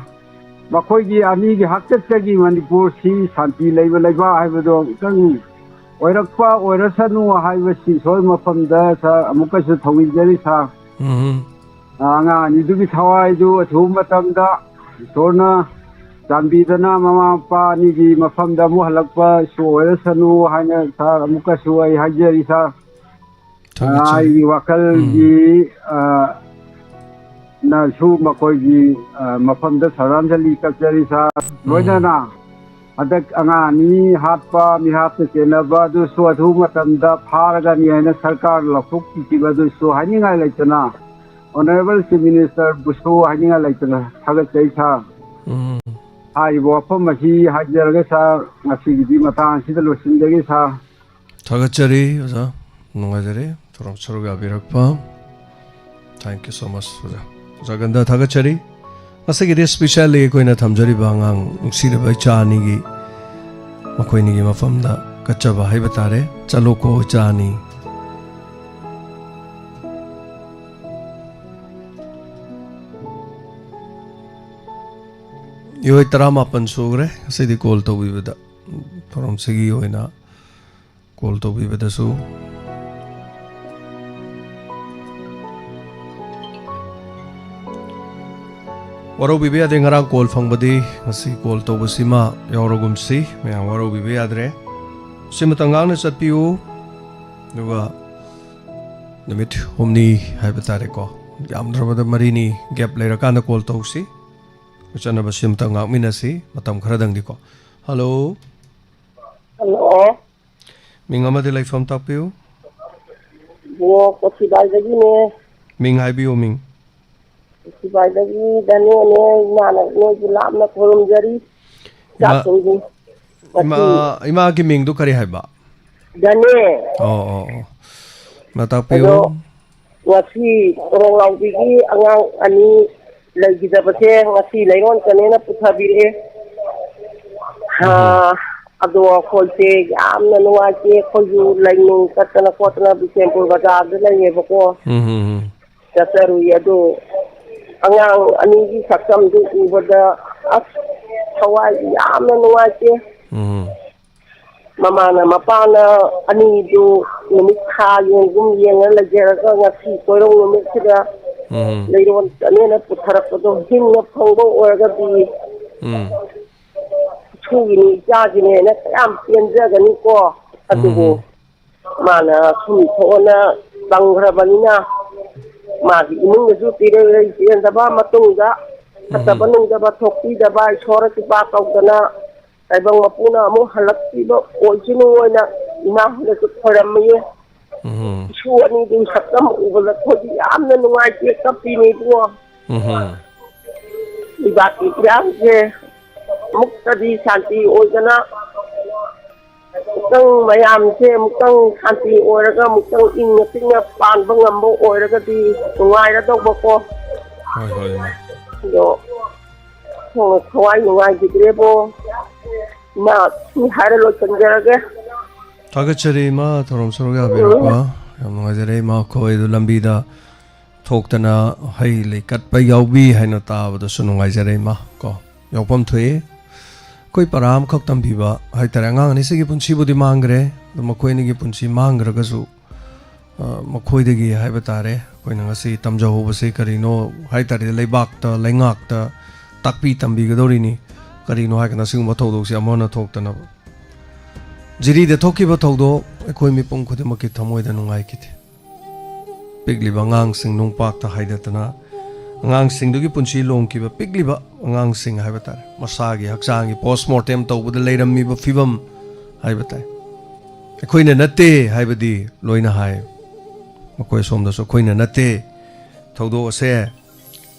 ꯃꯈꯣꯏꯒꯤ ꯑꯅꯤꯒꯤ ꯍꯥꯛꯇꯛꯇꯒꯤ ꯃꯅꯤꯄꯨꯔꯁꯤ ꯁꯥꯟꯇꯤ ꯂꯩꯕ ꯂꯩꯕꯥꯛ ꯍꯥꯏꯕꯗꯣ ꯑꯃꯨꯛꯇꯪ ꯑꯣꯏꯔꯛꯄ ꯑꯣꯏꯔꯁꯅꯨ ꯍꯥꯏꯕꯁꯤ ꯏꯁꯣꯔ ꯃꯐꯝꯗ, ꯁꯥꯔ, ꯑꯃꯨꯛꯀꯁꯨ ꯊꯧꯅꯤꯖꯔꯤ, ꯁꯥꯔ꯫ ꯎꯝ꯫ ꯑ, ꯑꯉꯥꯡ ꯑꯅꯤꯗꯨꯒꯤ ꯊꯋꯥꯏꯗꯨ ꯑꯊꯨꯕ ꯃꯇꯝꯗ ꯏꯁꯣꯔꯅ ꯆꯥꯟꯕꯤꯗꯅ ꯃꯃꯥ ꯃꯄꯥ ꯑꯅꯤꯒꯤ ꯃꯐꯝꯗ ꯑꯃꯨꯛ ꯍꯜꯂꯛꯄꯁꯨ ꯑꯣꯏꯔꯁꯅꯨ ꯍꯥꯏꯅ, ꯁꯥꯔ, ꯑꯃꯨꯛꯀꯁꯨ ꯑꯩ ꯍꯥꯏꯖꯔꯤ, ꯁꯥꯔ꯫ ꯊꯥꯒꯠꯆꯔꯤ꯫ ꯑꯩꯒꯤ ꯋꯥꯈꯜꯒꯤ, ꯎꯝ꯫ ꯑ, ꯅꯁꯨ ꯃꯈꯣꯏꯒꯤ, ꯑ, ꯃꯐꯝꯗ ꯁꯔꯥꯟꯖꯂꯤ ꯀꯠꯆꯔꯤ, ꯁꯥꯔ꯫ ꯎꯝ꯫ ꯂꯣꯏꯅꯅ ꯍꯟꯗꯛ ꯑꯉꯥꯡ ꯑꯅꯤ ꯍꯥꯠꯄ, ꯃꯤꯍꯥꯠꯇ ꯆꯦꯟꯅꯕ ꯑꯗꯨꯁꯨ ꯑꯊꯨꯕ ꯃꯇꯝꯗ ꯐꯥꯔꯒꯅꯤ ꯍꯥꯏꯅ ꯁꯔꯀꯥꯔ ꯂꯧꯊꯣꯛꯄꯤꯈꯤꯕ ꯑꯗꯨꯁꯨ ꯍꯥꯏꯅꯤꯡꯉꯥꯏ ꯂꯩꯇꯅ, Honourable Chief Ministerꯕꯨꯁꯨ ꯍꯥꯏꯅꯤꯡꯉꯥꯏ ꯂꯩꯇꯅ ꯊꯥꯒꯠꯆꯩ, ꯁꯥꯔ꯫ ꯎꯝ꯫ ꯍꯥꯏꯔꯤꯕ ꯋꯥꯐꯝ ꯑꯁꯤ ꯍꯥꯏꯖꯔꯒ, ꯁꯥꯔ, ꯉꯁꯤꯒꯤꯗꯤ ꯃꯇꯥꯡ ꯑꯁꯤꯗ ꯂꯣꯏꯁꯤꯟꯖꯒꯦ, ꯁꯥꯔ꯫ ꯊꯥꯒꯠꯆꯔꯤ, ꯑꯣꯖꯥ꯫ ꯅꯨꯡꯉꯥꯏꯖꯔꯦ ꯊꯧꯔꯝ ꯁꯔꯨꯛ ꯌꯥꯕꯤꯔꯛꯄ꯫ Thank you so much, ꯑꯣꯖꯥ꯫ ꯑꯣꯖꯥ ꯒꯟꯗꯥ, ꯊꯥꯒꯠꯆꯔꯤ꯫ ꯉꯁꯤꯒꯤꯗꯤ specially ꯑꯩꯈꯣꯏꯅ ꯊꯝꯖꯔꯤꯕ ꯑꯉꯥꯡ ꯅꯨꯡꯁꯤꯔꯕ ꯏꯆꯥ ꯑꯅꯤꯒꯤ, ꯃꯈꯣꯏ ꯑꯅꯤꯒꯤ ꯃꯐꯝꯗ ꯀꯠꯆꯕ ꯍꯥꯏꯕ ꯇꯥꯔꯦ꯫ ꯆꯠꯂꯣꯀꯣ ꯏꯆꯥ ꯑꯅꯤ꯫ ꯃꯤꯑꯣꯏ ꯇꯔꯥꯃꯥꯄꯟ ꯁꯨꯈ꯭ꯔꯦ ꯉꯁꯤꯗꯤ call ꯇꯧꯕꯤꯕꯗ꯫ ꯊꯧꯔꯝꯁꯤꯒꯤ ꯑꯣꯏꯅ call ꯇꯧꯕꯤꯕꯗꯁꯨ꯫ ꯋꯥꯔꯧꯕꯤꯕ ꯌꯥꯗꯦ, ꯉꯔꯥꯡ call ꯐꯪꯕꯗꯤ ꯉꯁꯤ call ꯇꯧꯕꯁꯤꯃ ꯌꯥꯎꯔꯒꯨꯝꯁꯤ, ꯃꯌꯥꯝ ꯋꯥꯔꯧꯕꯤꯕ ꯌꯥꯗ꯭ꯔꯦ꯫ ꯁꯤꯃꯇ ꯉꯥꯛꯅ ꯆꯠꯄꯤꯌꯨ, ꯑꯗꯨꯒ ꯅꯨꯃꯤꯠ ꯍꯨꯝꯅꯤ ꯍꯥꯏꯕ ꯇꯥꯔꯦꯀꯣ, ꯌꯥꯝꯗ꯭ꯔꯕꯗ ꯃꯔꯤꯅꯤ gap ꯂꯩꯔꯀꯥꯟꯗ call ꯇꯧꯁꯤ꯫ ꯆꯠꯅꯕꯁꯤ ꯑꯝꯇ ꯉꯥꯛꯃꯤꯟꯅꯁꯤ, ꯃꯇꯝ ꯈꯔꯗꯪꯗꯤꯀꯣ꯫ ꯍꯜꯂꯣ꯫ ꯍꯜꯂꯣ꯫ ꯃꯤꯡ ꯑꯃꯗꯤ ꯂꯩꯐꯝ ꯇꯥꯛꯄꯤꯌꯨ꯫ ꯏꯕꯨꯡꯉꯣ, ꯀꯣꯊꯤꯕꯥꯏꯗꯒꯤꯅꯦ꯫ ꯃꯤꯡ ꯍꯥꯏꯕꯤꯌꯨ, ꯃꯤꯡ꯫ ꯀꯣꯊꯤꯕꯥꯏꯗꯒꯤ ꯗꯅꯦꯅꯦ꯫ ꯏꯃꯥꯅ ꯅꯣꯏꯕꯨ ꯂꯥꯞꯅ ꯈꯨꯔꯨꯝꯖꯔꯤ꯫ ꯏꯃꯥ, ꯆꯥꯛ ꯊꯣꯡꯕꯤ꯫ ꯏꯃꯥ, ꯏꯃꯥꯒꯤ ꯃꯤꯡꯗꯨ ꯀꯔꯤ ꯍꯥꯏꯕ? ꯗꯅꯦ꯫ ꯑꯣ, ꯑꯣ, ꯑꯣ꯫ ꯏꯃꯥ ꯑꯗꯣ ꯇꯥꯛꯄꯤꯌꯨ꯫ ꯉꯁꯤ ꯇꯣꯔꯣꯡ ꯂꯥꯎꯕꯤꯒꯤ ꯑꯉꯥꯡ ꯑꯅꯤ ꯂꯩꯈꯤꯗꯕꯁꯦ ꯉꯁꯤ ꯂꯩꯔꯣꯟ ꯆꯅꯦꯅ ꯄꯨꯊꯕꯤꯔꯛꯑꯦ꯫ ꯍꯥ, ꯑꯗꯣ ꯑꯩꯈꯣꯏꯁꯦ ꯌꯥꯝꯅ ꯅꯨꯡꯉꯥꯏꯇꯦ꯫ ꯑꯩꯈꯣꯏꯁꯨ ꯂꯩꯅꯨꯡ ꯆꯠꯇꯅ ꯈꯣꯠꯇꯅ ꯕꯤꯁꯦꯝꯄꯨꯔ ꯕꯖꯥꯔꯗ ꯂꯩꯌꯦꯕꯀꯣ꯫ ꯎꯝ, ꯎꯝ, ꯎꯝ꯫ ꯆꯠꯆꯔꯨꯏ꯫ ꯑꯗꯨ ꯑꯉꯥꯡ ꯑꯅꯤꯒꯤ ꯁꯛꯇꯝꯗꯨ ꯎꯕꯗ ꯑꯁ, ꯊꯋꯥꯏ ꯌꯥꯝꯅ ꯅꯨꯡꯉꯥꯏꯇꯦ꯫ ꯎꯝ꯫ ꯃꯃꯥꯅ ꯃꯄꯥꯅ ꯑꯅꯤꯗꯨ ꯅꯨꯃꯤꯠ ꯊꯥ ꯌꯦꯡꯒꯨꯝ ꯌꯦꯡꯉ ꯂꯩꯖꯔꯒ ꯉꯁꯤ ꯀꯣꯏꯔꯧ ꯅꯨꯃꯤꯠꯁꯤꯗ ꯎꯝ꯫ ꯂꯩꯔꯣꯟ ꯆꯅꯦꯅ ꯄꯨꯊꯔꯛꯄꯗꯣ ꯍꯤꯡꯅ ꯐꯪꯕ ꯑꯣꯏꯔꯒꯗꯤ ꯎꯝ꯫ ꯏꯁꯨꯒꯤꯅꯤ ꯏꯆꯥꯒꯤꯅꯦꯅ ꯀꯌꯥꯝ ꯄꯦꯟꯖꯒꯅꯤꯀꯣ꯫ ꯑꯗꯨꯕꯨ ꯎꯝ꯫ ꯃꯥꯅ ꯁꯨꯝ ꯊꯣꯛꯑꯅ ꯆꯪꯈ꯭ꯔꯕꯅꯤꯅ ꯃꯥꯒꯤ ꯏꯃꯨꯡꯗꯁꯨ ꯄꯤꯔꯩ ꯆꯦꯟꯗꯕ, ꯃꯇꯨꯡꯗ ꯐꯠꯇꯕ ꯎꯝ꯫ ꯅꯨꯡꯗꯕ ꯊꯣꯛꯄꯤꯗꯕ, ꯏꯁꯣꯔ ꯀ꯭ꯔꯤꯄꯥ ꯇꯧꯗꯅ ꯇꯥꯏꯕꯪ ꯃꯄꯨꯅ ꯑꯃꯨꯛ ꯍꯜꯂꯛꯄꯤꯕ ꯑꯣꯏꯁꯅꯨ ꯍꯥꯏꯅ ꯏꯃꯥ ꯍꯣꯏꯅꯁꯨ ꯈꯣꯏꯔꯝꯃꯤꯌꯦ꯫ ꯎꯝ꯫ ꯏꯁꯨ ꯑꯅꯤꯗꯨꯒꯤ ꯁꯛꯇꯝ ꯎꯕꯗ ꯑꯩꯈꯣꯏꯗꯤ ꯌꯥꯝꯅ ꯅꯨꯡꯉꯥꯏꯇꯦ, ꯀꯞꯄꯤꯅꯦ ꯏꯕꯨꯡꯉꯣ꯫ ꯎꯝ꯫ ꯂꯩꯕꯥꯛꯀꯤ ꯏꯔꯥꯡꯁꯦ ꯑꯃꯨꯛꯇꯗꯤ ꯁꯥꯟꯇꯤ ꯑꯣꯏꯗꯅ ꯑꯃꯨꯛꯇꯪ ꯃꯌꯥꯝꯁꯦ ꯑꯃꯨꯛꯇꯪ ꯁꯥꯟꯇꯤ ꯑꯣꯏꯔꯒ ꯑꯃꯨꯛꯇꯪ ꯏꯪꯅ ꯆꯤꯛꯅ ꯄꯥꯟꯕ ꯉꯝꯕ ꯑꯣꯏꯔꯒꯗꯤ ꯅꯨꯡꯉꯥꯏꯔꯗꯧꯕꯀꯣ꯫ ꯍꯣꯏ, ꯍꯣꯏ, ꯏꯃꯥ꯫ ꯑꯗꯣ ꯊꯋꯥꯏ ꯅꯨꯡꯉꯥꯏꯈꯤꯗ꯭ꯔꯦꯕꯣ꯫ ꯏꯃꯥ, ꯁꯤ ꯍꯥꯏꯔ ꯂꯣꯏꯁꯤꯟꯖꯔꯒꯦ꯫ ꯊꯥꯒꯠꯆꯔꯤ ꯏꯃꯥ, ꯊꯧꯔꯝ ꯁꯔꯨꯛ ꯌꯥꯕꯤꯔꯛꯄ꯫ ꯌꯥꯝ ꯅꯨꯡꯉꯥꯏꯖꯔꯦ ꯏꯃꯥ, ꯑꯩꯈꯣꯏꯗꯨ ꯂꯝꯕꯤꯗ ꯊꯣꯛꯇꯅ ꯍꯩ ꯂꯩ ꯀꯠꯄ ꯌꯥꯎꯕꯤ ꯍꯥꯏꯅ ꯇꯥꯕꯗꯁꯨ ꯅꯨꯡꯉꯥꯏꯖꯔꯦ ꯏꯃꯥ꯫ ꯀꯣ, ꯌꯥꯎꯐꯝ ꯊꯣꯛꯏ꯫ ꯑꯩꯈꯣꯏ ꯄꯔꯥ ꯑꯃꯈꯛ ꯇꯝꯕꯤꯕ ꯍꯥꯏꯇꯥꯔꯦ꯫ ꯑꯉꯥꯡ ꯑꯅꯤꯁꯤꯒꯤ ꯄꯨꯟꯁꯤꯕꯨꯗꯤ ꯃꯥꯡꯈ꯭ꯔꯦ, ꯑꯗꯣ ꯃꯈꯣꯏ ꯑꯅꯤꯒꯤ ꯄꯨꯟꯁꯤ ꯃꯥꯡꯈ꯭ꯔꯒꯁꯨ, ꯑ, ꯃꯈꯣꯏꯗꯒꯤ ꯍꯥꯏꯕ ꯇꯥꯔꯦ, ꯑꯩꯈꯣꯏꯅ ꯉꯁꯤ ꯇꯝꯖꯍꯧꯕꯁꯦ ꯀꯔꯤꯅꯣ ꯍꯥꯏ ꯇꯥꯔꯗꯤ, ꯂꯩꯕꯥꯛꯇ, ꯂꯩꯉꯥꯛꯇ ꯇꯥꯛꯄꯤ ꯇꯝꯕꯤꯒꯗꯧꯔꯤꯅꯤ꯫ ꯀꯔꯤꯅꯣ ꯍꯥꯏꯔꯀꯥꯟꯗ, ꯑꯁꯤꯒꯨꯝꯕ ꯊꯧꯗꯣꯛꯁꯦ ꯑꯃꯨꯛ ꯍꯟꯅ ꯊꯣꯛꯇꯅꯕ꯫ ꯖꯤꯔꯤꯗ ꯊꯣꯛꯈꯤꯕ ꯊꯧꯗꯣꯛ ꯑꯩꯈꯣꯏ ꯃꯤꯄꯨꯝ ꯈꯨꯗꯤꯡꯃꯛꯀꯤ ꯊꯃꯣꯏꯗ ꯅꯨꯡꯉꯥꯏꯈꯤꯗꯦ꯫ ꯄꯤꯛꯂꯤꯕ ꯑꯉꯥꯡꯁꯤꯡ ꯅꯨꯡꯄꯥꯛꯇ ꯍꯥꯏꯗꯠꯇꯅ ꯑꯉꯥꯡꯁꯤꯡꯗꯨꯒꯤ ꯄꯨꯟꯁꯤ ꯂꯣꯡꯈꯤꯕ ꯄꯤꯛꯂꯤꯕ ꯑꯉꯥꯡꯁꯤꯡ ꯍꯥꯏꯕ ꯇꯥꯔꯦ, ꯃꯁꯥꯒꯤ ꯍꯛꯆꯥꯡꯒꯤ ꯄꯣꯁꯃꯣꯔꯇꯦꯝ ꯇꯧꯕꯗ ꯂꯩꯔꯝꯃꯤꯕ ꯐꯤꯕꯝ ꯍꯥꯏꯕ ꯇꯥꯏ꯫ ꯑꯩꯈꯣꯏꯅ ꯅꯠꯇꯦ ꯍꯥꯏꯕꯗꯤ ꯂꯣꯏꯅ ꯍꯥꯏ꯫ ꯃꯈꯣꯏ ꯁꯣꯝꯗꯁꯨ "ꯑꯩꯈꯣꯏꯅ ꯅꯠꯇꯦ, ꯊꯧꯗꯣꯛ ꯑꯁꯦ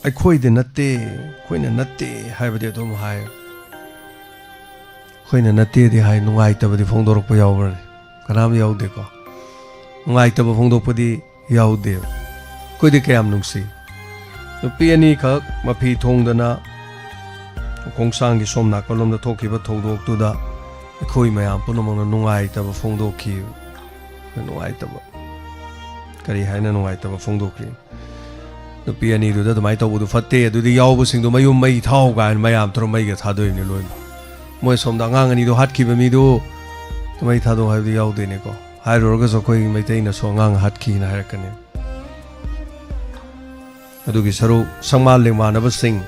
ꯑꯩꯈꯣꯏꯗ ꯅꯠꯇꯦ, ꯑꯩꯈꯣꯏꯅ ꯅꯠꯇꯦ" ꯍꯥꯏꯕꯗꯤ ꯑꯗꯨꯝ ꯍꯥꯏ꯫ "ꯑꯩꯈꯣꯏꯅ ꯅꯠꯇꯦꯗꯤ" ꯍꯥꯏ, ꯅꯨꯡꯉꯥꯏꯇꯕꯗꯤ ꯐꯣꯡꯗꯣꯔꯛꯄ ꯌꯥꯎꯕ꯭ꯔꯅꯦ? ꯀꯅꯥꯝ ꯌꯥꯎꯗꯦꯀꯣ꯫ ꯅꯨꯡꯉꯥꯏꯇꯕ ꯐꯣꯡꯗꯣꯛꯄꯗꯤ ꯌꯥꯎꯗꯦꯕ꯫ ꯑꯩꯈꯣꯏꯗꯤ ꯀꯌꯥꯝ ꯅꯨꯡꯁꯤ꯫ ꯅꯨꯄꯤ ꯑꯅꯤꯈꯛ ꯃꯐꯤ ꯊꯣꯡꯗꯅ ꯈꯣꯡꯁꯥꯡꯒꯤ ꯁꯣꯝ ꯅꯥꯀꯜꯂꯣꯝꯗ ꯊꯣꯛꯈꯤꯕ ꯊꯧꯗꯣꯛꯇꯨꯗ ꯑꯩꯈꯣꯏ ꯃꯌꯥꯝ ꯄꯨꯝꯅꯃꯛꯅ ꯅꯨꯡꯉꯥꯏꯇꯕ ꯐꯣꯡꯗꯣꯛꯈꯤ꯫ ꯅꯨꯡꯉꯥꯏꯇꯕ, ꯀꯔꯤ ꯍꯥꯏꯅ ꯅꯨꯡꯉꯥꯏꯇꯕ ꯐꯣꯡꯗꯣꯛꯈꯤ? ꯅꯨꯄꯤ ꯑꯅꯤꯗꯨꯗ ꯑꯗꯨꯃꯥꯏꯅ ꯇꯧꯕꯗꯨ ꯐꯠꯇꯦ, ꯑꯗꯨꯗꯤ ꯌꯥꯎꯕꯁꯤꯡꯗꯣ ꯃꯌꯨꯝ ꯃꯩ ꯊꯥꯎ ꯀꯥꯏꯅ ꯃꯌꯥꯝ ꯇꯧꯔ ꯃꯩꯒ ꯊꯥꯗꯣꯛꯏꯅꯦ ꯂꯣꯏꯅ꯫ ꯃꯣꯏ ꯁꯣꯝꯗ ꯑꯉꯥꯡ ꯑꯅꯤꯗꯣ ꯍꯥꯠꯈꯤꯕ ꯃꯤꯗꯨ ꯃꯩ ꯊꯥꯗꯣꯛ ꯍꯥꯏꯕꯗꯤ ꯌꯥꯎꯗꯣꯏꯅꯦꯀꯣ꯫ ꯍꯥꯏꯔꯨꯔꯒꯁꯨ ꯑꯩꯈꯣꯏ ꯃꯩꯇꯩꯅꯁꯨ ꯑꯉꯥꯡ ꯍꯥꯠꯈꯤꯅ ꯍꯥꯏꯔꯛꯀꯅꯤ꯫ ꯑꯗꯨꯒꯤ ꯁꯔꯨꯛ ꯁꯪꯃꯥꯟ ꯂꯦꯡꯃꯥꯟꯅꯕꯁꯤꯡ,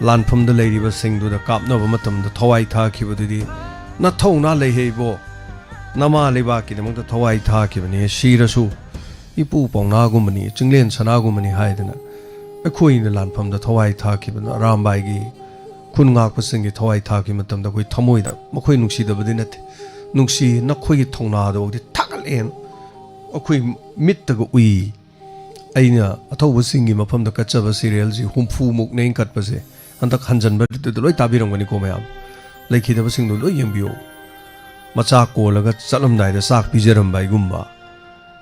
ꯂꯥꯟꯐꯝꯗ ꯂꯩꯔꯤꯕꯁꯤꯡꯗꯨꯗ ꯀꯥꯞꯅꯕ ꯃꯇꯝꯗ ꯊꯋꯥꯏ ꯊꯥꯈꯤꯕꯗꯨꯗꯤ ꯅꯊꯧꯅꯥ ꯂꯩꯍꯦ ꯏꯕꯣ꯫ ꯅꯃꯥ ꯂꯩꯕꯥꯛꯀꯤꯗꯃꯛꯇ ꯊꯋꯥꯏ ꯊꯥꯈꯤꯕꯅꯤ, ꯁꯤꯔꯁꯨ ꯏꯄꯨ ꯄꯥꯎꯅꯥꯒꯨꯝꯕꯅꯤ, ꯆꯤꯡꯂꯦꯟ ꯁꯅꯥꯒꯨꯝꯕꯅꯤ ꯍꯥꯏꯗꯅ ꯑꯩꯈꯣꯏꯅ ꯂꯥꯟꯐꯝꯗ ꯊꯋꯥꯏ ꯊꯥꯈꯤꯕꯗꯨ, ꯑꯔꯥꯝꯕꯥꯏꯒꯤ ꯈꯨꯟ ꯉꯥꯛꯄꯁꯤꯡꯒꯤ ꯊꯋꯥꯏ ꯊꯥꯈꯤꯕ ꯃꯇꯝꯗ ꯑꯩꯈꯣꯏ ꯊꯃꯣꯏꯗ ꯃꯈꯣꯏ ꯅꯨꯡꯁꯤꯗꯕꯗꯤ ꯅꯠꯇꯦ, ꯅꯨꯡꯁꯤ, ꯅꯈꯣꯏꯒꯤ ꯊꯧꯅꯥꯗꯨꯐꯥꯎꯗꯤ ꯊꯥꯒꯠꯂꯦꯅ ꯑꯩꯈꯣꯏ ꯃꯤꯠꯇꯒ ꯎꯏ꯫ ꯑꯩꯅ ꯑꯊꯧꯕꯁꯤꯡꯒꯤ ꯃꯐꯝꯗ ꯀꯠꯆꯕ ꯁꯤꯔꯤꯌꯦꯜꯁꯤ ꯍꯨꯝꯐꯨꯃꯨꯛꯅꯦ ꯑꯩꯅ ꯀꯠꯄꯁꯦ꯫ ꯍꯟꯗꯛ ꯍꯟꯖꯟꯕꯗꯨꯗ ꯂꯣꯏ ꯇꯥꯕꯤꯔꯝꯒꯅꯤꯀꯣ ꯃꯌꯥꯝ꯫ ꯂꯩꯈꯤꯗꯕꯁꯤꯡꯗꯣ ꯂꯣꯏ ꯌꯦꯡꯕꯤꯌꯨ꯫ ꯃꯆꯥ ꯀꯣꯜꯂꯒ ꯆꯠꯂꯝꯗꯥꯏꯗ ꯆꯥꯛ ꯄꯤꯖꯔꯝꯕ ꯍꯥꯏꯒꯨꯝꯕ,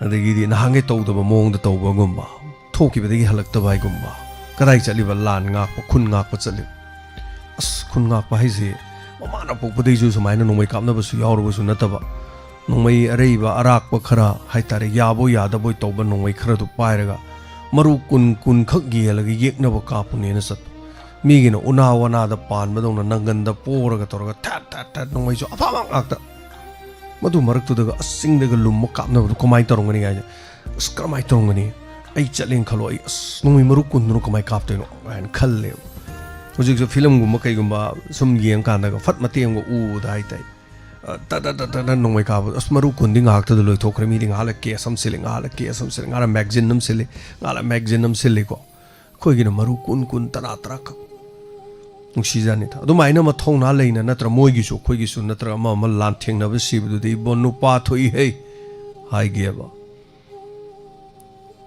ꯑꯗꯒꯤꯗꯤ ꯅꯍꯥꯟꯈꯩ ꯇꯧꯗꯕ ꯃꯑꯣꯡꯗ ꯇꯧꯕꯒꯨꯝꯕ, ꯊꯣꯛꯈꯤꯕꯗꯒꯤ ꯍꯜꯂꯛꯇꯕ ꯍꯥꯏꯒꯨꯝꯕ, ꯀꯗꯥꯏ ꯆꯠꯂꯤꯕ? ꯂꯥꯟ ꯉꯥꯛꯄ, ꯈꯨꯟ ꯉꯥꯛꯄ ꯆꯠꯂꯤꯕ꯫ ꯑꯁ, ꯈꯨꯟ ꯉꯥꯛꯄ ꯍꯥꯏꯁꯦ ꯃꯃꯥꯅ ꯄꯣꯛꯄꯗꯩꯁꯨ ꯁꯨꯃꯥꯏꯅ ꯅꯣꯡꯃꯩ ꯀꯥꯞꯅꯕꯁꯨ ꯌꯥꯎꯔꯕꯁꯨ ꯅꯠꯇꯕ, ꯅꯣꯡꯃꯩ ꯑꯔꯩꯕ ꯑꯔꯥꯛꯄ ꯈꯔ ꯍꯥꯏꯇꯥꯔꯦ, ꯌꯥꯕꯣꯏ ꯌꯥꯗꯕꯣꯏ ꯇꯧꯕ ꯅꯣꯡꯃꯩ ꯈꯔꯗꯨ ꯄꯥꯏꯔꯒ ꯃꯔꯨ ꯀꯨꯟ ꯀꯨꯟꯈꯛ ꯌꯦꯜꯂꯒ ꯌꯦꯛꯅꯕ ꯀꯥꯞꯄꯨꯅꯦꯅ ꯆꯠꯄ꯫ ꯃꯤꯒꯤꯅ ꯎꯅꯥ ꯋꯥꯅꯥꯗ ꯄꯥꯟꯕꯗꯧꯅ ꯅꯪꯒꯟꯗ ꯄꯣꯔꯒ ꯇꯧꯔꯒ ꯊꯦꯠ ꯊꯦꯠ ꯊꯦꯠ ꯅꯣꯡꯃꯩꯁꯨ ꯑꯐꯕ ꯉꯥꯛꯇ꯫ ꯃꯗꯨ ꯃꯔꯛꯇꯨꯗꯒ ꯑꯁ ꯆꯤꯡꯗꯒ ꯂꯨꯝꯃ ꯀꯥꯞꯅꯕꯗꯣ ꯀꯃꯥꯏꯅ ꯇꯧꯔꯝꯒꯅꯤ ꯀꯥꯏꯅ, ꯑꯁ ꯀꯃꯥꯏꯅ ꯇꯧꯔꯝꯒꯅꯤ? ꯑꯩ ꯆꯠꯂꯦꯅ ꯈꯜꯂꯣ, ꯑꯩ ꯑꯁ ꯅꯣꯡꯃꯩ ꯃꯔꯨ ꯀꯨꯟꯗꯨꯅ ꯀꯃꯥꯏꯅ ꯀꯥꯞꯇꯣꯏꯅꯣ ꯍꯥꯏꯅ ꯈꯜꯂꯦꯕ꯫ ꯍꯧꯖꯤꯛꯁꯨ ꯐꯤꯂꯝꯒꯨꯝꯕ ꯀꯩꯒꯨꯝꯕ ꯁꯨꯝ ꯌꯦꯡꯀꯥꯟꯗꯒ ꯐꯠ ꯃꯇꯦꯛ ꯑꯃꯒ ꯎꯕꯗ ꯍꯥꯏꯇꯥꯔꯦ, ꯑ, ꯇꯠ ꯇꯠ ꯇꯠ ꯇꯠ ꯇꯠ ꯅꯣꯡꯃꯩ ꯀꯥꯞꯄꯗꯣ ꯑꯁ ꯃꯔꯨ ꯀꯨꯟꯗꯤ ꯉꯥꯏꯍꯥꯛꯇꯗ ꯂꯣꯏꯊꯣꯛꯈ꯭ꯔꯦ꯫ ꯃꯤꯗꯤ ꯉꯥꯏꯍꯥꯛ ꯂꯩ ꯀꯦꯁ ꯑꯃ ꯁꯤꯜꯂꯤ, ꯉꯥꯏꯍꯥꯛ ꯂꯩ ꯀꯦꯁ ꯑꯃ ꯁꯤꯜꯂꯤ, ꯉꯥꯏꯍꯥꯛ ꯂꯩ ꯃꯦꯒꯖꯤꯟ ꯑꯃ ꯁꯤꯜꯂꯤ, ꯉꯥꯏꯍꯥꯛ ꯂꯩ ꯃꯦꯒꯖꯤꯟ ꯑꯃ ꯁꯤꯜꯂꯤꯀꯣ꯫ ꯑꯩꯈꯣꯏꯒꯤꯅ ꯃꯔꯨ ꯀꯨꯟ, ꯀꯨꯟ, ꯇꯔꯥ, ꯇꯔꯥ ꯈꯛ꯫ ꯅꯨꯡꯁꯤꯖꯥꯠꯅꯤꯗ꯫ ꯑꯗꯨꯃꯥꯏꯅ ꯃꯊꯧꯅꯥ ꯂꯩꯅ ꯅꯠꯇ꯭ꯔ ꯃꯣꯏꯒꯤꯁꯨ ꯑꯩꯈꯣꯏꯒꯤꯁꯨ ꯅꯠꯇ꯭ꯔꯒ ꯑꯃ ꯑꯃ ꯂꯥꯟꯊꯦꯡꯅꯕ ꯁꯤꯕꯗꯨꯗꯤ ꯏꯕꯣ ꯅꯨꯄꯥ ꯊꯣꯛꯏꯍꯦ ꯍꯥꯏꯒꯦꯕ꯫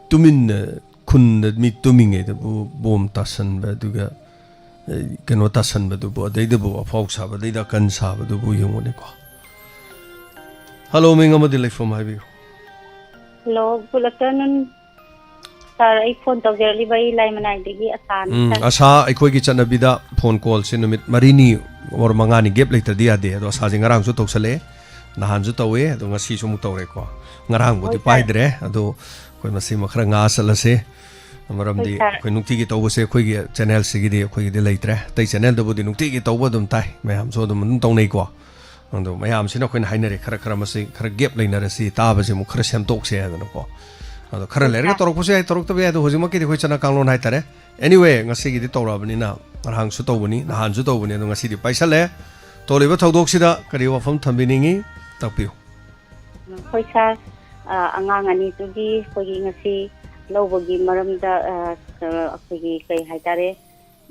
ꯇꯨꯃꯤꯟꯅ ꯈꯨꯟꯗ ꯃꯤ ꯇꯨꯝꯃꯤꯉꯩꯗꯕꯨ ꯕꯣꯝ ꯇꯥꯁꯟꯕ, ꯑꯗꯨꯒ, ꯑꯦ, ꯀꯩꯅꯣ ꯇꯥꯁꯟꯕꯗꯨꯕꯨ, ꯑꯗꯩꯗꯕꯨ ꯑꯐꯥꯎ ꯁꯥꯕ, ꯑꯗꯩꯗ ꯑꯀꯟ ꯁꯥꯕꯗꯨꯕꯨ ꯌꯦꯡꯉꯨꯅꯦꯀꯣ꯫ ꯍꯜꯂꯣ, ꯃꯤꯡ ꯑꯃꯗꯤ ꯂꯩꯐꯝ ꯍꯥꯏꯕꯤꯌꯨ꯫ Hello, good afternoon, sir꯫ ꯑꯩ ꯐꯣꯟ ꯇꯧꯖꯔꯛꯂꯤꯕ ꯑꯩ ꯂꯥꯏꯃꯅꯥꯏꯗꯒꯤ ꯑꯁꯥꯅꯤ, ꯎꯝ, sir꯫ ꯑꯁꯥ, ꯑꯩꯈꯣꯏꯒꯤ ꯆꯠꯅꯕꯤꯗ ꯐꯣꯟ ꯀꯣꯜꯁꯦ ꯅꯨꯃꯤꯠ ꯃꯔꯤꯅꯤ or ꯃꯉꯥꯅꯤ gap ꯂꯩꯇ꯭ꯔꯗꯤ ꯌꯥꯗꯦ꯫ ꯑꯗꯣ ꯑꯁꯥꯁꯦ ꯉꯔꯥꯡꯁꯨ ꯇꯧꯁꯜꯂꯛꯑꯦ, ꯅꯍꯥꯟꯁꯨ ꯇꯧꯋꯦ, ꯑꯗꯣ ꯉꯁꯤꯁꯨ ꯑꯃꯨꯛ ꯇꯧꯔꯦꯀꯣ꯫ ꯉꯔꯥꯡꯕꯨꯗꯤ ꯍꯣꯏ, sir꯫ ꯄꯥꯏꯗ꯭ꯔꯦ, ꯑꯗꯣ ꯑꯩꯈꯣꯏ ꯃꯁꯤꯃ ꯈꯔ ꯉꯥꯛꯑ ꯆꯠꯂꯁꯦ꯫ ꯃꯔꯝꯗꯤ ꯍꯣꯏ, sir꯫ ꯑꯩꯈꯣꯏ ꯅꯨꯡꯇꯤꯒꯤ ꯇꯧꯕꯁꯦ ꯑꯩꯈꯣꯏꯒꯤ channelꯁꯤꯒꯤꯗꯤ ꯑꯩꯈꯣꯏꯒꯤꯗꯤ ꯂꯩꯇ꯭ꯔꯦ꯫ ꯑꯇꯩ channelꯗꯕꯨꯗꯤ ꯅꯨꯡꯇꯤꯒꯤ ꯇꯧꯕ ꯑꯗꯨꯝ ꯇꯥꯏ, ꯃꯌꯥꯝꯁꯨ ꯑꯗꯨꯝ, ꯑꯗꯨꯝ ꯇꯧꯅꯩꯀꯣ꯫ ꯑꯗꯣ ꯃꯌꯥꯝꯁꯤꯅ ꯑꯩꯈꯣꯏꯅ ꯍꯥꯏꯅꯔꯦ, ꯈꯔ ꯈꯔ ꯃꯁꯤ ꯈꯔ gap ꯂꯩꯅꯔꯁꯤ, ꯇꯥꯕꯁꯦ ꯑꯃꯨꯛ ꯈꯔ ꯁꯦꯝꯗꯣꯛꯁꯦ ꯍꯥꯏꯗꯅꯀꯣ꯫ ꯑꯗꯣ ꯈꯔ ꯍꯣꯏ, ꯂꯩꯔꯒ sir꯫ ꯇꯧꯔꯛꯄꯁꯨ ꯌꯥꯏ, ꯇꯧꯔꯛꯇꯕ ꯌꯥꯏ꯫ ꯑꯗꯣ ꯍꯧꯖꯤꯛꯃꯛꯀꯤꯗꯤ ꯑꯩꯈꯣꯏ ꯆꯠꯅ ꯀꯥꯡꯂꯣꯟ ꯍꯥꯏꯇꯥꯔꯦ꯫ Anyway, ꯉꯁꯤꯒꯤꯗꯤ ꯇꯧꯔꯛꯑꯕꯅꯤꯅ, ꯉꯔꯥꯡꯁꯨ ꯇꯧꯕꯅꯤ, ꯅꯍꯥꯟꯁꯨ ꯇꯧꯕꯅꯤ, ꯑꯗꯣ ꯉꯁꯤꯗꯤ ꯄꯥꯏꯁꯜꯂꯦ꯫ ꯇꯧꯔꯤꯕ ꯊꯧꯗꯣꯛꯁꯤꯗ ꯀꯔꯤ ꯋꯥꯐꯝ ꯊꯝꯕꯤꯅꯤꯡꯉꯤ? ꯇꯥꯛꯄꯤꯌꯨ꯫ ꯍꯣꯏ, sir꯫ ꯑ, ꯑꯉꯥꯡ ꯑꯅꯤꯗꯨꯒꯤ ꯑꯩꯈꯣꯏꯒꯤ ꯉꯁꯤ ꯂꯧꯕꯒꯤ ꯃꯔꯝꯗ, ꯑ, ꯑ, ꯑꯩꯈꯣꯏꯒꯤ ꯀꯩ ꯍꯥꯏꯇꯥꯔꯦ,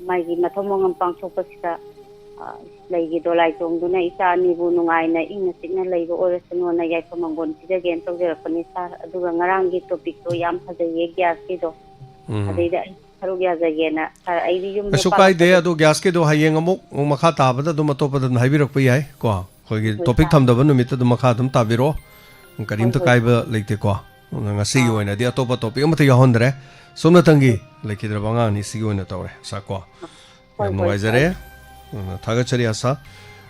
ꯃꯥꯒꯤ ꯃꯊꯧ ꯃꯉꯝ ꯄꯥꯡꯊꯣꯛꯄꯁꯤꯗ, ꯑ, ꯂꯩꯒꯤ ꯗꯣꯂꯥꯏ ꯇꯣꯡꯗꯨꯅ ꯏꯆꯥ ꯑꯅꯤꯕꯨ ꯅꯨꯡꯉꯥꯏꯅ ꯏꯪꯅ ꯆꯤꯛꯅ ꯂꯩꯕ ꯑꯣꯏꯔꯁꯅꯨꯅ ꯌꯥꯏꯐ ꯃꯪꯒꯣꯜ ꯄꯤꯖꯒꯦꯅ ꯇꯧꯖꯔꯛꯄꯅꯤ, sir꯫ ꯑꯗꯨꯒ ꯉꯔꯥꯡꯒꯤ topicꯇꯣ ꯌꯥꯝ ꯐꯖꯩꯌꯦ, gasꯀꯤꯗꯣ꯫ ꯎꯝ꯫ ꯑꯗꯩꯗ ꯑꯩ ꯁꯔꯨꯛ ꯌꯥꯖꯒꯦꯅ, sir, ꯑꯩꯗꯤ ꯌꯨꯝꯗ ꯀꯩꯁꯨ ꯄꯥꯜꯂꯛꯄꯗ ꯀꯥꯏꯗꯦ꯫ ꯑꯗꯣ gasꯀꯤꯗꯣ ꯍꯌꯦꯡ ꯑꯃꯨꯛ, ꯑꯃꯨꯛ ꯃꯈꯥ ꯇꯥꯕꯗ ꯑꯗꯨꯝ ꯑꯇꯣꯞꯄꯗ ꯑꯗꯨꯝ ꯍꯥꯏꯕꯤꯔꯛꯄ ꯌꯥꯏ ꯀꯣ꯫ ꯑꯩꯈꯣꯏꯒꯤ ꯍꯣꯏ, topic sir꯫ ꯊꯝꯗꯕ ꯅꯨꯃꯤꯠꯇ ꯑꯗꯨꯝ ꯃꯈꯥ ꯑꯗꯨꯝ ꯇꯥꯕꯤꯔꯛꯑꯣ꯫ ꯀꯔꯤꯝꯇ ꯍꯣꯏ, ꯍꯣꯏ꯫ ꯀꯥꯏꯕ ꯂꯩꯇꯦꯀꯣ꯫ ꯉꯁꯤꯒꯤ ꯑꯥ꯫ ꯑꯣꯏꯅꯗꯤ ꯑꯇꯣꯞꯄ topic ꯑꯃꯠꯇ ꯌꯥꯎꯍꯟꯗ꯭ꯔꯦ꯫ ꯁꯣꯝꯅꯇꯪꯒꯤ ꯂꯩꯈꯤꯗ꯭ꯔꯕ ꯑꯉꯥꯡꯅꯤ ꯁꯤꯒꯤ ꯑꯣꯏꯅ ꯇꯧꯔꯦ, sir ꯀꯣ꯫ ꯍꯣꯏ, ꯌꯥꯝ ꯍꯣꯏ, ꯅꯨꯡꯉꯥꯏꯖꯔꯦ꯫ sir꯫ ꯎꯝ, ꯊꯥꯒꯠꯆꯔꯤ ꯑꯁꯥ꯫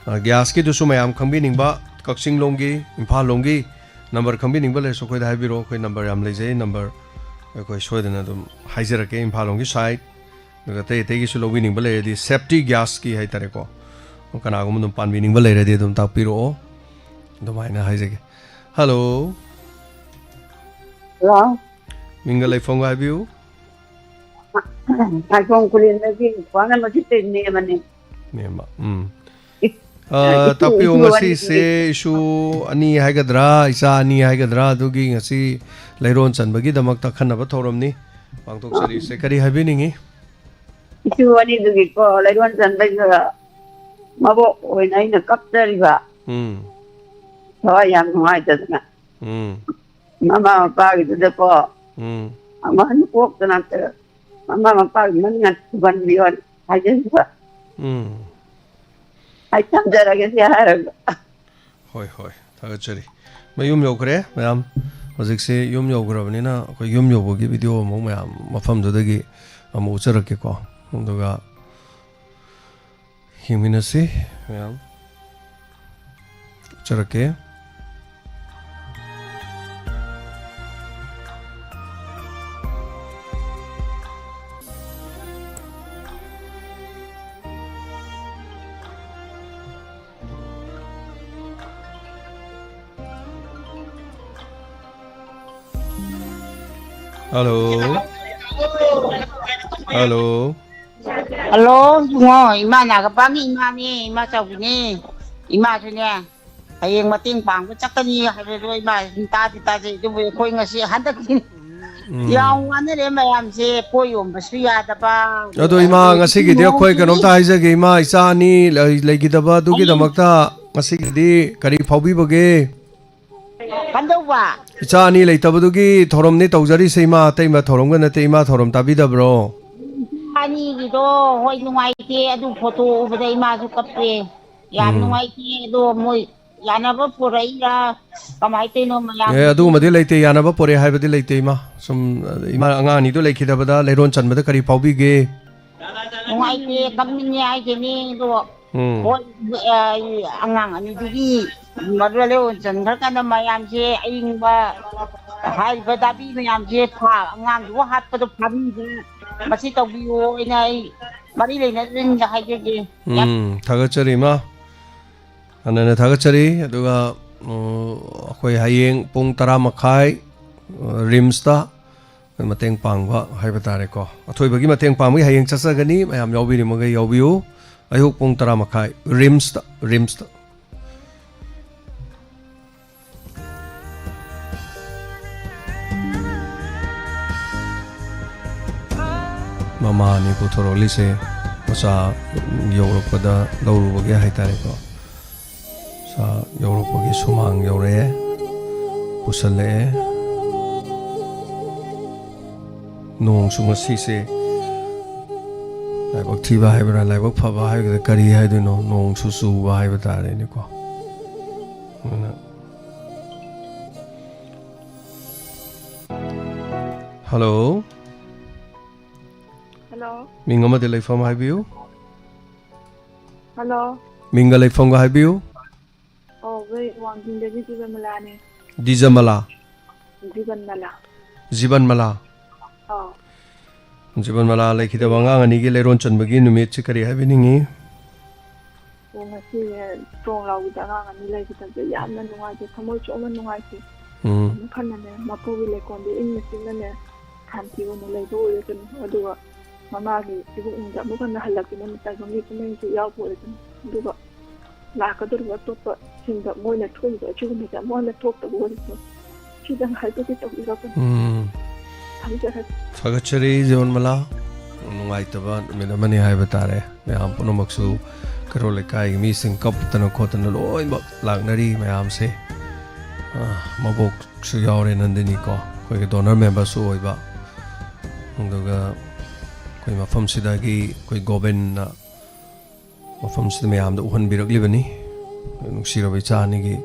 ꯑ, gasꯀꯤꯗꯨꯁꯨ ꯃꯌꯥꯝ ꯈꯪꯕꯤꯅꯤꯡꯕ, ꯀꯛꯆꯤꯡ ꯂꯣꯝꯒꯤ, ꯏꯝꯐꯥꯜ ꯂꯣꯝꯒꯤ number ꯈꯪꯕꯤꯅꯤꯡꯕ ꯂꯩꯔꯁꯨ ꯑꯩꯈꯣꯏꯗ ꯍꯥꯏꯕꯤꯔꯛꯑꯣ꯫ ꯑꯩꯈꯣꯏ number ꯌꯥꯝ ꯂꯩꯖꯩ, number ꯑꯩꯈꯣꯏ ꯁꯣꯏꯗꯅ ꯑꯗꯨꯝ ꯍꯥꯏꯖꯔꯛꯀꯦ꯫ ꯏꯝꯐꯥꯜ ꯂꯣꯝꯒꯤ side, ꯑꯗꯨꯒ ꯑꯇꯩ ꯑꯇꯩꯒꯤꯁꯨ ꯂꯧꯕꯤꯅꯤꯡꯕ ꯂꯩꯔꯗꯤ, Safety Gasꯀꯤ ꯍꯥꯏꯇꯥꯔꯦꯀꯣ, ꯀꯅꯥꯒꯨꯝꯕ ꯑꯗꯨꯝ ꯄꯥꯟꯕꯤꯅꯤꯡꯕ ꯂꯩꯔꯗꯤ ꯑꯗꯨꯝ ꯇꯥꯛꯄꯤꯔꯛꯑꯣ꯫ ꯑꯗꯨꯃꯥꯏꯅ ꯍꯥꯏꯖꯒꯦ꯫ ꯍꯜꯂꯣ꯫ ꯍꯜꯂꯣ꯫ ꯃꯤꯡꯒ ꯂꯩꯐꯝꯒ ꯍꯥꯏꯕꯤꯌꯨ꯫ ꯁꯥꯏꯈꯣꯝ ꯈꯨꯂꯦꯟꯗꯒꯤ ꯈ꯭ꯋꯥꯏ ꯃꯁꯤꯠꯇꯩ ꯅꯦꯝꯃꯅꯤ꯫ ꯅꯦꯝꯕ꯫ ꯎꯝ꯫ ꯑ, ꯏꯁꯨ, ꯇꯥꯛꯄꯤꯌꯨ, ꯏꯁꯨ ꯑꯅꯤ꯫ ꯉꯁꯤꯁꯦ ꯏꯁꯨ ꯑꯅꯤ ꯍꯥꯏꯒꯗ꯭ꯔꯥ, ꯏꯆꯥ ꯑꯅꯤ ꯍꯥꯏꯒꯗ꯭ꯔꯥ, ꯑꯗꯨꯒꯤ ꯉꯁꯤ ꯂꯩꯔꯣꯟ ꯆꯟꯕꯒꯤꯗꯃꯛꯇ ꯑꯈꯟꯅꯕ ꯊꯧꯔꯝꯅꯤ꯫ ꯄꯥꯡꯊꯣꯛꯆꯔꯤꯁꯦ꯫ ꯀꯔꯤ ꯍꯥꯏꯕꯤꯅꯤꯡꯉꯤ? ꯏꯁꯨ ꯑꯅꯤꯗꯨꯒꯤꯀꯣ, ꯂꯩꯔꯣꯟ ꯆꯟꯕꯩꯗꯨꯗ ꯃꯕꯣꯛ ꯑꯣꯏꯅ ꯑꯩꯅ ꯀꯞꯆꯔꯤꯕ꯫ ꯎꯝ꯫ ꯊꯋꯥꯏ ꯌꯥꯝ ꯅꯨꯡꯉꯥꯏꯇꯗꯅ꯫ ꯎꯝ꯫ ꯃꯃꯥ ꯃꯄꯥꯒꯤꯗꯨꯗꯀꯣ, ꯎꯝ꯫ ꯑꯃꯨꯛ ꯍꯟꯅ ꯄꯣꯛꯇꯅ ꯃꯃꯥ ꯃꯄꯥꯒꯤ ꯃꯅꯤꯡ ꯍꯟꯅ ꯊꯨꯒꯟꯕꯤꯌꯣꯅ ꯍꯥꯏꯖꯔꯤꯕ꯫ ꯎꯝ꯫ ꯑꯩ ꯊꯝꯖꯔꯒꯦ ꯁꯤ ꯍꯥꯏꯔꯒ꯫ ꯍꯣꯏ, ꯍꯣꯏ, ꯊꯥꯒꯠꯆꯔꯤ꯫ ꯃꯌꯨꯝ ꯌꯧꯈ꯭ꯔꯦ ꯃꯌꯥꯝ꯫ ꯍꯧꯖꯤꯛꯁꯦ ꯌꯨꯝ ꯌꯧꯈ꯭ꯔꯕꯅꯤꯅ ꯑꯩꯈꯣꯏ ꯌꯨꯝ ꯌꯧꯕꯒꯤ video ꯑꯃꯨꯛ ꯃꯌꯥꯝ ꯃꯐꯝꯗꯨꯗꯒꯤ ꯑꯃꯨꯛ ꯎꯠꯆꯔꯛꯀꯦꯀꯣ꯫ ꯑꯗꯨꯒ ꯌꯦꯡꯃꯤꯟꯅꯁꯤ ꯃꯌꯥꯝ꯫ ꯎꯠꯆꯔꯛꯀꯦ꯫ Hello. Hello. Hello, ꯏꯕꯨꯡꯉꯣ, ꯏꯃꯥ ꯅꯥꯒꯄꯥꯒꯤ ꯏꯃꯥꯅꯦ, ꯏꯃꯥ ꯆꯥꯎꯕꯤꯅꯦ꯫ ꯏꯃꯥꯁꯨꯅꯦ, ꯍꯌꯦꯡ ꯃꯇꯦꯡ ꯄꯥꯡꯕ ꯆꯠꯀꯅꯤ ꯍꯥꯏꯕꯗꯣ ꯏꯃꯥ ꯁꯨꯝ ꯇꯥꯗꯤ ꯇꯥꯖꯩ, ꯑꯗꯨꯕꯨ ꯑꯩꯈꯣꯏ ꯉꯁꯤ ꯍꯟꯗꯛꯇꯤ ꯎꯝ꯫ ꯌꯥꯝ ꯋꯥꯅꯔꯦ ꯃꯌꯥꯝꯁꯦ, ꯄꯣꯠ ꯌꯣꯟꯕꯁꯨ ꯌꯥꯗꯕ꯫ ꯑꯗꯣ ꯏꯃꯥ, ꯑꯗꯒꯤ ꯉꯁꯤꯒꯤꯗꯤ ꯑꯩꯈꯣꯏ ꯏꯃꯥꯍꯣꯏꯒꯤ ꯀꯩꯅꯣꯝꯇ ꯍꯥꯏꯖꯒꯦ ꯏꯃꯥ, ꯏꯆꯥ ꯑꯅꯤ ꯂꯩ-, ꯂꯩꯈꯤꯗꯕ ꯑꯗꯨꯒꯤꯗꯃꯛꯇ ꯉꯁꯤꯒꯤꯗꯤ ꯀꯔꯤ ꯐꯥꯎꯕꯤꯕꯒꯦ? ꯀꯝꯗꯧꯕ? ꯏꯆꯥ ꯑꯅꯤ ꯂꯩꯇꯕꯗꯨꯒꯤ ꯊꯧꯔꯝꯅꯤ ꯇꯧꯖꯔꯤꯁꯦ ꯏꯃꯥ, ꯑꯇꯩꯃ ꯊꯧꯔꯝꯒ ꯅꯠꯇꯦ, ꯏꯃꯥ ꯊꯧꯔꯝ ꯇꯥꯕꯤꯗꯕ꯭ꯔꯣ? ꯑꯅꯤꯒꯤꯗꯣ ꯍꯣꯏ ꯅꯨꯡꯉꯥꯏꯇꯦ, ꯑꯗꯨ ꯐꯣꯇꯣ ꯎꯕꯗ ꯏꯃꯥꯁꯨ ꯀꯞꯄꯦ꯫ ꯌꯥꯝ ꯎꯝ꯫ ꯅꯨꯡꯉꯥꯏꯇꯦ, ꯑꯗꯣ ꯃꯣꯏ ꯌꯥꯅꯕ ꯄꯨꯔꯛꯏꯔꯥ ꯀꯃꯥꯏꯅ ꯇꯧꯔꯤꯅꯣ ꯃꯌꯥꯝ? ꯑꯦ, ꯑꯗꯨꯒꯨꯝꯕꯗꯤ ꯂꯩꯇꯦ, ꯌꯥꯅꯕ ꯄꯨꯔꯛꯑꯦ ꯍꯥꯏꯕꯗꯤ ꯂꯩꯇꯦ ꯏꯃꯥ꯫ ꯁꯨꯝ, ꯏꯃꯥ ꯑꯉꯥꯡ ꯑꯅꯤꯗꯨ ꯂꯩꯈꯤꯗꯕꯗ ꯂꯩꯔꯣꯟ ꯆꯟꯕꯗ ꯀꯔꯤ ꯐꯥꯎꯕꯤꯒꯦ? ꯅꯨꯡꯉꯥꯏꯇꯦ, ꯀꯞꯅꯤꯡꯉꯦ ꯍꯥꯏꯁꯤꯅꯤ꯫ ꯑꯗꯣ ꯎꯝ꯫ ꯍꯣꯏ, ꯑ, ꯑꯉꯥꯡ ꯑꯅꯤꯗꯨꯒꯤ ꯃꯔꯨ ꯂꯩꯔꯣꯟ ꯆꯟꯈ꯭ꯔꯀꯥꯟꯗ ꯃꯌꯥꯝꯁꯦ ꯑꯏꯪꯕ ꯍꯥꯏꯔꯤꯕ ꯗꯥꯕꯤ ꯃꯌꯥꯝꯁꯦ ꯐꯥ-, ꯑꯉꯥꯡꯗꯨꯕꯨ ꯍꯥꯠꯄꯗꯣ ꯐꯥꯕꯤꯕ ꯃꯁꯤ ꯇꯧꯕꯤꯌꯣ ꯍꯥꯏꯅ ꯑꯩ ꯃꯔꯤ ꯂꯩꯅꯗ꯭ꯔꯤꯉꯩꯗ ꯍꯥꯏꯖꯒꯦ꯫ ꯌꯥꯝ ꯎꯝ, ꯊꯥꯒꯠꯆꯔꯤ ꯏꯃꯥ꯫ ꯍꯟꯅ ꯍꯟꯅ ꯊꯥꯒꯠꯆꯔꯤ꯫ ꯑꯗꯨꯒ, ꯎꯝ, ꯑꯩꯈꯣꯏ ꯍꯌꯦꯡ ꯄꯨꯡ ꯇꯔꯥ ꯃꯈꯥꯏ, ꯑ, ꯔꯤꯝꯁꯇ ꯃꯇꯦꯡ ꯄꯥꯡꯕ ꯍꯥꯏꯕ ꯇꯥꯔꯦꯀꯣ꯫ ꯑꯊꯣꯏꯕꯒꯤ ꯃꯇꯦꯡ ꯄꯥꯡꯕꯒꯤ ꯍꯌꯦꯡ ꯆꯠꯆꯒꯅꯤ꯫ ꯃꯌꯥꯝ ꯌꯥꯎꯕꯤꯔꯤꯃꯈꯩ ꯌꯥꯎꯕꯤꯌꯨ꯫ ꯑꯌꯨꯛ ꯄꯨꯡ ꯇꯔꯥ ꯃꯈꯥꯏ, ꯔꯤꯝꯁꯇ, ꯔꯤꯝꯁꯇ꯫ ꯃꯃꯥꯅꯤ ꯄꯨꯊꯣꯔꯛꯂꯤꯁꯦ꯫ ꯃꯆꯥ ꯌꯧꯔꯛꯄꯗ ꯂꯧꯔꯨꯕꯒꯤ ꯍꯥꯏꯇꯥꯔꯦꯀꯣ꯫ ꯃꯆꯥ ꯌꯧꯔꯛꯄꯒꯤ ꯁꯨꯃꯥꯡ ꯌꯧꯔꯛꯑꯦ, ꯄꯨꯁꯜꯂꯛꯑꯦ꯫ ꯅꯣꯡꯁꯨ ꯉꯁꯤꯁꯦ ꯂꯥꯏꯕꯛ ꯊꯤꯕ ꯍꯥꯏꯕ꯭ꯔꯥ, ꯂꯥꯏꯕꯛ ꯐꯕ ꯍꯥꯏꯒꯗ꯭ꯔꯥ, ꯀꯔꯤ ꯍꯥꯏꯗꯣꯏꯅꯣ, ꯅꯣꯡꯁꯨ ꯆꯨꯕ ꯍꯥꯏꯕ ꯇꯥꯔꯦꯅꯦꯀꯣ꯫ ꯑꯗꯨꯅ, ꯍꯜꯂꯣ꯫ ꯍꯜꯂꯣ꯫ ꯃꯤꯡ ꯑꯃꯗꯤ ꯂꯩꯐꯝ ꯍꯥꯏꯕꯤꯌꯨ꯫ ꯍꯜꯂꯣ꯫ ꯃꯤꯡꯒ ꯂꯩꯐꯝꯒ ꯍꯥꯏꯕꯤꯌꯨ꯫ ꯑꯣ, ꯑꯩ ꯋꯥꯡꯖꯤꯡꯗꯒꯤ ꯖꯤꯕꯟꯃꯂꯥꯅꯦ꯫ ꯗꯤꯖꯃꯂꯥ? ꯖꯤꯕꯟꯃꯂꯥ꯫ ꯖꯤꯕꯟꯃꯂꯥ꯫ ꯑꯥꯎ꯫ ꯖꯤꯕꯟꯃꯂꯥ, ꯂꯩꯈꯤꯗꯕ ꯑꯉꯥꯡ ꯑꯅꯤꯒꯤ ꯂꯩꯔꯣꯟ ꯆꯟꯕꯒꯤ ꯅꯨꯃꯤꯠꯁꯤ ꯀꯔꯤ ꯍꯥꯏꯕꯤꯅꯤꯡꯉꯤ? ꯑꯣ, ꯉꯁꯤꯁꯦ ꯇ꯭ꯔꯣꯡ ꯂꯥꯎꯕꯗ ꯑꯉꯥꯡ ꯑꯅꯤ ꯂꯩꯈꯤꯗꯕꯁꯦ ꯌꯥꯝꯅ ꯅꯨꯡꯉꯥꯏꯇꯦ, ꯊꯃꯣꯏ ꯁꯣꯛꯅ ꯅꯨꯡꯉꯥꯏꯇꯦ꯫ ꯎꯝ꯫ ꯑꯃꯨꯛ ꯍꯟꯅꯅꯦ ꯃꯄꯨꯒꯤ ꯂꯩꯀꯣꯜꯗ ꯏꯪꯅ ꯆꯤꯛꯅꯅꯦ ꯁꯥꯟꯇꯤ ꯑꯣꯏꯅ ꯂꯩꯕ ꯑꯣꯏꯔꯁꯅꯨ꯫ ꯑꯗꯨꯒ ꯃꯃꯥꯒꯤ ꯏꯕꯨꯡꯗ ꯑꯃꯨꯛ ꯍꯟꯅ ꯍꯜꯂꯛꯇꯨꯅ ꯇꯥꯏꯕꯪꯒꯤ ꯀꯨꯝꯍꯩꯁꯨ ꯌꯥꯎꯕ ꯑꯣꯏꯔꯁꯅꯨ꯫ ꯑꯗꯨꯒ ꯂꯥꯛꯀꯗꯧꯔꯤꯕ ꯑꯇꯣꯞꯄꯁꯤꯡꯗ ꯃꯣꯏꯅ ꯊꯣꯛꯏꯕ ꯑꯁꯤꯒꯨꯝꯕꯁꯦ ꯑꯃꯨꯛ ꯍꯟꯅ ꯊꯣꯛꯇꯕ ꯑꯣꯏꯔꯁꯅꯨ꯫ ꯁꯤꯗꯪ ꯍꯥꯏꯖꯒꯦ ꯇꯧꯖꯔꯛꯄꯅꯤ꯫ ꯎꯝ꯫ ꯊꯝꯖꯔꯒꯦ꯫ ꯊꯥꯒꯠꯆꯔꯤ, ꯖꯤꯕꯟꯃꯂꯥ꯫ ꯅꯨꯡꯉꯥꯏꯇꯕ ꯅꯨꯃꯤꯠ ꯑꯃꯅꯤ ꯍꯥꯏꯕ ꯇꯥꯔꯦ꯫ ꯃꯌꯥꯝ ꯄꯨꯝꯅꯃꯛꯁꯨ ꯀꯩꯔꯣꯜ ꯂꯩꯀꯥꯏꯒꯤ ꯃꯤꯁꯤꯡ ꯀꯞꯇꯅ ꯈꯣꯠꯇꯅ ꯂꯣꯏꯅꯃꯛ ꯂꯥꯛꯅꯔꯤ ꯃꯌꯥꯝꯁꯦ꯫ ꯑ, ꯃꯕꯣꯛꯁꯨ ꯌꯥꯎꯔꯦ ꯅꯟꯗꯤꯅꯤ ꯀꯣ, ꯑꯩꯈꯣꯏꯒꯤ donor memberꯁꯨ ꯑꯣꯏꯕ꯫ ꯑꯗꯨꯒ ꯑꯩꯈꯣꯏ ꯃꯐꯝꯁꯤꯗꯒꯤ ꯑꯩꯈꯣꯏ ꯒꯣꯕꯤꯟꯅ ꯃꯐꯝꯁꯤꯗ ꯃꯌꯥꯝꯗ ꯎꯍꯟꯕꯤꯔꯛꯂꯤꯕꯅꯤ꯫ ꯅꯨꯡꯁꯤꯔꯕ ꯏꯆꯥ ꯑꯅꯤꯒꯤ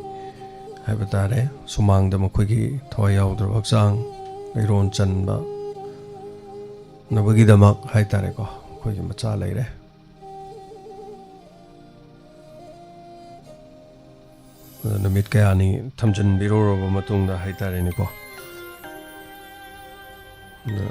ꯍꯥꯏꯕ ꯇꯥꯔꯦ, ꯁꯨꯃꯥꯡꯗ ꯃꯈꯣꯏꯒꯤ ꯊꯋꯥꯏ ꯌꯥꯎꯗ꯭ꯔꯕ ꯍꯛꯆꯥꯡ ꯂꯩꯔꯣꯟ ꯆꯟꯕ ꯅꯕꯒꯤꯗꯃꯛ ꯍꯥꯏ ꯇꯥꯔꯦꯀꯣ, ꯑꯩꯈꯣꯏꯒꯤ ꯃꯆꯥ ꯂꯩꯔꯦ꯫ ꯑꯗ ꯅꯨꯃꯤꯠ ꯀꯌꯥꯅꯤ ꯊꯝꯖꯤꯟꯕꯤꯔꯨꯔꯕ ꯃꯇꯨꯡꯗ ꯍꯥꯏꯇꯥꯔꯦꯅꯦꯀꯣ꯫ ꯑꯗ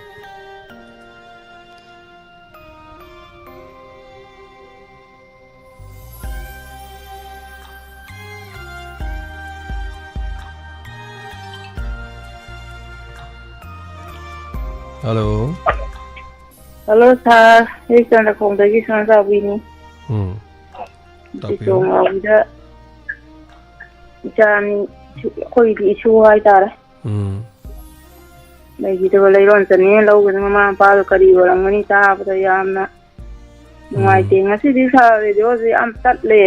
ꯍꯜꯂꯣ꯫ ꯍꯜꯂꯣ ꯁꯥꯔ, ꯑꯩ ꯆꯟꯗ꯭ꯔꯈꯣꯡꯗꯒꯤ ꯁꯅꯥꯖꯥꯎꯕꯤꯅꯤ꯫ ꯎꯝ꯫ ꯇꯥꯛꯄꯤꯌꯨ꯫ ꯇꯣꯡꯉꯥꯎꯕꯤꯗ ꯏꯆꯥ ꯑꯅꯤ, ꯑꯩꯈꯣꯏꯒꯤꯗꯤ ꯏꯁꯨ ꯍꯥꯏꯇꯥꯔꯦ꯫ ꯎꯝ꯫ ꯂꯩꯈꯤꯗꯕ ꯂꯩꯔꯣꯟ ꯆꯅꯤ ꯂꯧꯒꯅꯤ꯫ ꯃꯃꯥ ꯃꯄꯥꯗꯣ ꯀꯔꯤ ꯑꯣꯏꯔꯝꯒꯅꯤ? ꯇꯥꯕꯗ ꯌꯥꯝꯅ ꯅꯨꯡꯉꯥꯏꯇꯦ꯫ ꯎꯝ꯫ ꯉꯁꯤꯗꯤ ꯁꯥꯔ ꯔꯦꯗꯤꯑꯣꯁꯦ ꯌꯥꯝ ꯇꯠꯂꯦ꯫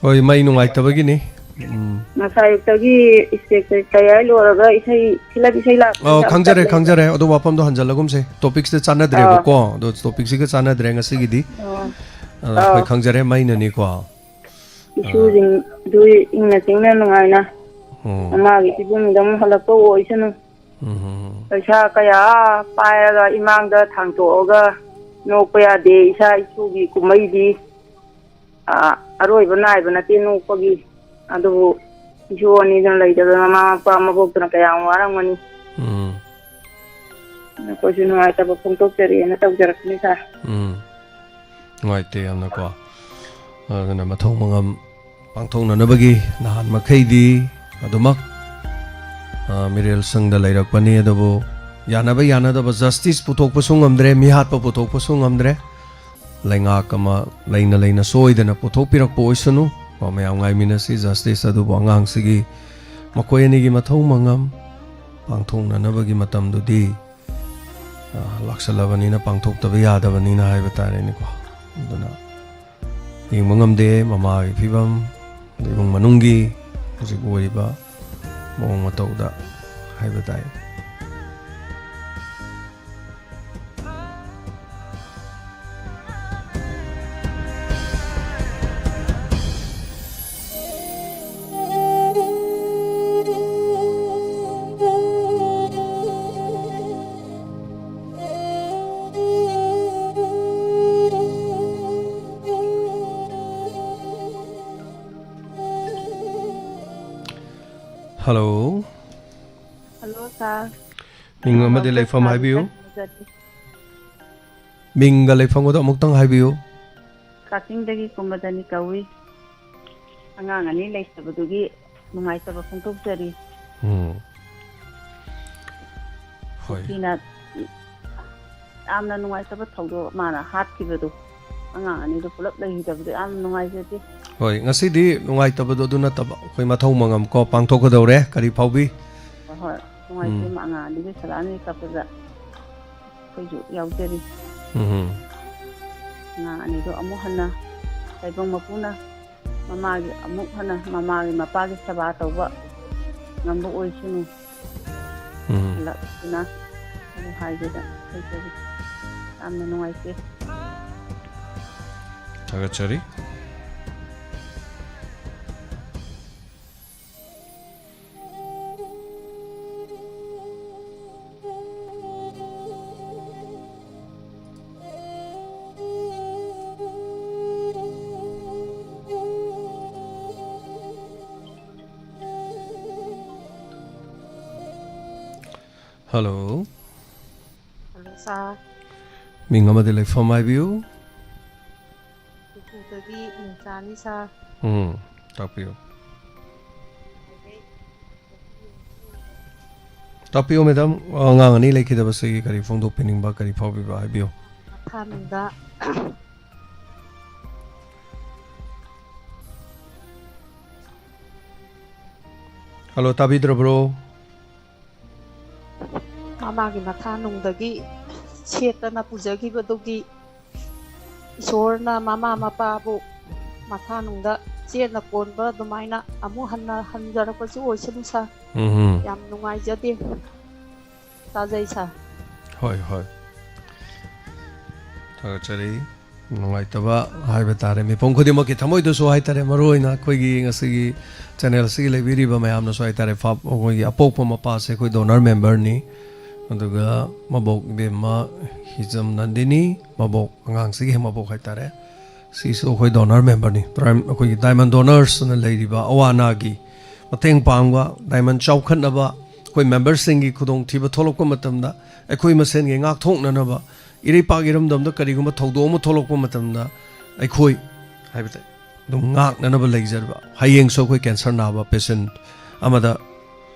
ꯍꯣꯏ, ꯃꯩ ꯅꯨꯡꯉꯥꯏꯇꯕꯒꯤꯅꯤ꯫ ꯎꯝ꯫ ꯉꯁꯥꯏ ꯑꯌꯨꯛꯇꯒꯤ ꯏꯁꯇꯦꯖ ꯀꯩꯀꯩ ꯂꯣꯏꯔꯒ ꯏꯁꯩ, ꯐꯤꯂꯝ ꯏꯁꯩ ꯂꯥꯛꯄꯗꯨꯁꯨ ꯑꯣ, ꯌꯥꯝ ꯈꯪꯖꯔꯦ, ꯇꯠꯂꯦ꯫ ꯈꯪꯖꯔꯦ꯫ ꯑꯗꯣ ꯋꯥꯐꯝꯗꯣ ꯍꯟꯖꯜꯂꯒꯨꯝꯁꯦ꯫ ꯇꯣꯄꯤꯛꯁꯇ ꯆꯥꯟꯅꯗ꯭ꯔꯦꯕꯀꯣ꯫ ꯑꯥ꯫ ꯑꯗꯣ ꯇꯣꯄꯤꯛꯁꯤꯒ ꯆꯥꯟꯅꯗ꯭ꯔꯦ ꯉꯁꯤꯒꯤꯗꯤ꯫ ꯑꯣ꯫ ꯑꯗꯣ ꯑꯩꯈꯣꯏ ꯑꯥ꯫ ꯈꯪꯖꯔꯦ, ꯃꯩꯅꯅꯤꯀꯣ꯫ ꯑꯥ꯫ ꯏꯁꯨꯁꯤꯡꯗꯨ ꯏꯪꯅ ꯆꯤꯛꯅ ꯅꯨꯡꯉꯥꯏꯅ ꯑꯣ꯫ ꯃꯃꯥꯒꯤ ꯏꯕꯨꯡꯗ ꯑꯃꯨꯛ ꯍꯜꯂꯛꯄ ꯑꯣꯏꯁꯅꯨ꯫ ꯎꯝ꯫ ꯄꯩꯁꯥ ꯀꯌꯥ ꯄꯥꯏꯔꯒ ꯏꯃꯥꯡꯗ ꯊꯥꯡꯇꯣꯛꯑꯒ ꯅꯣꯛꯄ ꯌꯥꯗꯦ꯫ ꯏꯆꯥ ꯏꯁꯨꯒꯤ ꯀꯨꯝꯍꯩꯗꯤ, ꯑ, ꯑꯔꯣꯏꯕ ꯅꯥꯏꯕ ꯅꯠꯇꯦ ꯅꯣꯛꯄꯒꯤ꯫ ꯑꯗꯨꯕꯨ ꯏꯁꯨ ꯑꯅꯤꯗꯨꯅ ꯂꯩꯇꯕꯗ ꯃꯃꯥ ꯃꯄꯥ ꯃꯕꯣꯛꯇꯨꯅ ꯀꯌꯥꯝ ꯋꯥꯔꯝꯒꯅꯤ꯫ ꯎꯝ꯫ ꯑꯩꯈꯣꯏꯁꯨ ꯅꯨꯡꯉꯥꯏꯇꯕ ꯐꯣꯡꯗꯣꯛꯆꯔꯤꯑꯅ ꯇꯧꯖꯔꯛꯄꯅꯤ, ꯁꯥꯔ꯫ ꯎꯝ꯫ ꯅꯨꯡꯉꯥꯏꯇꯦ ꯌꯥꯝꯅꯀꯣ꯫ ꯑꯗꯨꯅ ꯃꯊꯧ ꯃꯉꯝ ꯄꯥꯡꯊꯣꯛꯅꯅꯕꯒꯤ ꯅꯍꯥꯟ ꯃꯈꯩꯗꯤ ꯑꯗꯨꯃꯛ, ꯑ, ꯃꯤꯔꯦꯜ ꯁꯪꯗ ꯂꯩꯔꯛꯄꯅꯤ꯫ ꯑꯗꯨꯕꯨ ꯌꯥꯅꯕ ꯌꯥꯅꯗꯕ ꯖꯁꯇꯤꯁ ꯄꯨꯊꯣꯛꯄꯁꯨ ꯉꯝꯗ꯭ꯔꯦ, ꯃꯤꯍꯥꯠꯄ ꯄꯨꯊꯣꯛꯄꯁꯨ ꯉꯝꯗ꯭ꯔꯦ꯫ ꯂꯩꯉꯥꯛ ꯑꯃ ꯂꯩꯅ ꯂꯩꯅ ꯁꯣꯏꯗꯅ ꯄꯨꯊꯣꯛꯄꯤꯔꯛꯄ ꯑꯣꯏꯁꯅꯨ꯫ ꯀꯣ, ꯃꯌꯥꯝ ꯉꯥꯏꯃꯤꯟꯅꯁꯤ ꯖꯁꯇꯤꯁ꯫ ꯑꯗꯨꯕꯨ ꯑꯉꯥꯡꯁꯤꯒꯤ, ꯃꯈꯣꯏ ꯑꯅꯤꯒꯤ ꯃꯊꯧ ꯃꯉꯝ ꯄꯥꯡꯊꯣꯛꯅꯅꯕꯒꯤ ꯃꯇꯝꯗꯨꯗꯤ, ꯑ, ꯂꯥꯛꯁꯜꯂꯕꯅꯤꯅ ꯄꯥꯡꯊꯣꯛꯇꯕ ꯌꯥꯗꯕꯅꯤꯅ ꯍꯥꯏꯕ ꯇꯥꯔꯦꯅꯦꯀꯣ꯫ ꯑꯗꯨꯅ ꯌꯦꯡꯕ ꯉꯝꯗꯦ ꯃꯃꯥꯒꯤ ꯐꯤꯕꯝ, ꯏꯃꯨꯡ ꯃꯅꯨꯡꯒꯤ ꯍꯧꯖꯤꯛ ꯑꯣꯏꯔꯤꯕ ꯃꯑꯣꯡ ꯃꯇꯧꯗ ꯍꯥꯏꯕ ꯇꯥꯏ꯫ ꯍꯜꯂꯣ꯫ ꯍꯜꯂꯣ, ꯁꯥꯔ꯫ ꯃꯤꯡ ꯑꯃꯗꯤ ꯂꯩꯐꯝ ꯍꯥꯏꯕꯤꯌꯨ꯫ ꯃꯤꯡꯒ ꯂꯩꯐꯝꯒꯗꯣ ꯑꯃꯨꯛꯇꯪ ꯍꯥꯏꯕꯤꯌꯨ꯫ ꯀꯛꯆꯤꯡꯗꯒꯤ ꯀꯨꯃꯨꯗꯅꯤ ꯀꯧꯏ꯫ ꯑꯉꯥꯡ ꯑꯅꯤ ꯂꯩꯇꯕꯗꯨꯒꯤ ꯅꯨꯡꯉꯥꯏꯇꯕ ꯐꯣꯡꯗꯣꯛꯆꯔꯤ꯫ ꯎꯝ꯫ ꯍꯣꯏ꯫ ꯀꯨꯀꯤꯅ ꯌꯥꯝꯅ ꯅꯨꯡꯉꯥꯏꯇꯕ ꯊꯧꯗꯣꯛ, ꯃꯥꯅ ꯍꯥꯠꯈꯤꯕꯗꯣ꯫ ꯑꯉꯥꯡ ꯑꯅꯤꯗꯣ ꯄꯨꯂꯞ ꯂꯩꯈꯤꯗꯕꯗꯣ ꯌꯥꯝ ꯅꯨꯡꯉꯥꯏꯖꯗꯦ꯫ ꯍꯣꯏ, ꯉꯁꯤꯗꯤ ꯅꯨꯡꯉꯥꯏꯇꯕꯗꯣ ꯑꯗꯨ ꯅꯠꯇꯕ, ꯑꯩꯈꯣꯏ ꯃꯊꯧ ꯃꯉꯝ ꯀꯣ ꯄꯥꯡꯊꯣꯛꯀꯗꯧꯔꯦ꯫ ꯀꯔꯤ ꯐꯥꯎꯕꯤ? ꯍꯣꯏ꯫ ꯅꯨꯡꯉꯥꯏꯇꯦ꯫ ꯎꯝ꯫ ꯑꯉꯥꯡ ꯑꯅꯤꯗꯨ ꯁꯂꯥꯅꯤ ꯀꯞꯄꯗ ꯑꯩꯈꯣꯏꯁꯨ ꯌꯥꯎꯖꯔꯤ꯫ ꯎꯝ꯫ ꯑꯉꯥꯡ ꯑꯅꯤꯗꯣ ꯑꯃꯨꯛ ꯍꯟꯅ ꯇꯥꯏꯕꯪ ꯃꯄꯨꯅ ꯃꯃꯥꯒꯤ, ꯑꯃꯨꯛ ꯍꯟꯅ ꯃꯃꯥꯒꯤ ꯃꯄꯥꯒꯤ ꯁꯦꯕꯥ ꯇꯧꯕ ꯉꯝꯕ ꯑꯣꯏꯁꯅꯨ꯫ ꯎꯝ꯫ ꯍꯜꯂꯛꯇꯨꯅ ꯑꯗꯨ ꯍꯥꯏꯒꯦꯗ ꯂꯩꯖꯔꯤ꯫ ꯌꯥꯝꯅ ꯅꯨꯡꯉꯥꯏꯇꯦ꯫ ꯊꯥꯒꯠꯆꯔꯤ꯫ Hello. Hello, sir. ꯃꯤꯡ ꯑꯃꯗꯤ ꯂꯩꯐꯝ ꯍꯥꯏꯕꯤꯌꯨ꯫ ꯎꯈ꯭ꯔꯨꯜꯗꯒꯤ ꯃꯤꯡꯆꯥꯅꯤ, sir꯫ ꯎꯝ, ꯇꯥꯛꯄꯤꯌꯨ꯫ ꯇꯥꯛꯄꯤꯌꯨ, madam꯫ ꯑꯉꯥꯡ ꯑꯅꯤ ꯂꯩꯈꯤꯗꯕꯁꯤꯒꯤ ꯀꯔꯤ ꯐꯣꯡꯗꯣꯛꯄꯤꯅꯤꯡꯕ, ꯀꯔꯤ ꯐꯥꯎꯕꯤꯕ ꯍꯥꯏꯕꯤꯌꯨ꯫ ꯃꯈꯥꯅꯨꯡꯗ Hello, ꯇꯥꯕꯤꯗ꯭ꯔꯕ꯭ꯔꯣ? ꯃꯃꯥꯒꯤ ꯃꯈꯥꯅꯨꯡꯗꯒꯤ ꯁꯦꯠꯇꯅ ꯄꯨꯖꯈꯤꯕꯗꯨꯒꯤ ꯏꯁꯣꯔꯅ ꯃꯃꯥ ꯃꯄꯥꯕꯨ ꯃꯈꯥꯅꯨꯡꯗ ꯆꯦꯠꯅ ꯀꯣꯟꯕ ꯑꯗꯨꯃꯥꯏꯅ ꯑꯃꯨꯛ ꯍꯟꯅ ꯍꯟꯖꯔꯛꯄꯁꯨ ꯑꯣꯏꯁꯅꯨ, sir꯫ ꯎꯝ꯫ ꯌꯥꯝ ꯅꯨꯡꯉꯥꯏꯖꯗꯦ꯫ ꯇꯥꯖꯩ, sir꯫ ꯍꯣꯏ, ꯍꯣꯏ꯫ ꯊꯥꯒꯠꯆꯔꯤ꯫ ꯅꯨꯡꯉꯥꯏꯇꯕ ꯍꯥꯏꯕ ꯇꯥꯔꯦ, ꯃꯤꯄꯨꯝ ꯈꯨꯗꯤꯡꯃꯛꯀꯤ ꯊꯃꯣꯏꯗꯁꯨ ꯍꯥꯏꯇꯥꯔꯦ, ꯃꯔꯨꯑꯣꯏꯅ ꯑꯩꯈꯣꯏꯒꯤ ꯉꯁꯤꯒꯤ channel ꯑꯁꯤꯒꯤ ꯂꯩꯕꯤꯔꯤꯕ ꯃꯌꯥꯝꯅꯁꯨ ꯍꯥꯏꯇꯥꯔꯦ, ꯐꯥꯞ-, ꯑꯩꯈꯣꯏꯒꯤ ꯑꯄꯣꯛꯄ ꯃꯄꯥꯁꯦ ꯑꯩꯈꯣꯏ donor member ꯅꯤ꯫ ꯑꯗꯨꯒ ꯃꯕꯣꯛ ꯏꯕꯦꯝꯃ ꯍꯤꯖꯝ ꯅꯟꯗꯤꯅꯤ, ꯃꯕꯣꯛ, ꯑꯉꯥꯡꯁꯤꯒꯤ ꯍꯦꯛ ꯃꯕꯣꯛ ꯍꯥꯏꯇꯥꯔꯦ, ꯁꯤꯁꯨ ꯑꯩꯈꯣꯏ donor member ꯅꯤ꯫ Prime, ꯑꯩꯈꯣꯏꯒꯤ Diamond Donors ꯑꯅ ꯂꯩꯔꯤꯕ ꯑꯋꯥ ꯑꯅꯥꯒꯤ ꯃꯇꯦꯡ ꯄꯥꯡꯕ, Diamond ꯆꯥꯎꯈꯠꯅꯕ, ꯑꯩꯈꯣꯏ member ꯁꯤꯡꯒꯤ ꯈꯨꯗꯣꯡꯊꯤꯕ ꯊꯣꯛꯂꯛꯄ ꯃꯇꯝꯗ ꯑꯩꯈꯣꯏ ꯃꯁꯦꯟꯒꯤ ꯉꯥꯛꯊꯣꯛꯅꯅꯕ, ꯏꯔꯩꯄꯥꯛ ꯏꯔꯝꯗꯝꯗ ꯀꯔꯤꯒꯨꯝꯕ ꯊꯧꯗꯣꯛ ꯑꯃ ꯊꯣꯛꯂꯛꯄ ꯃꯇꯝꯗ ꯑꯩꯈꯣꯏ ꯍꯥꯏꯕꯗꯤ ꯑꯗꯨꯝ ꯉꯥꯛꯅꯅꯕ ꯂꯩꯖꯔꯤꯕ, ꯍꯌꯦꯡꯁꯨ ꯑꯩꯈꯣꯏ cancer ꯅꯥꯕ patient ꯑꯃꯗ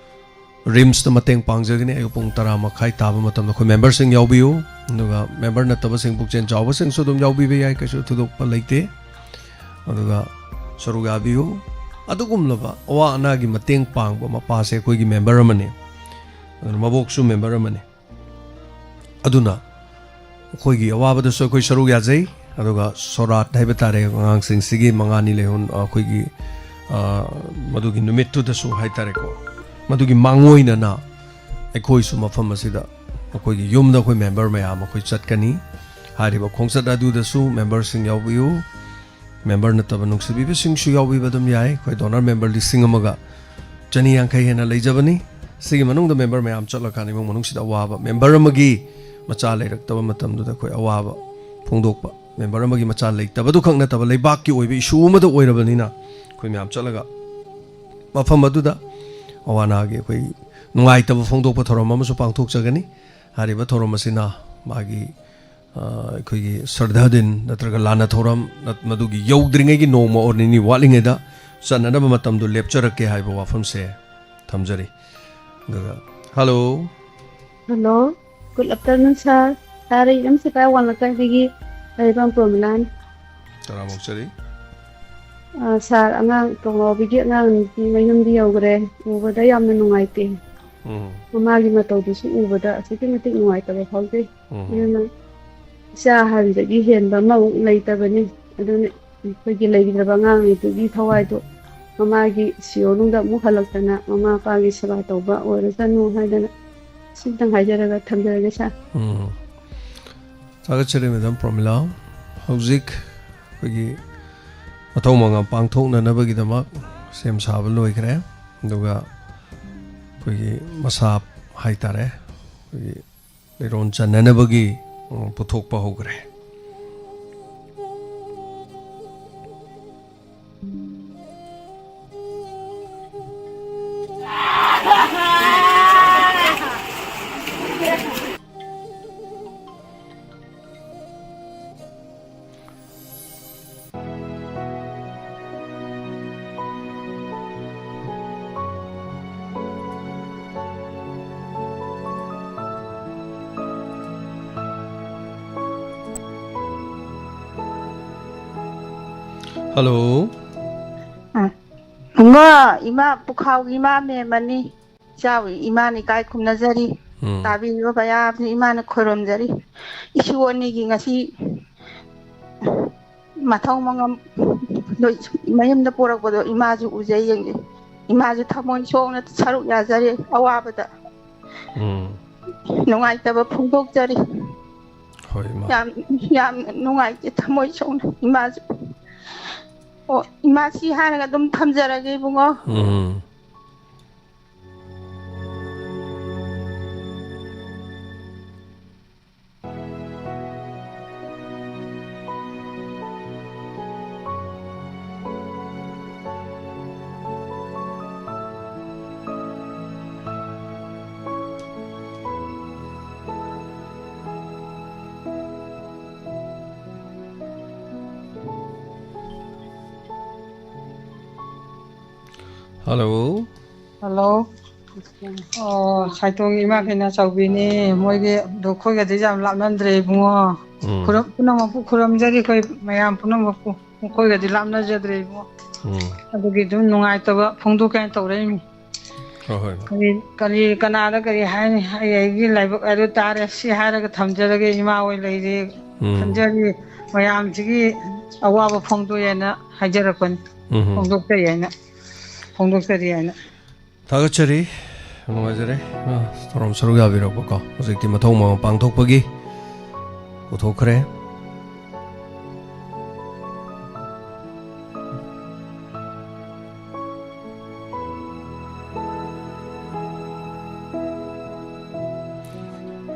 RIMSꯇ ꯃꯇꯦꯡ ꯄꯥꯡꯖꯒꯅꯤ꯫ ꯑꯌꯨꯛ ꯄꯨꯡ ꯇꯔꯥ ꯃꯈꯥꯏ ꯇꯥꯕ ꯃꯇꯝꯗ ꯑꯩꯈꯣꯏ member ꯁꯤꯡ ꯌꯥꯎꯕꯤꯌꯨ꯫ ꯑꯗꯨꯒ member ꯅꯠꯇꯕꯁꯤꯡ, ꯄꯨꯛꯆꯦꯜ ꯆꯥꯎꯕꯁꯤꯡꯁꯨ ꯑꯗꯨꯝ ꯌꯥꯎꯕꯤꯕ ꯌꯥꯏ, ꯀꯩꯁꯨ ꯊꯣꯏꯗꯣꯛꯄ ꯂꯩꯇꯦ꯫ ꯑꯗꯨꯒ ꯁꯔꯨꯛ ꯌꯥꯕꯤꯌꯨ꯫ ꯑꯗꯨꯒꯨꯝꯂꯕ ꯑꯋꯥ ꯑꯅꯥꯒꯤ ꯃꯇꯦꯡ ꯄꯥꯡꯕ ꯃꯄꯥꯁꯦ ꯑꯩꯈꯣꯏꯒꯤ member ꯑꯃꯅꯤ꯫ ꯑꯗꯨꯅ ꯃꯕꯣꯛꯁꯨ ꯃꯦꯝꯕꯔ ꯑꯃꯅꯤ꯫ ꯑꯗꯨꯅ ꯑꯩꯈꯣꯏꯒꯤ ꯑꯋꯥꯕꯗꯁꯨ ꯑꯩꯈꯣꯏ ꯁꯔꯨꯛ ꯌꯥꯖꯩ꯫ ꯑꯗꯨꯒ ꯁꯣꯔꯥꯠ ꯍꯥꯏꯕ ꯇꯥꯔꯦ, ꯑꯉꯥꯡꯁꯤꯡꯁꯤꯒꯤ ꯃꯉꯥꯅꯤ ꯂꯩꯍꯨꯟ, ꯑꯩꯈꯣꯏꯒꯤ, ꯑ, ꯃꯗꯨꯒꯤ ꯅꯨꯃꯤꯠꯇꯨꯗꯁꯨ ꯍꯥꯏ ꯇꯥꯔꯦꯀꯣ, ꯃꯗꯨꯒꯤ ꯃꯥꯡꯑꯣꯏꯅꯅ ꯑꯩꯈꯣꯏꯁꯨ ꯃꯐꯝ ꯑꯁꯤꯗ ꯑꯩꯈꯣꯏꯒꯤ ꯌꯨꯝꯗ ꯑꯩꯈꯣꯏ ꯃꯦꯝꯕꯔ ꯃꯌꯥꯝ ꯑꯩꯈꯣꯏ ꯆꯠꯀꯅꯤ꯫ ꯍꯥꯏꯔꯤꯕ ꯈꯣꯡꯆꯠ ꯑꯗꯨꯗꯁꯨ ꯃꯦꯝꯕꯔꯁꯤꯡ ꯌꯥꯎꯕꯤꯌꯨ꯫ ꯃꯦꯝꯕꯔ ꯅꯠꯇꯕ ꯅꯨꯡꯁꯤꯕꯤꯕꯁꯤꯡꯁꯨ ꯌꯥꯎꯕꯤꯕ ꯑꯗꯨꯝ ꯌꯥꯏ꯫ ꯑꯩꯈꯣꯏ ꯗꯣꯅꯔ ꯃꯦꯝꯕꯔ ꯂꯤꯁꯤꯡ ꯑꯃꯒ ꯆꯅꯤ ꯌꯥꯡꯈꯩ ꯍꯦꯟꯅ ꯂꯩꯖꯕꯅꯤ꯫ ꯁꯤꯒꯤ ꯃꯅꯨꯡꯗ ꯃꯦꯝꯕꯔ ꯃꯌꯥꯝ ꯆꯠꯂꯀꯥꯟꯗ ꯏꯃꯨꯡ ꯃꯅꯨꯡꯁꯤꯗ ꯑꯋꯥꯕ, ꯃꯦꯝꯕꯔ ꯑꯃꯒꯤ ꯃꯆꯥ ꯂꯩꯔꯛꯇꯕ ꯃꯇꯝꯗꯨꯗ ꯑꯩꯈꯣꯏ ꯑꯋꯥꯕ ꯐꯣꯡꯗꯣꯛꯄ, ꯃꯦꯝꯕꯔ ꯑꯃꯒꯤ ꯃꯆꯥ ꯂꯩꯇꯕꯗꯨ ꯈꯛ ꯅꯠꯇꯕ ꯂꯩꯕꯥꯛꯀꯤ ꯑꯣꯏꯕ ꯏꯁꯨ ꯑꯃꯗ ꯑꯣꯏꯔꯕꯅꯤꯅ ꯑꯩꯈꯣꯏ ꯃꯌꯥꯝ ꯆꯠꯂꯒ ꯃꯐꯝ ꯑꯗꯨꯗ ꯑꯋꯥ ꯑꯅꯥꯒꯤ ꯑꯩꯈꯣꯏ ꯅꯨꯡꯉꯥꯏꯇꯕ ꯐꯣꯡꯗꯣꯛꯄ ꯊꯧꯔꯝ ꯑꯃꯁꯨ ꯄꯥꯡꯊꯣꯛꯆꯒꯅꯤ꯫ ꯍꯥꯏꯔꯤꯕ ꯊꯧꯔꯝ ꯑꯁꯤꯅ ꯃꯥꯒꯤ ꯑ, ꯑꯩꯈꯣꯏꯒꯤ ꯁ꯭ꯔꯗꯥ ꯗꯤꯟ ꯅꯠꯇ꯭ꯔꯒ ꯂꯥꯟꯅ ꯊꯧꯔꯝ ꯅꯠ-, ꯃꯗꯨꯒꯤ ꯌꯧꯗ꯭ꯔꯤꯉꯩꯒꯤ ꯅꯣꯡꯃ ꯑꯣꯔ ꯅꯤꯅꯤ ꯋꯥꯠꯂꯤꯉꯩꯗ ꯆꯠꯅꯅꯕ ꯃꯇꯝꯗꯨ ꯂꯦꯞꯆꯔꯛꯀꯦ ꯍꯥꯏꯕ ꯋꯥꯐꯝꯁꯦ ꯊꯝꯖꯔꯤ꯫ ꯑꯗꯨꯒ, ꯍꯜꯂꯣ꯫ ꯍꯜꯂꯣ꯫ ꯒꯨꯗ ꯑꯐꯇꯔꯅꯨꯟ, ꯁꯥꯔ꯫ ꯁꯥꯔ, ꯑꯩ ꯑꯦꯝ ꯁꯤꯐꯥꯏ ꯋꯥꯡ ꯂꯩꯀꯥꯏꯗꯒꯤ ꯂꯩꯕꯝ ꯄ꯭ꯔꯣꯃꯤꯂꯥꯅꯤ꯫ ꯇꯔꯥꯃꯨꯛ ꯆꯠꯂꯤ꯫ ꯑ, ꯁꯥꯔ, ꯑꯉꯥꯡ ꯇꯣꯉꯥꯎꯕꯤꯒꯤ ꯑꯉꯥꯡ ꯅꯨꯄꯤ ꯃꯌꯨꯝꯗꯤ ꯌꯧꯈ꯭ꯔꯦ꯫ ꯎꯕꯗ ꯌꯥꯝꯅ ꯅꯨꯡꯉꯥꯏꯇꯦ꯫ ꯎꯝ꯫ ꯃꯃꯥꯒꯤ ꯃꯇꯧꯗꯨꯁꯨ ꯎꯕꯗ ꯑꯁꯨꯛꯀꯤ ꯃꯇꯤꯛ ꯅꯨꯡꯉꯥꯏꯇꯕ ꯐꯥꯎꯖꯩ꯫ ꯎꯝ꯫ ꯑꯗꯨꯅ ꯏꯆꯥ ꯑꯍꯟꯗꯒꯤ ꯍꯦꯟꯕ ꯑꯃꯃꯨꯛ ꯂꯩꯇꯕꯅꯤ꯫ ꯑꯗꯨꯅ ꯑꯩꯈꯣꯏꯒꯤ ꯂꯩꯈꯤꯗ꯭ꯔꯕ ꯑꯉꯥꯡꯉꯩꯗꯨꯒꯤ ꯊꯋꯥꯏꯗꯣ ꯃꯃꯥꯒꯤ ꯁꯤꯌꯣꯔꯅꯨꯡꯗ ꯑꯃꯨꯛ ꯍꯜꯂꯛꯇꯅ ꯃꯃꯥ ꯃꯄꯥꯒꯤ ꯁꯦꯕꯥ ꯇꯧꯕ ꯑꯣꯏꯔꯁꯅꯨ ꯍꯥꯏꯗꯅ ꯁꯤꯝꯇꯪ ꯍꯥꯏꯖꯔꯒ ꯊꯝꯖꯔꯒꯦ, ꯁꯥꯔ꯫ ꯎꯝ꯫ ꯊꯥꯒꯠꯆꯔꯤ, ꯃꯦꯗꯥꯝ ꯄ꯭ꯔꯣꯃꯤꯂꯥ꯫ ꯍꯧꯖꯤꯛ ꯑꯩꯈꯣꯏꯒꯤ ꯃꯊꯧ ꯃꯉꯝ ꯄꯥꯡꯊꯣꯛꯅꯅꯕꯒꯤꯗꯃꯛ ꯁꯦꯝ ꯁꯥꯕ ꯂꯣꯏꯈ꯭ꯔꯦ꯫ ꯑꯗꯨꯒ ꯑꯩꯈꯣꯏꯒꯤ ꯃꯁꯥꯞ ꯍꯥꯏꯇꯥꯔꯦ, ꯑꯩꯈꯣꯏꯒꯤ ꯂꯩꯔꯣꯟ ꯆꯟꯅꯅꯕꯒꯤ, ꯎꯝ, ꯄꯨꯊꯣꯛꯄ ꯍꯧꯈ꯭ꯔꯦ꯫ ꯍꯜꯂꯣ꯫ ꯑ, ꯕꯨꯡꯉꯣ, ꯏꯃꯥ, ꯄꯨꯈꯥꯎꯒꯤ ꯏꯃꯥ ꯃꯦꯝ ꯑꯅꯤ꯫ ꯏꯆꯥꯕꯨ ꯏꯃꯥꯅ ꯏꯀꯥꯏ ꯈꯨꯝꯅꯖꯔꯤ꯫ ꯎꯝ꯫ ꯇꯥꯕꯤꯔꯤꯕ ꯃꯌꯥꯝꯁꯤ ꯏꯃꯥꯅ ꯈꯨꯔꯨꯝꯖꯔꯤ꯫ ꯏꯁꯨ ꯑꯅꯤꯒꯤ ꯉꯁꯤ ꯃꯊꯧ ꯃꯉꯝ ꯂꯣꯏ-, ꯃꯌꯨꯝꯗ ꯄꯨꯔꯛꯄꯗꯣ ꯏꯃꯥꯁꯨ ꯎꯖꯩ, ꯌꯦꯡꯖꯩ꯫ ꯏꯃꯥꯁꯨ ꯊꯃꯣꯏ ꯁꯣꯛꯅ ꯁꯔꯨꯛ ꯌꯥꯖꯔꯤ ꯑꯋꯥꯕꯗ꯫ ꯎꯝ꯫ ꯅꯨꯡꯉꯥꯏꯇꯕ ꯐꯣꯡꯗꯣꯛꯆꯔꯤ꯫ ꯍꯣꯏ, ꯏꯃꯥ꯫ ꯌꯥꯝ, ꯌꯥꯝ ꯅꯨꯡꯉꯥꯏꯇꯦ, ꯊꯃꯣꯏ ꯁꯣꯛꯅ ꯏꯃꯥꯁꯨ꯫ ꯑꯣ, ꯏꯃꯥ, ꯁꯤ ꯍꯥꯏꯔꯒ ꯑꯗꯨꯝ ꯊꯝꯖꯔꯒꯦ, ꯏꯕꯨꯡꯉꯣ꯫ ꯎꯝ꯫ ꯍꯜꯂꯣ꯫ ꯍꯜꯂꯣ꯫ ꯑꯣ, ꯁꯥꯏꯇꯣꯝꯒꯤ ꯏꯃꯥ ꯀꯩꯅꯥ ꯆꯥꯎꯕꯤꯅꯦ꯫ ꯃꯣꯏꯒꯤ ꯑꯗꯣ ꯑꯩꯈꯣꯏꯒꯗꯤ ꯌꯥꯝ ꯂꯥꯞꯅꯗ꯭ꯔꯦ, ꯏꯕꯨꯡꯉꯣ꯫ ꯎꯝ꯫ ꯈꯨꯔꯝ-, ꯄꯨꯝꯅꯃꯛꯄꯨ ꯈꯨꯔꯨꯝꯖꯔꯤ ꯑꯩꯈꯣꯏ ꯃꯌꯥꯝ ꯄꯨꯝꯅꯃꯛꯄꯨ꯫ ꯃꯈꯣꯏꯒꯗꯤ ꯂꯥꯞꯅꯖꯗ꯭ꯔꯦ, ꯏꯕꯨꯡꯉꯣ꯫ ꯎꯝ꯫ ꯑꯗꯨꯒꯤ ꯑꯗꯨꯝ ꯅꯨꯡꯉꯥꯏꯇꯕ ꯐꯣꯡꯗꯣꯛꯀꯦ ꯍꯥꯏꯅ ꯇꯧꯔꯛꯏꯅꯤ꯫ ꯍꯣꯏ, ꯍꯣꯏ꯫ ꯀꯔꯤ, ꯀꯔꯤ, ꯀꯅꯥꯗ ꯀꯔꯤ ꯍꯥꯏꯅꯤ? ꯑꯩ ꯑꯩꯒꯤ ꯂꯥꯏꯕꯛ ꯍꯥꯏꯗꯨ ꯇꯥꯔꯦ꯫ ꯁꯤ ꯍꯥꯏꯔꯒ ꯊꯝꯖꯔꯒꯦ, ꯏꯃꯥ ꯍꯣꯏ ꯂꯩꯔꯦ ꯎꯝ꯫ ꯈꯟꯖꯔꯤ꯫ ꯃꯌꯥꯝꯁꯤꯒꯤ ꯑꯋꯥꯕ ꯐꯣꯡꯗꯣꯛꯑꯦꯅ ꯍꯥꯏꯖꯔꯛꯄꯅꯤ꯫ ꯎꯝ꯫ ꯐꯣꯡꯗꯣꯛꯆꯔꯤ ꯍꯥꯏꯅ, ꯐꯣꯡꯗꯣꯛꯆꯔꯤ ꯍꯥꯏꯅ꯫ ꯊꯥꯒꯠꯆꯔꯤ꯫ ꯌꯥꯝ ꯅꯨꯡꯉꯥꯏꯖꯔꯦ꯫ ꯑ, ꯊꯧꯔꯝ ꯁꯔꯨꯛ ꯌꯥꯕꯤꯔꯛꯄꯀꯣ꯫ ꯍꯧꯖꯤꯛꯇꯤ ꯃꯊꯧ ꯃꯉꯝ ꯄꯥꯡꯊꯣꯛꯄꯒꯤ ꯄꯨꯊꯣꯛꯈ꯭ꯔꯦ꯫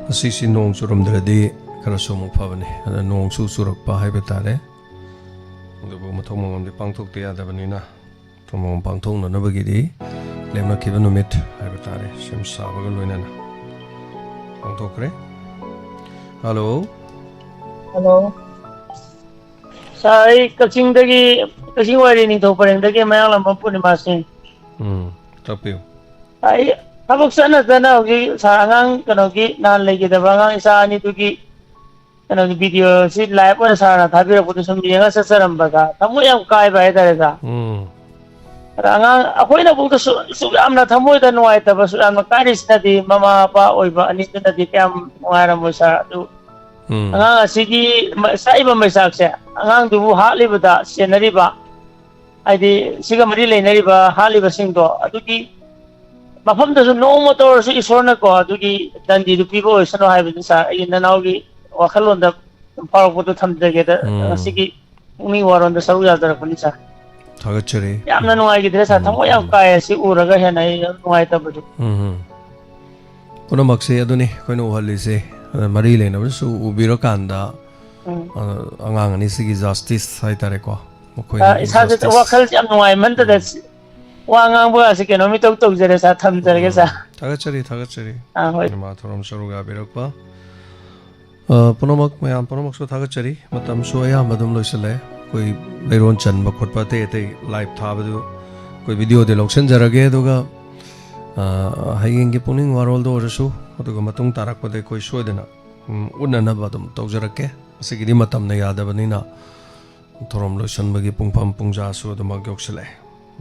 ꯉꯁꯤꯁꯤ ꯅꯣꯡ ꯆꯨꯔꯝꯗ꯭ꯔꯗꯤ ꯈꯔꯁꯨ ꯑꯃꯨꯛ ꯐꯕꯅꯤ꯫ ꯑꯗ ꯅꯣꯡꯁꯨ ꯆꯨꯔꯛꯄ ꯍꯥꯏꯕ ꯇꯥꯔꯦ꯫ ꯑꯗꯨꯕꯨ ꯃꯊꯧ ꯃꯉꯝꯗꯤ ꯄꯥꯡꯊꯣꯛꯇ ꯌꯥꯗꯕꯅꯤꯅ꯫ ꯊꯧꯔꯝ ꯄꯥꯡꯊꯣꯛꯅꯅꯕꯒꯤꯗꯤ ꯂꯦꯞꯅꯈꯤꯕ ꯅꯨꯃꯤꯠ ꯍꯥꯏꯕ ꯇꯥꯔꯦ, ꯁꯦꯝ ꯁꯥꯕꯒ ꯂꯣꯏꯅꯅ ꯄꯥꯡꯊꯣꯛꯈ꯭ꯔꯦ꯫ ꯍꯜꯂꯣ꯫ ꯍꯜꯂꯣ꯫ ꯁꯥꯔ, ꯑꯩ ꯀꯛꯆꯤꯡꯗꯒꯤ, ꯀꯛꯆꯤꯡ ꯋꯥꯏꯔꯤ ꯅꯤꯡꯊꯧ ꯄꯔꯦꯡꯗꯒꯤ ꯃꯌꯥꯡꯂꯝꯕꯝ ꯄꯨꯔꯅꯤꯃꯥ ꯁꯤꯡ꯫ ꯎꯝ, ꯇꯥꯛꯄꯤꯌꯨ꯫ ꯑꯩ ꯊꯕꯛ ꯆꯠꯅ ꯆꯠꯅ ꯍꯧꯖꯤꯛ ꯁꯥꯔ ꯑꯉꯥꯡ ꯀꯩꯅꯣꯒꯤ ꯅꯍꯥꯟ ꯂꯩꯈꯤꯗꯕ ꯑꯉꯥꯡ ꯏꯆꯥ ꯑꯅꯤꯗꯨꯒꯤ ꯀꯩꯅꯣꯒꯤ ꯚꯤꯗꯤꯑꯣꯁꯤ ꯂꯥꯏꯚ ꯑꯣꯏꯅ ꯁꯥꯔꯅ ꯊꯥꯕꯤꯔꯛꯄꯗꯨ ꯁꯨꯝ ꯌꯦꯡꯉ ꯆꯠꯆꯔꯝꯕꯗ ꯊꯃꯣꯏ ꯌꯥꯝ ꯀꯥꯏꯕ ꯍꯥꯏꯇꯥꯔꯦ ꯁꯥꯔ꯫ ꯎꯝ꯫ ꯑꯗ ꯑꯉꯥꯡ ꯑꯩꯈꯣꯏꯅꯐꯧꯗ ꯁꯨ-, ꯁꯨꯛ ꯌꯥꯝꯅ ꯊꯃꯣꯏꯗ ꯅꯨꯡꯉꯥꯏꯇꯕ, ꯁꯨꯛ ꯌꯥꯝꯅ ꯀꯥꯏꯔꯤꯁꯤꯅꯗꯤ ꯃꯃꯥ ꯃꯄꯥ ꯑꯣꯏꯕ ꯑꯅꯤꯗꯨꯅꯗꯤ ꯀꯌꯥꯝ ꯅꯨꯡꯉꯥꯏꯔꯝꯃꯣꯏ ꯁꯥꯔ꯫ ꯑꯗꯨ ꯎꯝ꯫ ꯑꯉꯥꯡ ꯑꯁꯤꯒꯤ ꯃ-, ꯆꯥꯛꯏꯕ ꯃꯩꯆꯥꯛꯁꯦ ꯑꯉꯥꯡꯗꯨꯕꯨ ꯍꯥꯠꯂꯤꯕꯗ ꯆꯦꯟꯅꯔꯤꯕ, ꯍꯥꯏꯗꯤ ꯁꯤꯒ ꯃꯔꯤ ꯂꯩꯅꯔꯤꯕ ꯍꯥꯠꯂꯤꯕꯁꯤꯡꯗꯣ, ꯑꯗꯨꯒꯤ ꯃꯐꯝꯗꯁꯨ ꯅꯣꯡꯃꯇ ꯑꯣꯏꯔꯁꯨ ꯏꯁꯣꯔꯅꯀꯣ ꯑꯗꯨꯒꯤ ꯗꯟꯗꯤꯗꯨ ꯄꯤꯕ ꯑꯣꯏꯁꯅꯨ ꯍꯥꯏꯕꯗꯨ ꯁꯥꯔ, ꯑꯩꯒꯤ ꯅꯅꯥꯎꯒꯤ ꯋꯥꯈꯜꯂꯣꯟꯗ ꯐꯥꯎꯔꯛꯄꯗꯨ ꯊꯝꯖꯒꯦꯗ ꯎꯝ꯫ ꯉꯁꯤꯒꯤ ꯄꯨꯛꯅꯤꯡ ꯋꯥꯔꯣꯟꯗ ꯁꯔꯨꯛ ꯌꯥꯖꯔꯛꯄꯅꯤ ꯁꯥꯔ꯫ ꯊꯥꯒꯠꯆꯔꯤ꯫ ꯌꯥꯝꯅ ꯅꯨꯡꯉꯥꯏꯈꯤꯗ꯭ꯔꯦ ꯁꯥꯔ, ꯎꯝ, ꯊꯃꯣꯏ ꯌꯥꯝ ꯎꯝ꯫ ꯀꯥꯏ, ꯑꯁꯤ ꯎꯔꯒ ꯍꯦꯟꯅ ꯑꯩ ꯌꯥꯝ ꯅꯨꯡꯉꯥꯏꯇꯕꯗꯨ꯫ ꯎꯝ, ꯎꯝ꯫ ꯄꯨꯝꯅꯃꯛꯁꯦ ꯑꯗꯨꯅꯤ ꯑꯩꯈꯣꯏꯅ ꯎꯍꯜꯂꯤꯁꯦ꯫ ꯑꯗ ꯃꯔꯤ ꯂꯩꯅꯕꯅꯁꯨ ꯎꯕꯤꯔꯀꯥꯟꯗ, ꯎꯝ꯫ ꯑ, ꯑꯉꯥꯡ ꯑꯅꯤꯁꯤꯒꯤ ꯖꯁꯇꯤꯁ ꯍꯥꯏꯇꯥꯔꯦꯀꯣ, ꯑ, ꯃꯈꯣꯏꯒꯤ ꯏꯁꯥꯁꯦ ꯖꯁꯇꯤꯁ꯫ ꯋꯥꯈꯜꯁꯦ ꯌꯥꯝ ꯅꯨꯡꯉꯥꯏꯃꯟꯗꯗ ꯎꯝ꯫ ꯁꯤ-, ꯋꯥ ꯉꯥꯡꯕꯒꯁꯦ ꯀꯩꯅꯣꯝ ꯏꯇꯧ ꯇꯧꯖꯔꯦ ꯁꯥꯔ, ꯊꯝꯖꯔꯒꯦ ꯎꯝ꯫ ꯁꯥꯔ꯫ ꯊꯥꯒꯠꯆꯔꯤ, ꯊꯥꯒꯠꯆꯔꯤ꯫ ꯑꯥ, ꯍꯣꯏ꯫ ꯏꯃꯥ ꯊꯧꯔꯝ ꯁꯔꯨꯛ ꯌꯥꯕꯤꯔꯛꯄ꯫ ꯑ, ꯄꯨꯝꯅꯃꯛ, ꯃꯌꯥꯝ ꯄꯨꯝꯅꯃꯛꯁꯨ ꯊꯥꯒꯠꯆꯔꯤ꯫ ꯃꯇꯝꯁꯨ ꯑꯌꯥꯝꯕ ꯑꯗꯨꯝ ꯂꯣꯏꯁꯤꯜꯂꯛꯑꯦ꯫ ꯑꯩꯈꯣꯏ ꯂꯩꯔꯣꯟ ꯆꯟꯕ ꯈꯣꯠꯄ ꯑꯇꯩ ꯑꯇꯩ ꯂꯥꯏꯚ ꯊꯥꯕꯗꯨ ꯑꯩꯈꯣꯏ ꯚꯤꯗꯤꯑꯣꯗꯤ ꯂꯧꯁꯤꯟꯖꯔꯒꯦ, ꯑꯗꯨꯒ, ꯑ, ꯍꯌꯦꯡꯒꯤ ꯄꯨꯛꯅꯤꯡ ꯋꯥꯔꯣꯜꯗ ꯑꯣꯏꯔꯁꯨ, ꯑꯗꯨꯒ ꯃꯇꯨꯡ ꯇꯥꯔꯛꯄꯗ ꯑꯩꯈꯣꯏ ꯁꯣꯏꯗꯅ, ꯎꯝ, ꯎꯠꯅꯅꯕ ꯑꯗꯨꯝ ꯇꯧꯖꯔꯛꯀꯦ꯫ ꯉꯁꯤꯒꯤꯗꯤ ꯃꯇꯝꯅ ꯌꯥꯗꯕꯅꯤꯅ ꯊꯧꯔꯝ ꯂꯣꯏꯁꯤꯟꯕꯒꯤ ꯄꯨꯡꯐꯝ ꯄꯨꯡꯖꯥꯁꯨ ꯑꯗꯨꯃꯛ ꯌꯧꯁꯤꯜꯂꯛꯑꯦ꯫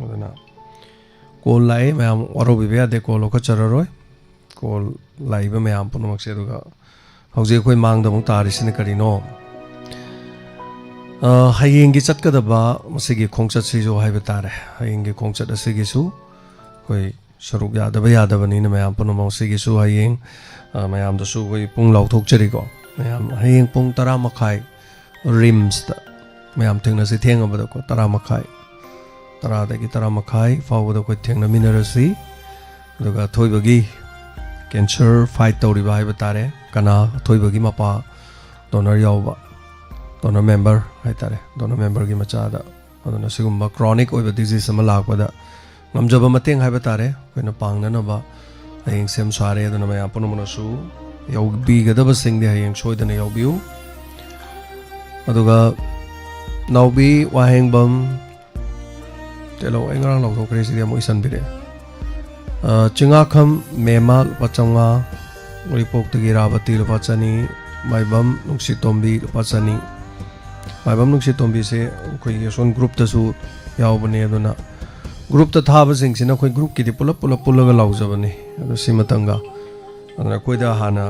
ꯑꯗꯨꯅ ꯀꯣꯜ ꯂꯥꯛꯑꯦ, ꯃꯌꯥꯝ ꯋꯥꯔꯧꯕꯤꯕ ꯌꯥꯗꯦ, ꯀꯣꯜ ꯂꯧꯈꯠꯆꯔꯔꯣꯏ꯫ ꯀꯣꯜ ꯂꯥꯛꯏꯕ ꯃꯌꯥꯝ ꯄꯨꯝꯅꯃꯛꯁꯦ꯫ ꯑꯗꯨꯒ ꯍꯧꯖꯤꯛ ꯑꯩꯈꯣꯏ ꯃꯥꯡꯗ ꯑꯃꯨꯛ ꯇꯥꯔꯤꯁꯤꯅ ꯀꯔꯤꯅꯣ? ꯑ, ꯍꯌꯦꯡꯒꯤ ꯆꯠꯀꯗꯕ ꯃꯁꯤꯒꯤ ꯈꯣꯡꯆꯠꯁꯤꯁꯨ ꯍꯥꯏꯕ ꯇꯥꯔꯦ꯫ ꯍꯌꯦꯡꯒꯤ ꯈꯣꯡꯆꯠ ꯑꯁꯤꯒꯤꯁꯨ ꯑꯩꯈꯣꯏ ꯁꯔꯨꯛ ꯌꯥꯗꯕ ꯌꯥꯗꯕꯅꯤꯅ ꯃꯌꯥꯝ ꯄꯨꯝꯅꯃꯛ ꯁꯤꯒꯤꯁꯨ ꯍꯌꯦꯡ, ꯑ, ꯃꯌꯥꯝꯗꯁꯨ ꯑꯩꯈꯣꯏ ꯄꯨꯡ ꯂꯥꯎꯊꯣꯛꯆꯔꯤꯀꯣ꯫ ꯃꯌꯥꯝ ꯍꯌꯦꯡ ꯄꯨꯡ ꯇꯔꯥ ꯃꯈꯥꯏ ꯔꯤꯝꯁꯇ ꯃꯌꯥꯝ ꯊꯦꯡꯅꯁꯤ꯫ ꯊꯦꯡꯉꯕꯗꯀꯣ, ꯇꯔꯥ ꯃꯈꯥꯏ, ꯇꯔꯥꯗꯒꯤ ꯇꯔꯥ ꯃꯈꯥꯏ ꯐꯥꯎꯕꯗ ꯑꯩꯈꯣꯏ ꯊꯦꯡꯅꯃꯤꯟꯅꯔꯁꯤ꯫ ꯑꯗꯨꯒ ꯑꯊꯣꯏꯕꯒꯤ ꯀꯦꯟꯁꯔ ꯐꯥꯏꯠ ꯇꯧꯔꯤꯕ ꯍꯥꯏꯕ ꯇꯥꯔꯦ, ꯀꯅꯥ ꯑꯊꯣꯏꯕꯒꯤ ꯃꯄꯥ ꯗꯣꯅꯔ ꯌꯥꯎꯕ, ꯗꯣꯅꯔ ꯃꯦꯝꯕꯔ ꯍꯥꯏ ꯇꯥꯔꯦ, ꯗꯣꯅꯔ ꯃꯦꯝꯕꯔꯒꯤ ꯃꯆꯥꯗ꯫ ꯑꯗꯨꯅ ꯁꯤꯒꯨꯝꯕ ꯀ꯭ꯔꯣꯅꯤꯛ ꯑꯣꯏꯕ ꯗꯤꯖꯤꯖ ꯑꯃ ꯂꯥꯛꯄꯗ ꯉꯝꯖꯕ ꯃꯇꯦꯡ ꯍꯥꯏꯕ ꯇꯥꯔꯦ, ꯑꯩꯈꯣꯏꯅ ꯄꯥꯡꯅꯅꯕ ꯍꯌꯦꯡ ꯁꯦꯝ ꯁꯥꯔꯦ꯫ ꯑꯗꯨꯅ ꯃꯌꯥꯝ ꯄꯨꯝꯅꯃꯛꯅꯁꯨ ꯌꯥꯎꯕꯤꯒꯗꯕꯁꯤꯡꯗꯤ ꯍꯌꯦꯡ ꯁꯣꯏꯗꯅ ꯌꯥꯎꯕꯤꯌꯨ꯫ ꯑꯗꯨꯒ ꯅꯥꯎꯕꯤ ꯋꯥꯍꯦꯡꯕꯝ, ꯇꯦꯂꯧ, ꯑꯩ ꯉꯔꯥꯡ ꯂꯧꯊꯣꯛꯈ꯭ꯔꯦ, ꯁꯤꯗꯤ ꯑꯃꯨꯛ ꯏꯁꯟꯕꯤꯔꯛꯑꯦ꯫ ꯑ, ꯆꯤꯡꯉꯥꯈꯝ ꯃꯦꯃ ꯂꯨꯄꯥ ꯆꯥꯝꯃꯉꯥ, ꯎꯔꯤꯄꯣꯛꯇꯒꯤ ꯔꯥꯕꯇꯤ ꯂꯨꯄꯥ ꯆꯅꯤ, ꯃꯥꯏꯕꯝ ꯅꯨꯡꯁꯤꯇꯣꯝꯕꯤ ꯂꯨꯄꯥ ꯆꯅꯤ꯫ ꯃꯥꯏꯕꯝ ꯅꯨꯡꯁꯤꯇꯣꯝꯕꯤꯁꯦ ꯑꯩꯈꯣꯏꯒꯤ ꯑꯁꯣꯟ ꯒ꯭ꯔꯨꯞꯇꯁꯨ ꯌꯥꯎꯕꯅꯦ, ꯑꯗꯨꯅ ꯒ꯭ꯔꯨꯞꯇ ꯊꯥꯕꯁꯤꯡꯁꯤꯅ ꯑꯩꯈꯣꯏ ꯒ꯭ꯔꯨꯞꯀꯤꯗꯤ ꯄꯨꯂꯞ ꯄꯨꯂꯞ ꯄꯨꯜꯂꯒ ꯂꯥꯎꯖꯕꯅꯤ꯫ ꯑꯗꯨ ꯁꯤꯃꯇꯪꯒ, ꯑꯗꯨꯅ ꯑꯩꯈꯣꯏꯗ ꯍꯥꯟꯅ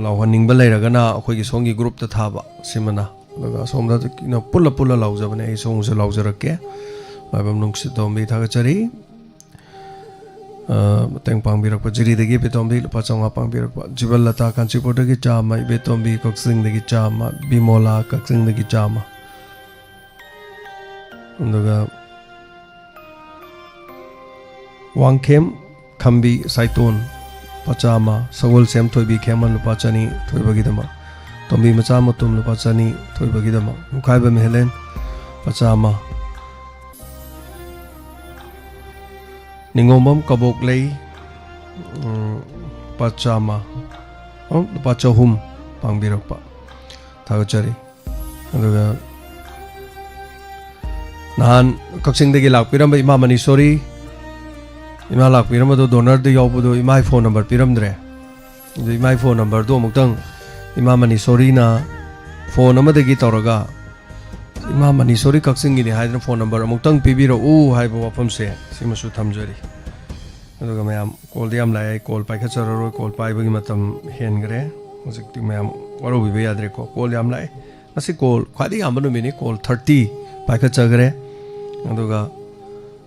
ꯂꯥꯎꯍꯟꯅꯤꯡꯕ ꯂꯩꯔꯒꯅ ꯑꯩꯈꯣꯏꯒꯤ ꯁꯣꯝꯒꯤ ꯒ꯭ꯔꯨꯞꯇ ꯊꯥꯕ ꯁꯤꯃꯅ, ꯑꯗꯨꯒ ꯑꯁꯣꯝꯗ ꯄꯨꯜꯂ ꯄꯨꯜꯂ ꯂꯥꯎꯖꯕꯅꯦ꯫ ꯑꯩ ꯁꯣꯝꯒꯤꯁꯨ ꯂꯥꯎꯖꯔꯛꯀꯦ꯫ ꯃꯥꯏꯕꯝ ꯅꯨꯡꯁꯤꯇꯣꯝꯕꯤ ꯊꯥꯒꯠꯆꯔꯤ꯫ ꯑ, ꯃꯇꯦꯡ ꯄꯥꯡꯕꯤꯔꯛꯄ ꯖꯤꯔꯤꯗꯒꯤ ꯄꯤꯇꯣꯝꯕꯤ ꯂꯨꯄꯥ ꯆꯥꯝꯃꯉꯥ ꯄꯥꯡꯕꯤꯔꯛꯄ, ꯖꯤꯕꯟꯂꯇꯥ ꯀꯥꯟꯆꯤꯄꯨꯔꯗꯒꯤ ꯆꯥꯝꯃ, ꯏꯕꯦꯇꯣꯝꯕꯤ ꯀꯛꯆꯤꯡꯗꯒꯤ ꯆꯥꯝꯃ, ꯕꯤꯃꯣꯂꯥ ꯀꯛꯆꯤꯡꯗꯒꯤ ꯆꯥꯝꯃ, ꯑꯗꯨꯒ ꯋꯥꯡꯈꯦꯝ ꯈꯝꯕꯤ ꯁꯥꯏꯇꯣꯟ ꯂꯨꯄꯥ ꯆꯥꯝꯃ, ꯁꯒꯣꯜꯁꯦꯝ ꯊꯣꯏꯕꯤ ꯈꯦꯃꯟ ꯂꯨꯄꯥ ꯆꯅꯤ ꯊꯣꯏꯕꯒꯤꯗꯃꯛ, ꯇꯣꯝꯕꯤ ꯃꯆꯥ ꯃꯇꯨꯝ ꯂꯨꯄꯥ ꯆꯅꯤ ꯊꯣꯏꯕꯒꯤꯗꯃꯛ, ꯃꯨꯈꯥꯏꯕꯝ ꯍꯦꯂꯦꯟ ꯂꯨꯄꯥ ꯆꯥꯝꯃ, ꯅꯤꯉꯣꯝꯕꯝ ꯀꯕꯣꯛꯂꯩ, ꯎꯝ, ꯂꯨꯄꯥ ꯆꯥꯝꯃ, ꯑꯣ, ꯂꯨꯄꯥ ꯆꯍꯨꯝ ꯄꯥꯡꯕꯤꯔꯛꯄ ꯊꯥꯒꯠꯆꯔꯤ꯫ ꯑꯗꯨꯒ ꯅꯍꯥꯟ ꯀꯛꯆꯤꯡꯗꯒꯤ ꯂꯥꯛꯄꯤꯔꯝꯕ ꯏꯃꯥ ꯃꯅꯤꯁꯣꯔꯤ, ꯏꯃꯥ ꯂꯥꯛꯄꯤꯔꯝꯕꯗꯣ, ꯗꯣꯅꯔꯗ ꯌꯥꯎꯕꯗꯣ, ꯏꯃꯥꯒꯤ ꯐꯣꯟ ꯅꯝꯕꯔ ꯄꯤꯔꯝꯗ꯭ꯔꯦ꯫ ꯑꯗꯨ ꯏꯃꯥꯒꯤ ꯐꯣꯟ ꯅꯝꯕꯔꯗꯣ ꯑꯃꯨꯛꯇꯪ ꯏꯃꯥ ꯃꯅꯤꯁꯣꯔꯤꯅ ꯐꯣꯟ ꯑꯃꯗꯒꯤ ꯇꯧꯔꯒ, "ꯏꯃꯥ ꯃꯅꯤꯁꯣꯔꯤ ꯀꯛꯆꯤꯡꯒꯤꯅꯤ" ꯍꯥꯏꯗꯅ ꯐꯣꯟ ꯅꯝꯕꯔ ꯑꯃꯨꯛꯇꯪ ꯄꯤꯕꯤꯔꯛꯎ ꯍꯥꯏꯕ ꯋꯥꯐꯝꯁꯦ ꯁꯤꯃꯁꯨ ꯊꯝꯖꯔꯤ꯫ ꯑꯗꯨꯒ ꯃꯌꯥꯝ, ꯀꯣꯜꯗꯤ ꯌꯥꯝ ꯂꯥꯛꯑꯦ, ꯑꯩ ꯀꯣꯜ ꯄꯥꯏꯈꯠꯆꯔꯔꯣꯏ, ꯀꯣꯜ ꯄꯥꯏꯕꯒꯤ ꯃꯇꯝ ꯍꯦꯟꯈ꯭ꯔꯦ꯫ ꯍꯧꯖꯤꯛꯇꯤ ꯃꯌꯥꯝ ꯋꯥꯔꯧꯕꯤꯕ ꯌꯥꯗ꯭ꯔꯦꯀꯣ꯫ ꯀꯣꯜ ꯌꯥꯝ ꯂꯥꯛꯑꯦ꯫ ꯉꯁꯤ ꯀꯣꯜ ꯈ꯭ꯋꯥꯏꯗꯒꯤ ꯌꯥꯝꯕ ꯅꯨꯃꯤꯠꯅꯤ, ꯀꯣꯜ ꯊꯥꯔꯇꯤ ꯄꯥꯏꯈꯠꯆꯈ꯭ꯔꯦ꯫ ꯑꯗꯨꯒ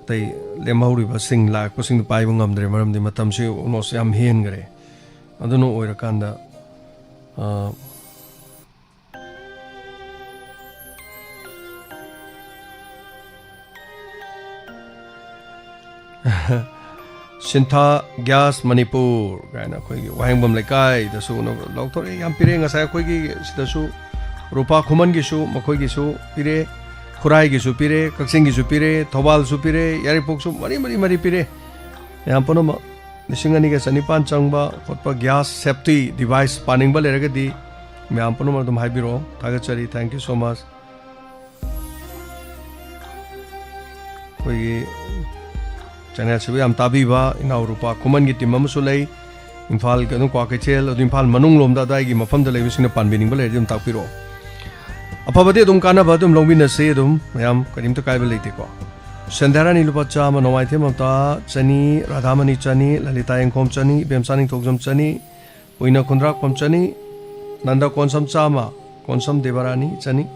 ꯑꯇꯩ ꯂꯦꯝꯍꯧꯔꯤꯕꯁꯤꯡ, ꯂꯥꯛꯄꯁꯤꯡꯗꯨ ꯄꯥꯏꯕ ꯉꯝꯗ꯭ꯔꯦ, ꯃꯔꯝꯗꯤ ꯃꯇꯝꯁꯤ almost ꯌꯥꯝ ꯍꯦꯟꯈ꯭ꯔꯦ꯫ ꯑꯗꯨꯅ ꯑꯣꯏꯔꯀꯥꯟꯗ, ꯑ, ꯁꯤꯟꯊꯥ ꯒ꯭ꯌꯥꯁ ꯃꯅꯤꯄꯨꯔ ꯀꯥꯏꯅ ꯑꯩꯈꯣꯏꯒꯤ ꯋꯥꯍꯦꯡꯕꯝ ꯂꯩꯀꯥꯏꯗꯁꯨ ꯂꯧꯊꯣꯔꯛꯑꯦ, ꯌꯥꯝ ꯄꯤꯔꯛꯑꯦ꯫ ꯉꯁꯥꯏ ꯑꯩꯈꯣꯏꯒꯤ ꯁꯤꯗꯁꯨ ꯔꯨꯄꯥ ꯈꯨꯃꯟꯒꯤꯁꯨ, ꯃꯈꯣꯏꯒꯤꯁꯨ ꯄꯤꯔꯛꯑꯦ, ꯈꯨꯔꯥꯏꯒꯤꯁꯨ ꯄꯤꯔꯛꯑꯦ, ꯀꯛꯆꯤꯡꯒꯤꯁꯨ ꯄꯤꯔꯛꯑꯦ, ꯊꯧꯕꯥꯜꯁꯨ ꯄꯤꯔꯛꯑꯦ, ꯌꯥꯏꯔꯤꯄꯣꯛꯁꯨ ꯃꯔꯤ ꯃꯔꯤ ꯃꯔꯤ ꯄꯤꯔꯛꯑꯦ꯫ ꯃꯌꯥꯝ ꯄꯨꯝꯅꯃꯛ ꯂꯤꯁꯤꯡ ꯑꯅꯤꯒ ꯆꯅꯤꯄꯥꯟ ꯆꯪꯕ ꯈꯣꯠꯄ ꯒ꯭ꯌꯥꯁ ꯁꯦꯐꯇꯤ ꯗꯤꯚꯥꯏꯁ ꯄꯥꯅꯤꯡꯕ ꯂꯩꯔꯒꯗꯤ ꯃꯌꯥꯝ ꯄꯨꯝꯅꯃꯛ ꯑꯗꯨꯝ ꯍꯥꯏꯕꯤꯔꯛꯑꯣ꯫ ꯊꯥꯒꯠꯆꯔꯤ꯫ Thank you so much꯫ ꯑꯩꯈꯣꯏꯒꯤ ꯆꯦꯅꯦꯜꯁꯤꯕꯨ ꯌꯥꯝ ꯇꯥꯕꯤꯕ ꯏꯅꯥꯎ ꯔꯨꯄꯥ ꯈꯨꯃꯟꯒꯤ ꯇꯤꯝ ꯑꯃꯁꯨ ꯂꯩ꯫ ꯏꯝꯐꯥꯜꯒꯤ ꯑꯗꯨꯝ ꯀ꯭ꯋꯥꯀꯩꯊꯦꯜ, ꯑꯗꯨ ꯏꯝꯐꯥꯜ ꯃꯅꯨꯡ ꯂꯣꯝꯗ ꯑꯗꯥꯏꯒꯤ ꯃꯐꯝꯗ ꯂꯩꯕꯁꯤꯡꯅ ꯄꯥꯟꯕꯤꯅꯤꯡꯕ ꯂꯩꯔꯗꯤ ꯑꯗꯨꯝ ꯇꯥꯛꯄꯤꯔꯛꯑꯣ꯫ ꯑꯐꯕꯗꯤ ꯑꯗꯨꯝ ꯀꯥꯟꯅꯕ ꯑꯗꯨꯝ ꯂꯧꯃꯤꯟꯅꯁꯤ, ꯑꯗꯨꯝ ꯃꯌꯥꯝ ꯀꯔꯤꯝꯇ ꯀꯥꯏꯕ ꯂꯩꯇꯦꯀꯣ꯫ ꯁꯟꯙ꯭ꯌꯥꯔꯥꯅꯤ ꯂꯨꯄꯥ ꯆꯥꯝꯃ, ꯅꯣꯡꯃꯥꯏꯊꯦꯝ ꯃꯝꯇꯥ ꯆꯅꯤ, ꯔꯥꯙꯥꯃꯅꯤ ꯆꯅꯤ, ꯂꯂꯤꯇꯥ ꯌꯦꯡꯈꯣꯝ ꯆꯅꯤ, ꯏꯕꯦꯝꯆꯥ ꯅꯤꯡꯊꯧꯖꯝ ꯆꯅꯤ, ꯎꯏꯅ ꯈꯨꯟꯗ꯭ꯔꯥꯛꯄꯝ ꯆꯅꯤ, ꯅꯟꯗ ꯀꯣꯟꯁꯝ ꯆꯥꯝꯃ, ꯀꯣꯟꯁꯝ ꯗꯦꯕꯔꯥꯅꯤ ꯆꯅꯤ,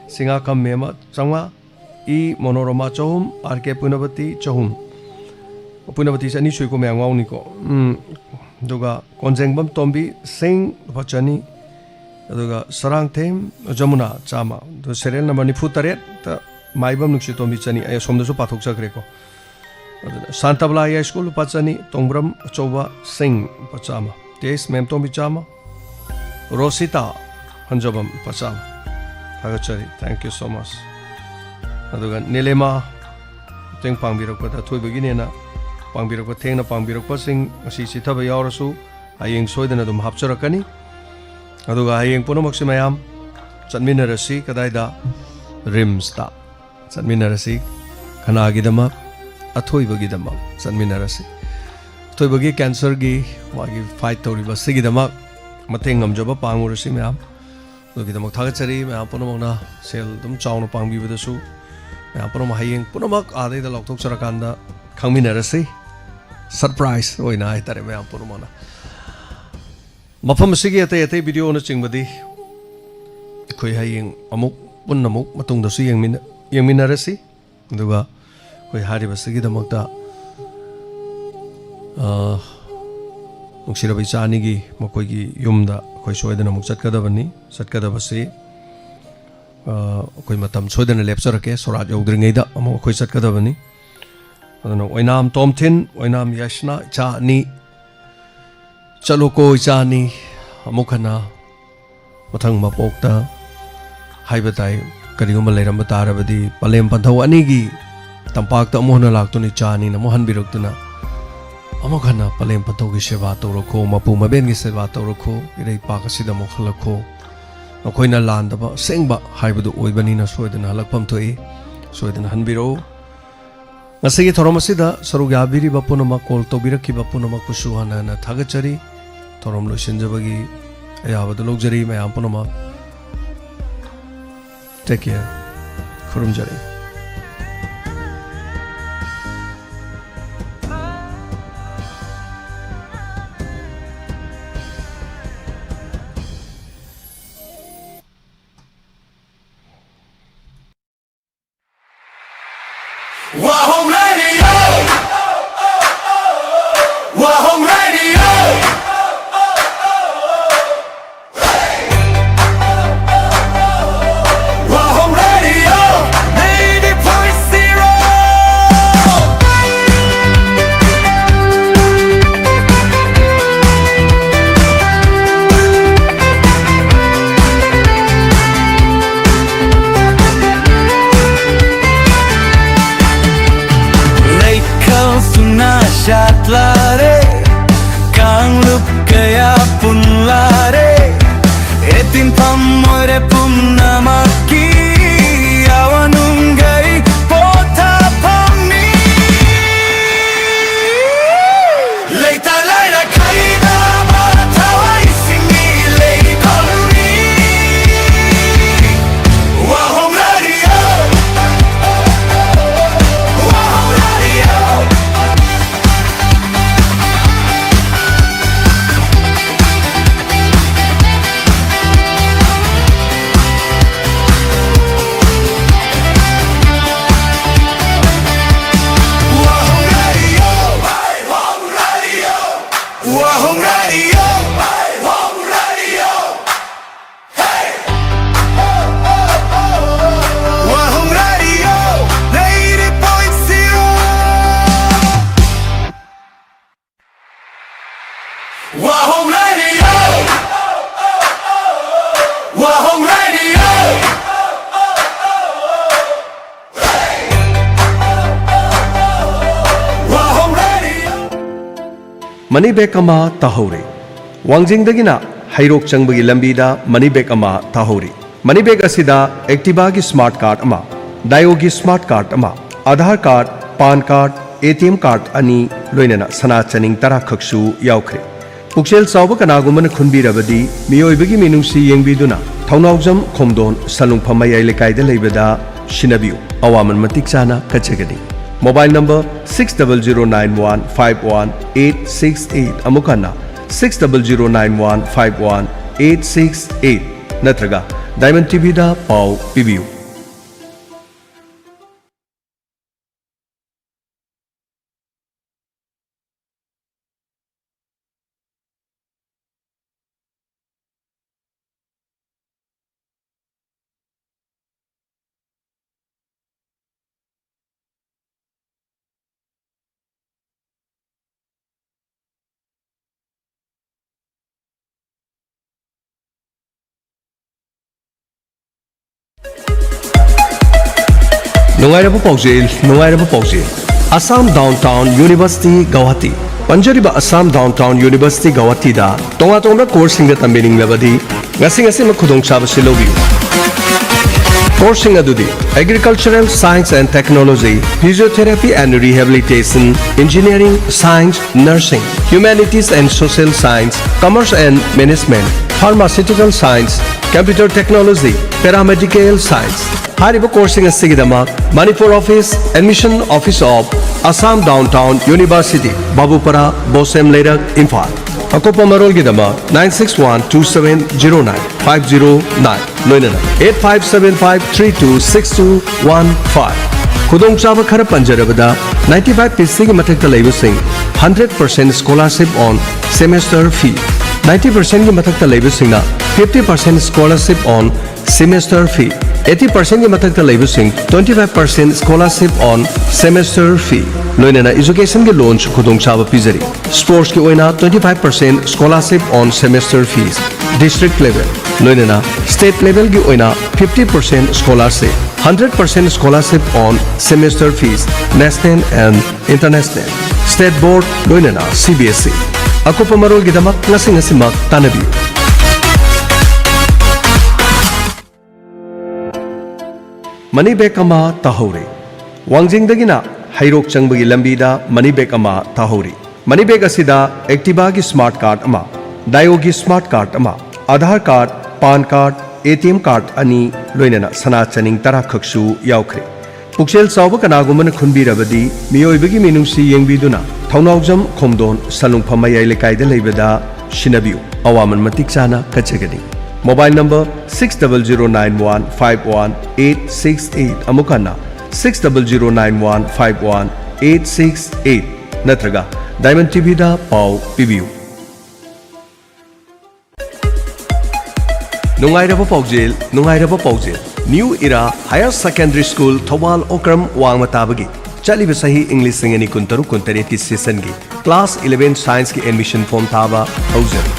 ꯁꯤꯡꯉꯥꯈꯝ ꯃꯦꯝꯃ ꯆꯥꯝꯃꯉꯥ, ꯏ ꯃꯣꯅꯣꯔꯃꯥ ꯆꯍꯨꯝ, ꯑꯥꯔ ꯀꯦ ꯄꯨꯅꯕꯇꯤ ꯆꯍꯨꯝ꯫ ꯄꯨꯅꯕꯇꯤꯁꯦ ꯑꯅꯤ ꯁꯨꯏꯀꯣ, ꯃꯌꯥꯝ ꯉꯥꯎꯅꯤꯀꯣ꯫ ꯎꯝ, ꯑꯗꯨꯒ ꯀꯣꯟꯖꯦꯡꯕꯝ ꯇꯣꯝꯕꯤ ꯁꯤꯡ ꯂꯨꯄꯥ ꯆꯅꯤ, ꯑꯗꯨꯒ ꯁꯔꯥꯡꯊꯦꯝ ꯖꯃꯨꯅꯥ ꯆꯥꯝꯃ, ꯑꯗꯨ serial number ꯅꯤꯐꯨ ꯇꯔꯦꯠꯇ ꯃꯥꯏꯕꯝ ꯅꯨꯡꯁꯤꯇꯣꯝꯕꯤ ꯆꯅꯤ꯫ ꯑꯩ ꯑꯁꯣꯝꯗꯁꯨ ꯄꯥꯊꯣꯛꯆꯈ꯭ꯔꯦꯀꯣ꯫ ꯑꯗꯨꯅ ꯁꯥꯟꯇꯕꯂꯥ ꯍꯥꯏ ꯁ꯭ꯀꯨꯜ ꯂꯨꯄꯥ ꯆꯅꯤ, ꯇꯣꯡꯕ꯭ꯔꯝ ꯑꯆꯧꯕ ꯁꯤꯡ ꯂꯨꯄꯥ ꯆꯥꯝꯃ, ꯇꯦꯖ ꯃꯦꯝꯇꯣꯝꯕꯤ ꯆꯥꯝꯃ, ꯔꯣꯁꯤꯇꯥ ꯍꯟꯖꯕꯝ ꯂꯨꯄꯥ ꯆꯥꯝꯃ꯫ ꯊꯥꯒꯠꯆꯔꯤ, thank you so much꯫ ꯑꯗꯨꯒ ꯅꯤꯂꯤꯃꯥ ꯃꯇꯦꯡ ꯄꯥꯡꯕꯤꯔꯛꯄꯗ, ꯑꯊꯣꯏꯕꯒꯤꯅꯦꯅ ꯄꯥꯡꯕꯤꯔꯛꯄ, ꯊꯦꯡꯅ ꯄꯥꯡꯕꯤꯔꯛꯄꯁꯤꯡ ꯉꯁꯤ ꯆꯤꯊꯕ ꯌꯥꯎꯔꯁꯨ ꯍꯌꯦꯡ ꯁꯣꯏꯗꯅ ꯑꯗꯨꯝ ꯍꯥꯞꯆꯔꯛꯀꯅꯤ꯫ ꯑꯗꯨꯒ ꯍꯌꯦꯡ ꯄꯨꯝꯅꯃꯛꯁꯤ ꯃꯌꯥꯝ ꯆꯠꯃꯤꯟꯅꯔꯁꯤ꯫ ꯀꯗꯥꯏꯗ? ꯔꯤꯝꯁꯇ ꯆꯠꯃꯤꯟꯅꯔꯁꯤ꯫ ꯀꯅꯥꯒꯤꯗꯃꯛ? ꯑꯊꯣꯏꯕꯒꯤꯗꯃꯛ ꯆꯠꯃꯤꯟꯅꯔꯁꯤ꯫ ꯑꯊꯣꯏꯕꯒꯤ cancerꯒꯤ ꯃꯥꯒꯤ fight ꯇꯧꯔꯤꯕ ꯑꯁꯤꯒꯤꯗꯃꯛ ꯃꯇꯦꯡ ꯉꯝꯖꯕ ꯄꯥꯡꯉꯨꯔꯁꯤ ꯃꯌꯥꯝ꯫ ꯑꯗꯨꯒꯤꯗꯃꯛ ꯊꯥꯒꯠꯆꯔꯤ꯫ ꯃꯌꯥꯝ ꯄꯨꯝꯅꯃꯛꯅ ꯁꯦꯜ ꯑꯗꯨꯝ ꯆꯥꯎꯅ ꯄꯥꯡꯕꯤꯕꯗꯁꯨ ꯃꯌꯥꯝ ꯄꯨꯝꯅꯃꯛ ꯍꯌꯦꯡ ꯄꯨꯝꯅꯃꯛ ꯑꯥꯗꯩꯗ ꯂꯥꯎꯊꯣꯛꯆꯔꯀꯥꯟꯗ ꯈꯪꯃꯤꯟꯅꯔꯁꯤ꯫ Surprise ꯑꯣꯏꯅ ꯍꯥꯏꯇꯥꯔꯦ ꯃꯌꯥꯝ ꯄꯨꯝꯅꯃꯛꯅ꯫ ꯃꯐꯝ ꯑꯁꯤꯒꯤ ꯑꯇꯩ ꯑꯇꯩ videoꯅꯆꯤꯡꯕꯗꯤ ꯑꯩꯈꯣꯏ ꯍꯌꯦꯡ ꯑꯃꯨꯛ ꯄꯨꯟꯅ ꯑꯃꯨꯛ ꯃꯇꯨꯡꯗꯁꯨ ꯌꯦꯡꯃꯤꯟꯅ-, ꯌꯦꯡꯃꯤꯟꯅꯔꯁꯤ꯫ ꯑꯗꯨꯒ ꯑꯩꯈꯣꯏ ꯍꯥꯏꯔꯤꯕꯁꯤꯒꯤꯗꯃꯛꯇ, ꯑ, ꯅꯨꯡꯁꯤꯔꯕ ꯏꯆꯥ ꯑꯅꯤꯒꯤ ꯃꯈꯣꯏꯒꯤ ꯌꯨꯝꯗ ꯑꯩꯈꯣꯏ ꯁꯣꯏꯗꯅ ꯑꯃꯨꯛ ꯆꯠꯀꯗꯕꯅꯤ꯫ ꯆꯠꯀꯗꯕꯁꯤ, ꯑ, ꯑꯩꯈꯣꯏ ꯃꯇꯝ ꯁꯣꯏꯗꯅ ꯂꯦꯞꯆꯔꯛꯀꯦ꯫ ꯁꯣꯔꯥꯠ ꯌꯧꯗ꯭ꯔꯤꯉꯩꯗ ꯑꯃꯨꯛ ꯑꯩꯈꯣꯏ ꯆꯠꯀꯗꯕꯅꯤ꯫ ꯑꯗꯨꯅ ꯑꯣꯏꯅꯥꯝ ꯇꯣꯝꯊꯤꯟ, ꯑꯣꯏꯅꯥꯝ ꯌꯥꯏꯁꯅꯥ, ꯏꯆꯥ ꯑꯅꯤ, ꯆꯠꯂꯨꯀꯣ ꯏꯆꯥ ꯑꯅꯤ, ꯑꯃꯨꯛ ꯍꯟꯅ ꯃꯊꯪ ꯃꯄꯣꯛꯇ ꯍꯥꯏꯕ ꯇꯥꯏ, ꯀꯔꯤꯒꯨꯝꯕ ꯂꯩꯔꯝꯕ ꯇꯥꯔꯕꯗꯤ ꯄꯂꯦꯝ ꯄꯟꯊꯧ ꯑꯅꯤꯒꯤ ꯇꯝꯄꯥꯛꯇ ꯑꯃꯨꯛ ꯍꯟꯅ ꯂꯥꯛꯇꯨꯅ ꯏꯆꯥ ꯑꯅꯤꯅ ꯑꯃꯨꯛ ꯍꯟꯕꯤꯔꯛꯇꯨꯅ ꯑꯃꯨꯛ ꯍꯟꯅ ꯄꯂꯦꯝ ꯄꯟꯊꯧꯒꯤ ꯁꯦꯕꯥ ꯇꯧꯔꯛꯈꯣ, ꯃꯄꯨ ꯃꯕꯦꯟꯒꯤ ꯁꯦꯕꯥ ꯇꯧꯔꯛꯈꯣ, ꯏꯔꯩꯄꯥꯛ ꯑꯁꯤꯗ ꯑꯃꯨꯛ ꯍꯜꯂꯛꯈꯣ꯫ ꯅꯈꯣꯏꯅ ꯂꯥꯟꯗꯕ ꯑꯁꯦꯡꯕ ꯍꯥꯏꯕꯗꯨ ꯑꯣꯏꯕꯅꯤꯅ ꯁꯣꯏꯗꯅ ꯍꯜꯂꯛꯐꯝ ꯊꯣꯛꯏ, ꯁꯣꯏꯗꯅ ꯍꯟꯕꯤꯔꯛꯎ꯫ ꯉꯁꯤꯒꯤ ꯊꯧꯔꯝ ꯑꯁꯤꯗ ꯁꯔꯨꯛ ꯌꯥꯕꯤꯔꯤꯕ ꯄꯨꯝꯅꯃꯛ, call ꯇꯧꯕꯤꯔꯛꯈꯤꯕ ꯄꯨꯝꯅꯃꯛꯄꯨꯁꯨ ꯍꯟꯅ ꯍꯟꯅ ꯊꯥꯒꯠꯆꯔꯤ꯫ ꯊꯧꯔꯝ ꯂꯣꯏꯁꯤꯟꯖꯕꯒꯤ ꯑꯌꯥꯕꯗꯨ ꯂꯧꯖꯔꯤ ꯃꯌꯥꯝ ꯄꯨꯝꯅꯃꯛ꯫ Take care꯫ ꯈꯨꯔꯨꯝꯖꯔꯤ꯫ Wahong Radio. Wahong Radio. Wahong Radio. Eighty point zero. Leikhal suna shatlare, kanglup kaya punlare, etin pamoire pumna maki, awanungai pota pami. Leita laira kaida matawai simi lei kolmi. Wahong Radio. Wahong Radio. Wahong Radio. Wahong Radio. Wahong Radio. Wahong Radio. Hey. Wahong Radio. Eighty point zero. Wahong Radio. Wahong Radio. Wahong Radio. Money bag ꯑꯃ ꯇꯥꯍꯧꯔꯦ꯫ ꯋꯥꯡꯖꯤꯡꯗꯒꯤꯅ ꯍꯩꯔꯣꯛ ꯆꯪꯕꯒꯤ ꯂꯝꯕꯤꯗ money bag ꯑꯃ ꯇꯥꯍꯧꯔꯤ꯫ Money bag ꯑꯁꯤꯗ Activaꯒꯤ smart card ꯑꯃ, Dioꯒꯤ smart card ꯑꯃ, Aadhaar card, PAN card, ATM card ꯑꯅꯤ, ꯂꯣꯏꯅꯅ ꯁꯅꯥ ꯆꯅꯤꯡ ꯇꯔꯥ ꯈꯛꯁꯨ ꯌꯥꯎꯈ꯭ꯔꯦ꯫ ꯄꯨꯛꯆꯦꯜ ꯆꯥꯎꯕ ꯀꯅꯥꯒꯨꯝꯕꯅ ꯈꯨꯟꯕꯤꯔꯕꯗꯤ, ꯃꯤꯑꯣꯏꯕꯒꯤ ꯃꯤꯅꯨꯡꯁꯤ ꯌꯦꯡꯕꯤꯗꯨꯅ ꯊꯧꯅꯥꯎꯖꯝ ꯈꯣꯝꯗꯣꯟ ꯁꯂꯨꯡꯐꯝ ꯃꯌꯥꯏ ꯂꯩꯀꯥꯏꯗ ꯂꯩꯕꯗ ꯁꯤꯟꯅꯕꯤꯌꯨ꯫ ꯑꯋꯥꯃꯟ ꯃꯇꯤꯛ ꯆꯥꯅ ꯀꯠꯆꯒꯅꯤ꯫ Mobile number six double zero nine one five one eight six eight꯫ ꯑꯃꯨꯛ ꯍꯟꯅ, six double zero nine one five one eight six eight꯫ ꯅꯠꯇ꯭ꯔꯒ Diamond TVꯗ ꯄꯥꯎ ꯄꯤꯕꯤꯌꯨ꯫ ꯅꯨꯡꯉꯥꯏꯔꯕ ꯄꯥꯎꯖꯦꯜ, ꯅꯨꯡꯉꯥꯏꯔꯕ ꯄꯥꯎꯖꯦꯜ꯫ Assam Downtown University Guwahati꯫ ꯄꯟꯖꯔꯤꯕ Assam Downtown University Guwahatiꯗ ꯇꯣꯉꯥꯟ ꯇꯣꯉꯥꯟꯕ courseꯁꯤꯡꯗ ꯇꯝꯕꯤꯅꯤꯡꯂꯕꯗꯤ ꯉꯁꯤ ꯉꯁꯤꯃꯛ ꯈꯨꯗꯣꯡꯆꯥꯕꯁꯤ ꯂꯧꯕꯤꯌꯨ꯫ Courseꯁꯤꯡ ꯑꯗꯨꯗꯤ Agricultural Science and Technology, Physiotherapy and Rehabilitation, Engineering, Science, Nursing, Humanities and Social Science, Commerce and Management, Pharmaceutical Science, Computer Technology, Paramedical Science꯫ ꯍꯥꯏꯔꯤꯕ courseꯁꯤꯡ ꯑꯁꯤꯒꯤꯗꯃꯛ Manipur Office, Admission Office of Assam Downtown University, ꯕꯥꯕꯨꯄꯥꯔꯥ, ꯕꯣꯁꯦꯝ ꯂꯩꯔꯛ, ꯏꯝꯐꯥꯜ꯫ ꯑꯀꯨꯞꯄ ꯃꯔꯣꯜꯒꯤꯗꯃꯛ nine six one two seven zero nine five zero nine ꯂꯣꯏꯅꯅ eight five seven five three two six two one five꯫ ꯈꯨꯗꯣꯡꯆꯥꯕ ꯈꯔ ꯄꯟꯖꯔꯕꯗ, ninety five percentꯀꯤ ꯃꯊꯛꯇ ꯂꯩꯕꯁꯤꯡ hundred percent scholarship on semester fee, ninety percentꯀꯤ ꯃꯊꯛꯇ ꯂꯩꯕꯁꯤꯡꯅ fifty percent scholarship on semester fee, eighty percentꯀꯤ ꯃꯊꯛꯇ ꯂꯩꯕꯁꯤꯡ twenty five percent scholarship on semester fee, ꯂꯣꯏꯅꯅ educationꯒꯤ loanꯁꯨ ꯈꯨꯗꯣꯡꯆꯥꯕ ꯄꯤꯖꯔꯤ꯫ Sportsꯀꯤ ꯑꯣꯏꯅ twenty five percent scholarship on semester fees, district level, ꯂꯣꯏꯅꯅ state levelꯒꯤ ꯑꯣꯏꯅ fifty percent scholarship, hundred percent scholarship on semester fees, national and international, state board, ꯂꯣꯏꯅꯅ C B S E꯫ ꯑꯀꯨꯞꯄ ꯃꯔꯣꯜꯒꯤꯗꯃꯛ ꯉꯁꯤ ꯉꯁꯤꯃꯛ ꯇꯥꯟꯅꯕꯤꯌꯨ꯫ Money bag ꯑꯃ ꯇꯥꯍꯧꯔꯦ꯫ ꯋꯥꯡꯖꯤꯡꯗꯒꯤꯅ ꯍꯩꯔꯣꯛ ꯆꯪꯕꯒꯤ ꯂꯝꯕꯤꯗ money bag ꯑꯃ ꯇꯥꯍꯧꯔꯤ꯫ Money bag ꯑꯁꯤꯗ Activaꯒꯤ smart card ꯑꯃ, Dioꯒꯤ smart card ꯑꯃ, Aadhaar card, PAN card, A T M card ꯑꯅꯤ, ꯂꯣꯏꯅꯅ ꯁꯅꯥ ꯆꯅꯤꯡ ꯇꯔꯥ ꯈꯛꯁꯨ ꯌꯥꯎꯈ꯭ꯔꯦ꯫ ꯄꯨꯛꯆꯦꯜ ꯆꯥꯎꯕ ꯀꯅꯥꯒꯨꯝꯕꯅ ꯈꯨꯟꯕꯤꯔꯕꯗꯤ, ꯃꯤꯑꯣꯏꯕꯒꯤ ꯃꯤꯅꯨꯡꯁꯤ ꯌꯦꯡꯕꯤꯗꯨꯅ ꯊꯧꯅꯥꯎꯖꯝ ꯈꯣꯝꯗꯣꯟ ꯁꯂꯨꯡꯐꯝ ꯃꯌꯥꯏ ꯂꯩꯀꯥꯏꯗ ꯂꯩꯕꯗ ꯁꯤꯟꯅꯕꯤꯌꯨ꯫ ꯑꯋꯥꯃꯟ ꯃꯇꯤꯛ ꯆꯥꯅ ꯀꯠꯆꯒꯅꯤ꯫ Mobile number six double zero nine one five one eight six eight, ꯑꯃꯨꯛ ꯍꯟꯅ six double zero nine one five one eight six eight, ꯅꯠꯇ꯭ꯔꯒ Diamond TVꯗ ꯄꯥꯎ ꯄꯤꯕꯤꯌꯨ꯫ ꯅꯨꯡꯉꯥꯏꯔꯕ ꯄꯥꯎꯖꯦꯜ, ꯅꯨꯡꯉꯥꯏꯔꯕ ꯄꯥꯎꯖꯦꯜ꯫ New Era Higher Secondary School, Thoubal Okram ꯋꯥꯡꯃ ꯇꯥꯕꯒꯤ ꯆꯠꯂꯤꯕ ꯆꯍꯤ ꯏꯪ ꯂꯤꯁꯤꯡ ꯑꯅꯤ ꯀꯨꯟꯇꯔꯨꯛ ꯀꯨꯟꯇꯔꯦꯠꯀꯤ seasonꯒꯤ class eleven scienceꯀꯤ admission form ꯊꯥꯕ ꯍꯧꯖꯔꯤ꯫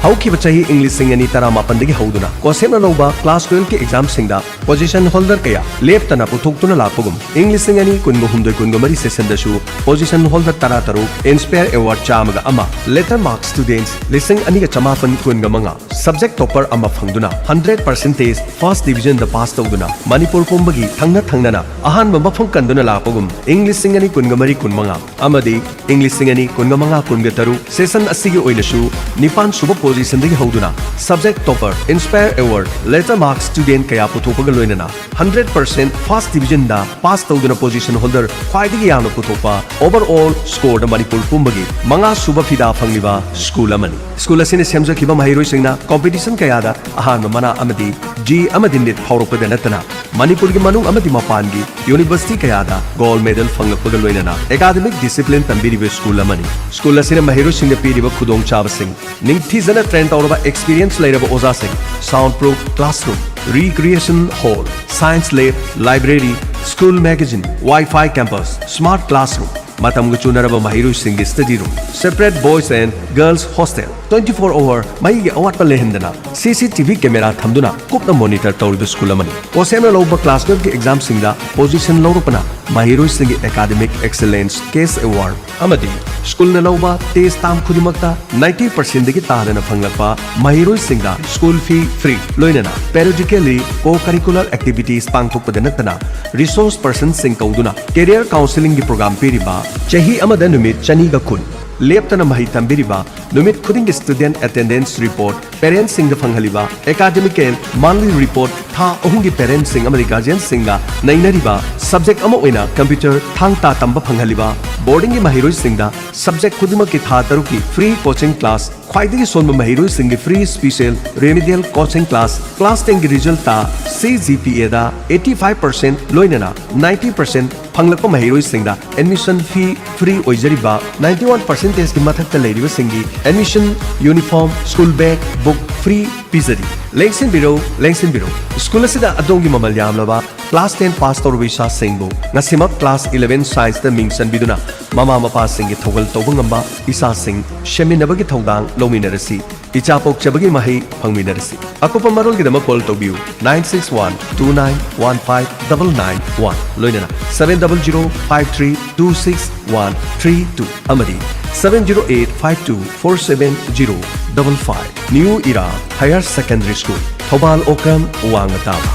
ꯍꯧꯈꯤꯕ ꯆꯍꯤ ꯏꯪ ꯂꯤꯁꯤꯡ ꯑꯅꯤ ꯇꯔꯥꯃꯥꯄꯟꯗꯒꯤ ꯍꯧꯗꯨꯅ ꯀꯣꯁꯦꯞꯅ ꯂꯧꯕ class twelveꯀꯤ examꯁꯤꯡꯗ Position holder ꯀꯌꯥ ꯂꯦꯞꯇꯅ ꯄꯨꯊꯣꯛꯇꯨꯅ ꯂꯥꯛꯄꯒꯨꯝ, ꯏꯪ ꯂꯤꯁꯤꯡ ꯑꯅꯤ ꯀꯨꯟꯒ ꯍꯨꯝꯗꯣꯏ ꯀꯨꯟꯒ ꯃꯔꯤ session ꯗꯁꯨ position holder ꯇꯔꯥ ꯇꯔꯨꯛ, Inspire Award ꯆꯥꯝꯃꯒ ꯑꯃ, letter mark students ꯂꯤꯁꯤꯡ ꯑꯅꯤꯒ ꯆꯃꯥꯄꯟ ꯀꯨꯟꯒ ꯃꯉꯥ, subject topper ꯑꯃ ꯐꯪꯗꯨꯅ hundred percentage first division ꯗ pass ꯇꯧꯗꯨꯅ ꯃꯅꯤꯄꯨꯔ ꯄꯨꯝꯕꯒꯤ ꯊꯪꯅ ꯊꯪꯅꯅ ꯑꯍꯥꯟꯕ ꯃꯐꯝ ꯀꯟꯗꯨꯅ ꯂꯥꯛꯄꯒꯨꯝ, ꯏꯪ ꯂꯤꯁꯤꯡ ꯑꯅꯤ ꯀꯨꯟꯒ ꯃꯔꯤ ꯀꯨꯟꯃꯉꯥ ꯑꯃꯗꯤ ꯏꯪ ꯂꯤꯁꯤꯡ ꯑꯅꯤ ꯀꯨꯟꯒ ꯃꯉꯥ ꯀꯨꯟꯒ ꯇꯔꯨꯛ session ꯑꯁꯤꯒꯤ ꯑꯣꯏꯅꯁꯨ ꯅꯤꯄꯥꯟ ꯁꯨꯕ position ꯗꯒꯤ ꯍꯧꯗꯨꯅ subject topper, Inspire Award, letter mark student ꯀꯌꯥ ꯄꯨꯊꯣꯛꯄꯒ ꯂꯣꯏꯅꯅ hundred percent first division ꯗ pass ꯇꯧꯗꯨꯅ position holder ꯈ꯭ꯋꯥꯏꯗꯒꯤ ꯌꯥꯝꯅ ꯄꯨꯊꯣꯛꯄ, overall score ꯗ ꯃꯅꯤꯄꯨꯔ ꯄꯨꯝꯕꯒꯤ ꯃꯉꯥ ꯁꯨꯕ ꯐꯤꯗꯥ ꯐꯪꯂꯤꯕ school ꯑꯃꯅꯤ꯫ School ꯑꯁꯤꯅ ꯁꯦꯝꯖꯈꯤꯕ ꯃꯍꯩꯔꯣꯏꯁꯤꯡꯅ competition ꯀꯌꯥꯗ ꯑꯍꯥꯟꯕ ꯃꯅꯥ ꯑꯃꯗꯤ JEE ꯑꯃꯗꯤ NEET ꯐꯥꯎꯔꯛꯄꯗ ꯅꯠꯇꯅ ꯃꯅꯤꯄꯨꯔꯒꯤ ꯃꯅꯨꯡ ꯑꯃꯗꯤ ꯃꯄꯥꯟꯒꯤ university ꯀꯌꯥꯗ gold medal ꯐꯪꯂꯛꯄꯒ ꯂꯣꯏꯅꯅ academic discipline ꯇꯝꯕꯤꯔꯤꯕ school ꯑꯃꯅꯤ꯫ School ꯑꯁꯤꯅ ꯃꯍꯩꯔꯣꯏꯁꯤꯡꯗ ꯄꯤꯔꯤꯕ ꯈꯨꯗꯣꯡꯆꯥꯕꯁꯤꯡ: ꯅꯤꯡꯊꯤꯖꯅ train ꯇꯧꯔꯕ experience ꯂꯩꯔꯕ ꯑꯣꯖꯥꯁꯤꯡ, sound proof classroom, recreation hall, science lab, library, school magazine, Wi-Fi campus, smart classroom, ꯃꯇꯝꯒ ꯆꯨꯅꯔꯕ ꯃꯍꯩꯔꯣꯏꯁꯤꯡꯒꯤ study room, separate boys and girls hostel, twenty four hour ꯃꯩꯒꯤ ꯑꯋꯥꯠꯄ ꯂꯩꯍꯟꯗꯅ CCTV camera ꯊꯝꯗꯨꯅ ꯀꯨꯞꯅ monitor ꯇꯧꯔꯤꯕ school ꯑꯃꯅꯤ꯫ COHSEB ꯅ ꯂꯧꯕ class twelve ꯀꯤ exam ꯁꯤꯡꯗ position ꯂꯧꯔꯛꯄꯅ ꯃꯍꯩꯔꯣꯏꯁꯤꯡꯒꯤ academic excellence, CASE Award ꯑꯃꯗꯤ school ꯅ ꯂꯧꯕ test term ꯈꯨꯗꯤꯡꯃꯛꯇ ninety percent ꯗꯒꯤ ꯇꯥꯗꯅ ꯐꯪꯂꯛꯄ ꯃꯍꯩꯔꯣꯏꯁꯤꯡꯗ school fee free, ꯂꯣꯏꯅꯅ periodically co-curricular activities ꯄꯥꯡꯊꯣꯛꯄꯗ ꯅꯠꯇꯅ resource person ꯁꯤꯡ ꯀꯧꯗꯨꯅ career counselling ꯒꯤ program ꯄꯤꯔꯤꯕ, ꯆꯍꯤ ꯑꯃꯗ ꯅꯨꯃꯤꯠ ꯆꯅꯤꯒ ꯀꯨꯟ ꯂꯦꯞꯇꯅ ꯃꯍꯩ ꯇꯝꯕꯤꯔꯤꯕ, ꯅꯨꯃꯤꯠ ꯈꯨꯗꯤꯡꯒꯤ student attendance report parent ꯁꯤꯡꯗ ꯐꯪꯍꯜꯂꯤꯕ, academic and monthly report ꯊꯥ ꯑꯍꯨꯝꯒꯤ parent ꯁꯤꯡ ꯑꯃꯗꯤ guardian ꯁꯤꯡꯒ ꯅꯩꯅꯔꯤꯕ, subject ꯑꯃ ꯑꯣꯏꯅ computer ꯊꯥꯡ ꯇꯥ ꯇꯝꯕ ꯐꯪꯍꯜꯂꯤꯕ, boarding ꯒꯤ ꯃꯍꯩꯔꯣꯏꯁꯤꯡꯗ subject ꯈꯨꯗꯤꯡꯃꯛꯀꯤ ꯊꯥ ꯇꯔꯨꯛꯀꯤ free coaching class, ꯈ꯭ꯋꯥꯏꯗꯒꯤ ꯁꯣꯟꯕ ꯃꯍꯩꯔꯣꯏꯁꯤꯡꯒꯤ free special remedial coaching class, class ten ꯒꯤ result ꯇ CGPA ꯗ eighty five percent ꯂꯣꯏꯅꯅ ninety percent ꯐꯪꯂꯛꯄ ꯃꯍꯩꯔꯣꯏꯁꯤꯡꯗ admission fee free ꯑꯣꯏꯖꯔꯤꯕ, ninety one percentage ꯀꯤ ꯃꯊꯛꯇ ꯂꯩꯔꯤꯕꯁꯤꯡꯒꯤ Admission, uniform, school bag, book free ꯄꯤꯖꯔꯤ꯫ ꯂꯦꯡꯁꯤꯟꯕꯤꯔꯧ, ꯂꯦꯡꯁꯤꯟꯕꯤꯔꯧ꯫ ꯁ꯭ꯀꯨꯜ ꯑꯁꯤꯗ ꯑꯗꯣꯝꯒꯤ ꯃꯃꯜ ꯌꯥꯝꯂꯕ class ten pass ꯇꯧꯔꯕ ꯏꯆꯥꯁꯤꯡꯕꯨ ꯉꯁꯤꯃꯛ class eleven science ꯇ ꯃꯤꯡ ꯆꯟꯕꯤꯗꯨꯅ ꯃꯃꯥ ꯃꯄꯥꯁꯤꯡꯒꯤ ꯊꯧꯒꯜ ꯇꯧꯕ ꯉꯝꯕ ꯏꯆꯥꯁꯤꯡ ꯁꯦꯝꯃꯤꯟꯅꯕꯒꯤ ꯊꯧꯗꯥꯡ ꯂꯧꯃꯤꯟꯅꯔꯁꯤ꯫ ꯏꯆꯥ ꯄꯣꯛꯆꯕꯒꯤ ꯃꯍꯩ ꯐꯪꯃꯤꯟꯅꯔꯁꯤ꯫ ꯑꯀꯨꯞꯄ ꯃꯔꯣꯜꯒꯤꯗꯃꯛ call ꯇꯧꯕꯤꯌꯨ nine six one two nine one five double nine one, ꯂꯣꯏꯅꯅ seven double zero five three two six one three two ꯑꯃꯗꯤ seven zero eight five two four seven zero double five꯫ New Era Higher Secondary School, Thoubal Okram, ꯋꯥꯡꯃ ꯇꯥꯕ꯫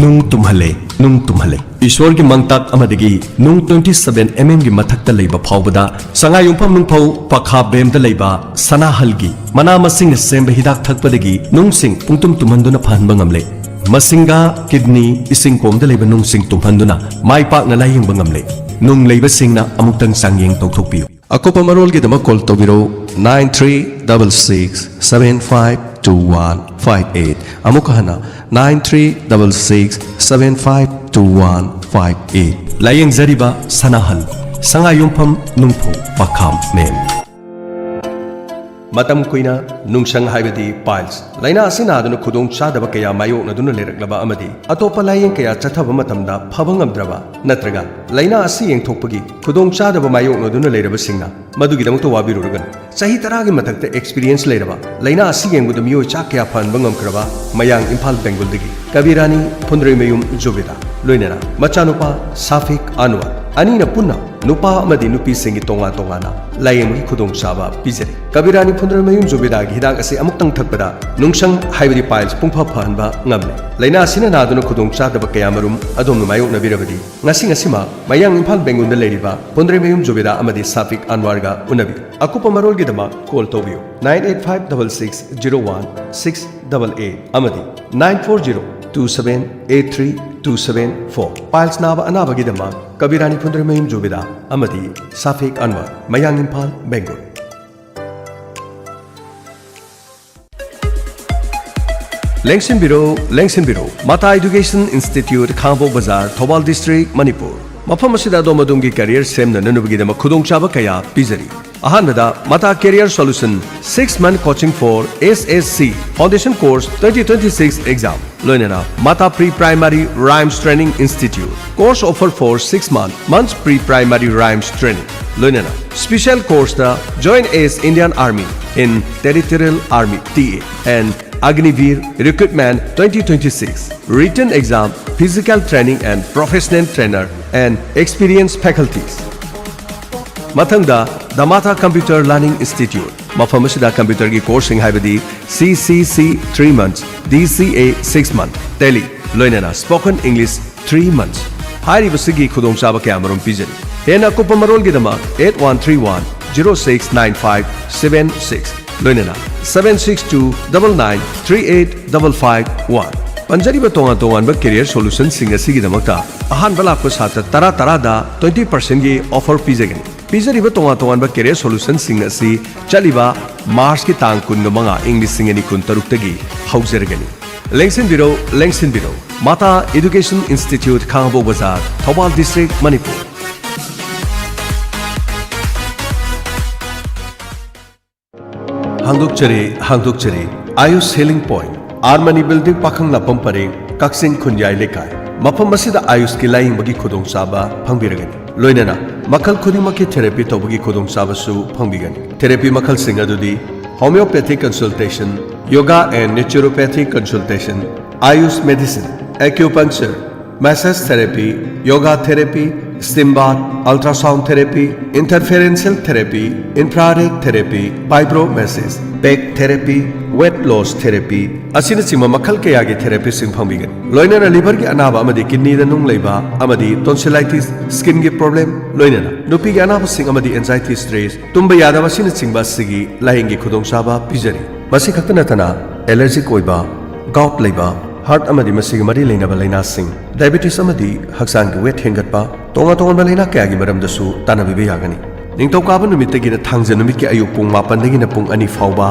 ꯅꯨꯡ ꯇꯨꯝꯍꯜꯂꯦ, ꯅꯨꯡ ꯇꯨꯝꯍꯜꯂꯦ꯫ ꯏꯁꯣꯔꯒꯤ ꯃꯪꯇꯥꯛ ꯑꯃꯗꯒꯤ ꯅꯨꯡ twenty seven mm ꯒꯤ ꯃꯊꯛꯇ ꯂꯩꯕ ꯐꯥꯎꯕꯗ ꯁꯉꯥꯏ ꯌꯨꯝꯐꯝ ꯅꯨꯡꯐꯧ ꯄꯈꯥ ꯕꯦꯝꯗ ꯂꯩꯕ ꯁꯅꯥꯍꯜꯒꯤ ꯃꯅꯥ ꯃꯁꯤꯡꯅ ꯁꯦꯝꯕ ꯍꯤꯗꯥꯛ ꯊꯛꯄꯗꯒꯤ ꯅꯨꯡꯁꯤꯡ ꯄꯨꯡꯇꯨꯝ ꯇꯨꯝꯍꯟꯗꯨꯅ ꯐꯍꯟꯕ ꯉꯝꯂꯦ꯫ ꯃꯁꯤꯡꯒꯥ, ꯀꯤꯗꯅꯤ, ꯏꯁꯤꯡ ꯀꯣꯝꯗ ꯂꯩꯕ ꯅꯨꯡꯁꯤꯡ ꯇꯨꯝꯍꯟꯗꯨꯅ ꯃꯥꯏ ꯄꯥꯛꯅ ꯂꯥꯌꯦꯡꯕ ꯉꯝꯂꯦ꯫ ꯅꯨꯡ ꯂꯩꯕꯁꯤꯡꯅ ꯑꯃꯨꯛꯇꯪ ꯆꯥꯡꯌꯦꯡ ꯇꯧꯊꯣꯛꯄꯤꯌꯨ꯫ ꯑꯀꯨꯞꯄ ꯃꯔꯣꯜꯒꯤꯗꯃꯛ call ꯇꯧꯕꯤꯔꯧ nine three double six seven five two one five eight꯫ ꯑꯃꯨꯛꯀ ꯍꯟꯅ nine three double six seven five two one five eight꯫ ꯂꯥꯌꯦꯡꯖꯔꯤꯕ ꯁꯅꯥꯍꯜ, ꯁꯉꯥꯏꯌꯨꯝꯐꯝ ꯅꯨꯡꯐꯧ ꯄꯈꯥ ꯃꯦꯝ꯫ ꯃꯇꯝ ꯀꯨꯏꯅ ꯅꯨꯡꯁꯪ ꯍꯥꯏꯕꯗꯤ piles ꯂꯥꯏꯅꯥ ꯑꯁꯤ ꯅꯥꯗꯨꯅ ꯈꯨꯗꯣꯡ ꯆꯥꯗꯕ ꯀꯌꯥ ꯃꯥꯌꯣꯛꯅꯗꯨꯅ ꯂꯩꯔꯛꯂꯕ ꯑꯃꯗꯤ ꯑꯇꯣꯞꯄ ꯂꯥꯏꯌꯦꯡ ꯀꯌꯥ ꯆꯠꯊꯕ ꯃꯇꯝꯗ ꯐꯕ ꯉꯝꯗ꯭ꯔꯕ ꯅꯠꯇ꯭ꯔꯒ ꯂꯥꯏꯅꯥ ꯑꯁꯤ ꯌꯦꯡꯊꯣꯛꯄꯒꯤ ꯈꯨꯗꯣꯡ ꯆꯥꯗꯕ ꯃꯥꯌꯣꯛꯅꯗꯨꯅ ꯂꯩꯔꯕꯁꯤꯡꯅ ꯃꯗꯨꯒꯤꯗꯃꯛꯇ ꯋꯥꯕꯤꯔꯨꯔꯒꯅꯨ꯫ ꯆꯍꯤ ꯇꯔꯥꯒꯤ ꯃꯊꯛꯇ experience ꯂꯩꯔꯕ, ꯂꯥꯏꯅꯥ ꯑꯁꯤ ꯌꯦꯡꯕꯗ ꯃꯤꯑꯣꯏ ꯆꯥ ꯀꯌꯥ ꯐꯍꯟꯕ ꯉꯝꯈ꯭ꯔꯕ ꯃꯌꯥꯡ ꯏꯝꯐꯥꯜ ꯕꯦꯡꯒꯨꯜꯗꯒꯤ ꯀꯕꯤꯔꯥꯅꯤ ꯐꯨꯟꯗ꯭ꯔꯩꯃꯌꯨꯝ ꯖꯨꯕꯦꯗꯥ, ꯂꯣꯏꯅꯅ ꯃꯆꯥꯅꯨꯄꯥ ꯁꯥꯐꯤꯛ ꯑꯟꯋꯔ, ꯑꯅꯤꯅ ꯄꯨꯟꯅ ꯅꯨꯄꯥ ꯑꯃꯗꯤ ꯅꯨꯄꯤꯁꯤꯡꯒꯤ ꯇꯣꯉꯥꯟ ꯇꯣꯉꯥꯟꯅ ꯂꯥꯌꯦꯡꯕꯒꯤ ꯈꯨꯗꯣꯡꯆꯥꯕ ꯄꯤꯖꯔꯤ꯫ ꯀꯕꯤꯔꯥꯅꯤ ꯐꯨꯟꯗ꯭ꯔꯩꯃꯌꯨꯝ ꯖꯨꯕꯦꯗꯥꯒꯤ ꯍꯤꯗꯥꯛ ꯑꯁꯤ ꯑꯃꯨꯛꯇꯪ ꯊꯛꯄꯗ ꯅꯨꯡꯁꯪ ꯍꯥꯏꯕꯗꯤ piles ꯄꯨꯡꯐ ꯐꯍꯟꯕ ꯉꯝꯂꯦ꯫ ꯂꯥꯏꯅꯥ ꯑꯁꯤꯅ ꯅꯥꯗꯨꯅ ꯈꯨꯗꯣꯡ ꯆꯥꯗꯕ ꯀꯌꯥꯃꯔꯨꯝ ꯑꯗꯣꯝꯅ ꯃꯥꯌꯣꯛꯅꯕꯤꯔꯕꯗꯤ, ꯉꯁꯤ ꯉꯁꯤꯃꯛ ꯃꯌꯥꯡ ꯏꯝꯐꯥꯜ ꯕꯦꯡꯒꯨꯜꯗ ꯂꯩꯔꯤꯕ ꯐꯨꯟꯗ꯭ꯔꯩꯃꯌꯨꯝ ꯖꯨꯕꯦꯗꯥ ꯑꯃꯗꯤ ꯁꯥꯐꯤꯛ ꯑꯟꯋꯥꯔꯒ ꯎꯅꯕꯤꯌꯨ꯫ ꯑꯀꯨꯞꯄ ꯃꯔꯣꯜꯒꯤꯗꯃꯛ call ꯇꯧꯕꯤꯌꯨ nine eight five double six zero one six double eight ꯑꯃꯗꯤ nine four zero two seven eight three two seven four꯫ Piles ꯅꯥꯕ ꯑꯅꯥꯕꯒꯤꯗꯃꯛ ꯀꯕꯤꯔꯥꯅꯤ ꯐꯨꯟꯗ꯭ꯔꯩꯃꯌꯨꯝ ꯖꯨꯕꯦꯗꯥ ꯑꯃꯗꯤ ꯁꯥꯐꯤꯛ ꯑꯟꯋꯔ, ꯃꯌꯥꯡ ꯏꯝꯐꯥꯜ, ꯕꯦꯡꯒꯨꯜ꯫ ꯂꯦꯡꯁꯤꯟꯕꯤꯔꯣ, ꯂꯦꯡꯁꯤꯟꯕꯤꯔꯣ꯫ ꯃꯇꯥ Education Institute, ꯈꯥꯉꯕꯣꯛ ꯕꯖꯥꯔ, ꯊꯧꯕꯥꯜ district, ꯃꯅꯤꯄꯨꯔ꯫ ꯃꯐꯝ ꯑꯁꯤꯗ ꯑꯗꯣꯝ ꯑꯗꯣꯝꯒꯤ ꯀꯦꯔꯤꯌꯔ ꯁꯦꯝꯅꯅꯕꯒꯤꯗꯃꯛ ꯈꯨꯗꯣꯡꯆꯥꯕ ꯀꯌꯥ ꯄꯤꯖꯔꯤ꯫ ꯑꯍꯥꯟꯕꯗ, Mata Career Solution six month coaching for S S C foundation course twenty twenty-six exam, ꯂꯣꯏꯅꯅ Mata Pre Primary Rhymes Training Institute course offer for six month months pre primary rhymes training, ꯂꯣꯏꯅꯅ special course ꯇ Join as Indian Army in Territorial Army, T A, and Agniveer Recruitment twenty twenty-six written exam, physical training and professional trainer and experienced faculties. ꯃꯊꯪꯗ, The Mata Computer Learning Institute, ꯃꯐꯝ ꯑꯁꯤꯗ ꯀꯝꯄ꯭ꯌꯨꯇꯔꯒꯤ ꯀꯣꯔꯁꯁꯤꯡ ꯍꯥꯏꯕꯗꯤ C C C three months, D C A six month, Tele, ꯂꯣꯏꯅꯅ Spoken English three months ꯍꯥꯏꯔꯤꯕꯁꯤꯒꯤ ꯈꯨꯗꯣꯡꯆꯥꯕ ꯀꯌꯥꯃꯔꯨꯝ ꯄꯤꯖꯔꯤ꯫ ꯍꯦꯟꯅ ꯑꯀꯨꯞꯄ ꯃꯔꯣꯜꯒꯤꯗꯃꯛ eight one three one zero six nine five seven six, ꯂꯣꯏꯅꯅ seven six two double nine three eight double five one꯫ ꯄꯟꯖꯔꯤꯕ ꯇꯣꯉꯥꯟ ꯇꯣꯉꯥꯟꯕ career ꯁꯣꯂꯨꯁꯟꯁꯤꯡ ꯑꯁꯤꯒꯤꯗꯃꯛꯇ ꯑꯍꯥꯟꯕ ꯂꯥꯛꯄ ꯁꯥꯇ꯭ꯔ ꯇꯔꯥ ꯇꯔꯥꯗ twenty percent ꯒꯤ offer ꯄꯤꯖꯒꯅꯤ꯫ ꯄꯤꯖꯔꯤꯕ ꯇꯣꯉꯥꯟ ꯇꯣꯉꯥꯟꯕ ꯀꯦꯔꯤꯌꯔ ꯁꯣꯂꯨꯁꯟꯁꯤꯡ ꯑꯁꯤ ꯆꯠꯂꯤꯕ ꯃꯥꯔꯆꯀꯤ ꯇꯥꯡ ꯀꯨꯟꯃꯉꯥ, ꯏꯪ ꯂꯤꯁꯤꯡ ꯑꯅꯤ ꯀꯨꯟꯇꯔꯨꯛꯇꯒꯤ ꯍꯧꯖꯔꯒꯅꯤ꯫ ꯂꯦꯡꯁꯤꯟꯕꯤꯔꯧ, ꯂꯦꯡꯁꯤꯟꯕꯤꯔꯧ꯫ Mata Education Institute, ꯈꯥꯉꯕꯣꯛ ꯕꯖꯥꯔ, Thoubal district, Manipur. ꯍꯥꯡꯗꯣꯛꯆꯔꯤ, ꯍꯥꯡꯗꯣꯛꯆꯔꯤ꯫ Ayush Healing Point, R Mani Building, ꯄꯥꯈꯪ ꯂꯥꯛꯐꯝ ꯄꯔꯦꯡ, ꯀꯛꯆꯤꯡ ꯈꯨꯟꯌꯥꯏ ꯂꯩꯀꯥꯏ꯫ ꯃꯐꯝ ꯑꯁꯤꯗ ꯑꯥꯌꯨꯁꯀꯤ ꯂꯥꯌꯦꯡꯕꯒꯤ ꯈꯨꯗꯣꯡꯆꯥꯕ ꯐꯪꯕꯤꯔꯒꯅꯤ꯫ ꯂꯣꯏꯅꯅ ꯃꯈꯜ ꯈꯨꯗꯤꯡꯃꯛꯀꯤ therapy ꯇꯧꯕꯒꯤ ꯈꯨꯗꯣꯡꯆꯥꯕꯁꯨ ꯐꯪꯕꯤꯒꯅꯤ꯫ Therapy ꯃꯈꯜꯁꯤꯡ ꯑꯗꯨꯗꯤ homeopathic consultation, yoga and naturopathic consultation, Ayush medicine, acupuncture, massage therapy, yoga therapy, steam bath, ultrasound therapy, interferential therapy, infrared therapy, fibromassage, back therapy, weight loss therapy ꯑꯁꯤꯅꯆꯤꯡꯕ ꯃꯈꯜ ꯀꯌꯥꯒꯤ therapyꯁꯤꯡ ꯐꯪꯕꯤꯒꯅꯤ꯫ ꯂꯣꯏꯅꯅ liverꯒꯤ ꯑꯅꯥꯕ ꯑꯃꯗꯤ kidneyꯗ ꯅꯨꯡ ꯂꯩꯕ ꯑꯃꯗꯤ tonsillitis, skinꯒꯤ problem, ꯂꯣꯏꯅꯅ ꯅꯨꯄꯤꯒꯤ ꯑꯅꯥꯕꯁꯤꯡ ꯑꯃꯗꯤ anxiety, stress, ꯇꯨꯝꯕ ꯌꯥꯗꯕ ꯑꯁꯤꯅꯆꯤꯡꯕ ꯑꯁꯤꯒꯤ ꯂꯥꯌꯦꯡꯒꯤ ꯈꯨꯗꯣꯡꯆꯥꯕ ꯄꯤꯖꯔꯤ꯫ ꯃꯁꯤ ꯈꯛꯇ ꯅꯠꯇꯅ allergic ꯑꯣꯏꯕ, gout ꯂꯩꯕ, heart ꯑꯃꯗꯤ ꯃꯁꯤꯒ ꯃꯔꯤ ꯂꯩꯅꯕ ꯂꯥꯏꯅꯥꯁꯤꯡ, diabetes ꯑꯃꯗꯤ ꯍꯛꯆꯥꯡꯒꯤ weight ꯍꯦꯟꯒꯠꯄ, ꯇꯣꯉꯥꯟ ꯇꯣꯉꯥꯟꯕ ꯂꯥꯏꯅꯥ ꯀꯌꯥꯒꯤ ꯃꯔꯝꯗꯁꯨ ꯇꯥꯟꯅꯕꯤꯕ ꯌꯥꯒꯅꯤ꯫ ꯅꯤꯡꯊꯧꯀꯥꯕ ꯅꯨꯃꯤꯠꯇꯒꯤꯅ ꯊꯥꯡꯖ ꯅꯨꯃꯤꯠꯀꯤ ꯑꯌꯨꯛ ꯄꯨꯡ ꯃꯥꯄꯟꯗꯒꯤꯅ ꯄꯨꯡ ꯑꯅꯤ ꯐꯥꯎꯕ,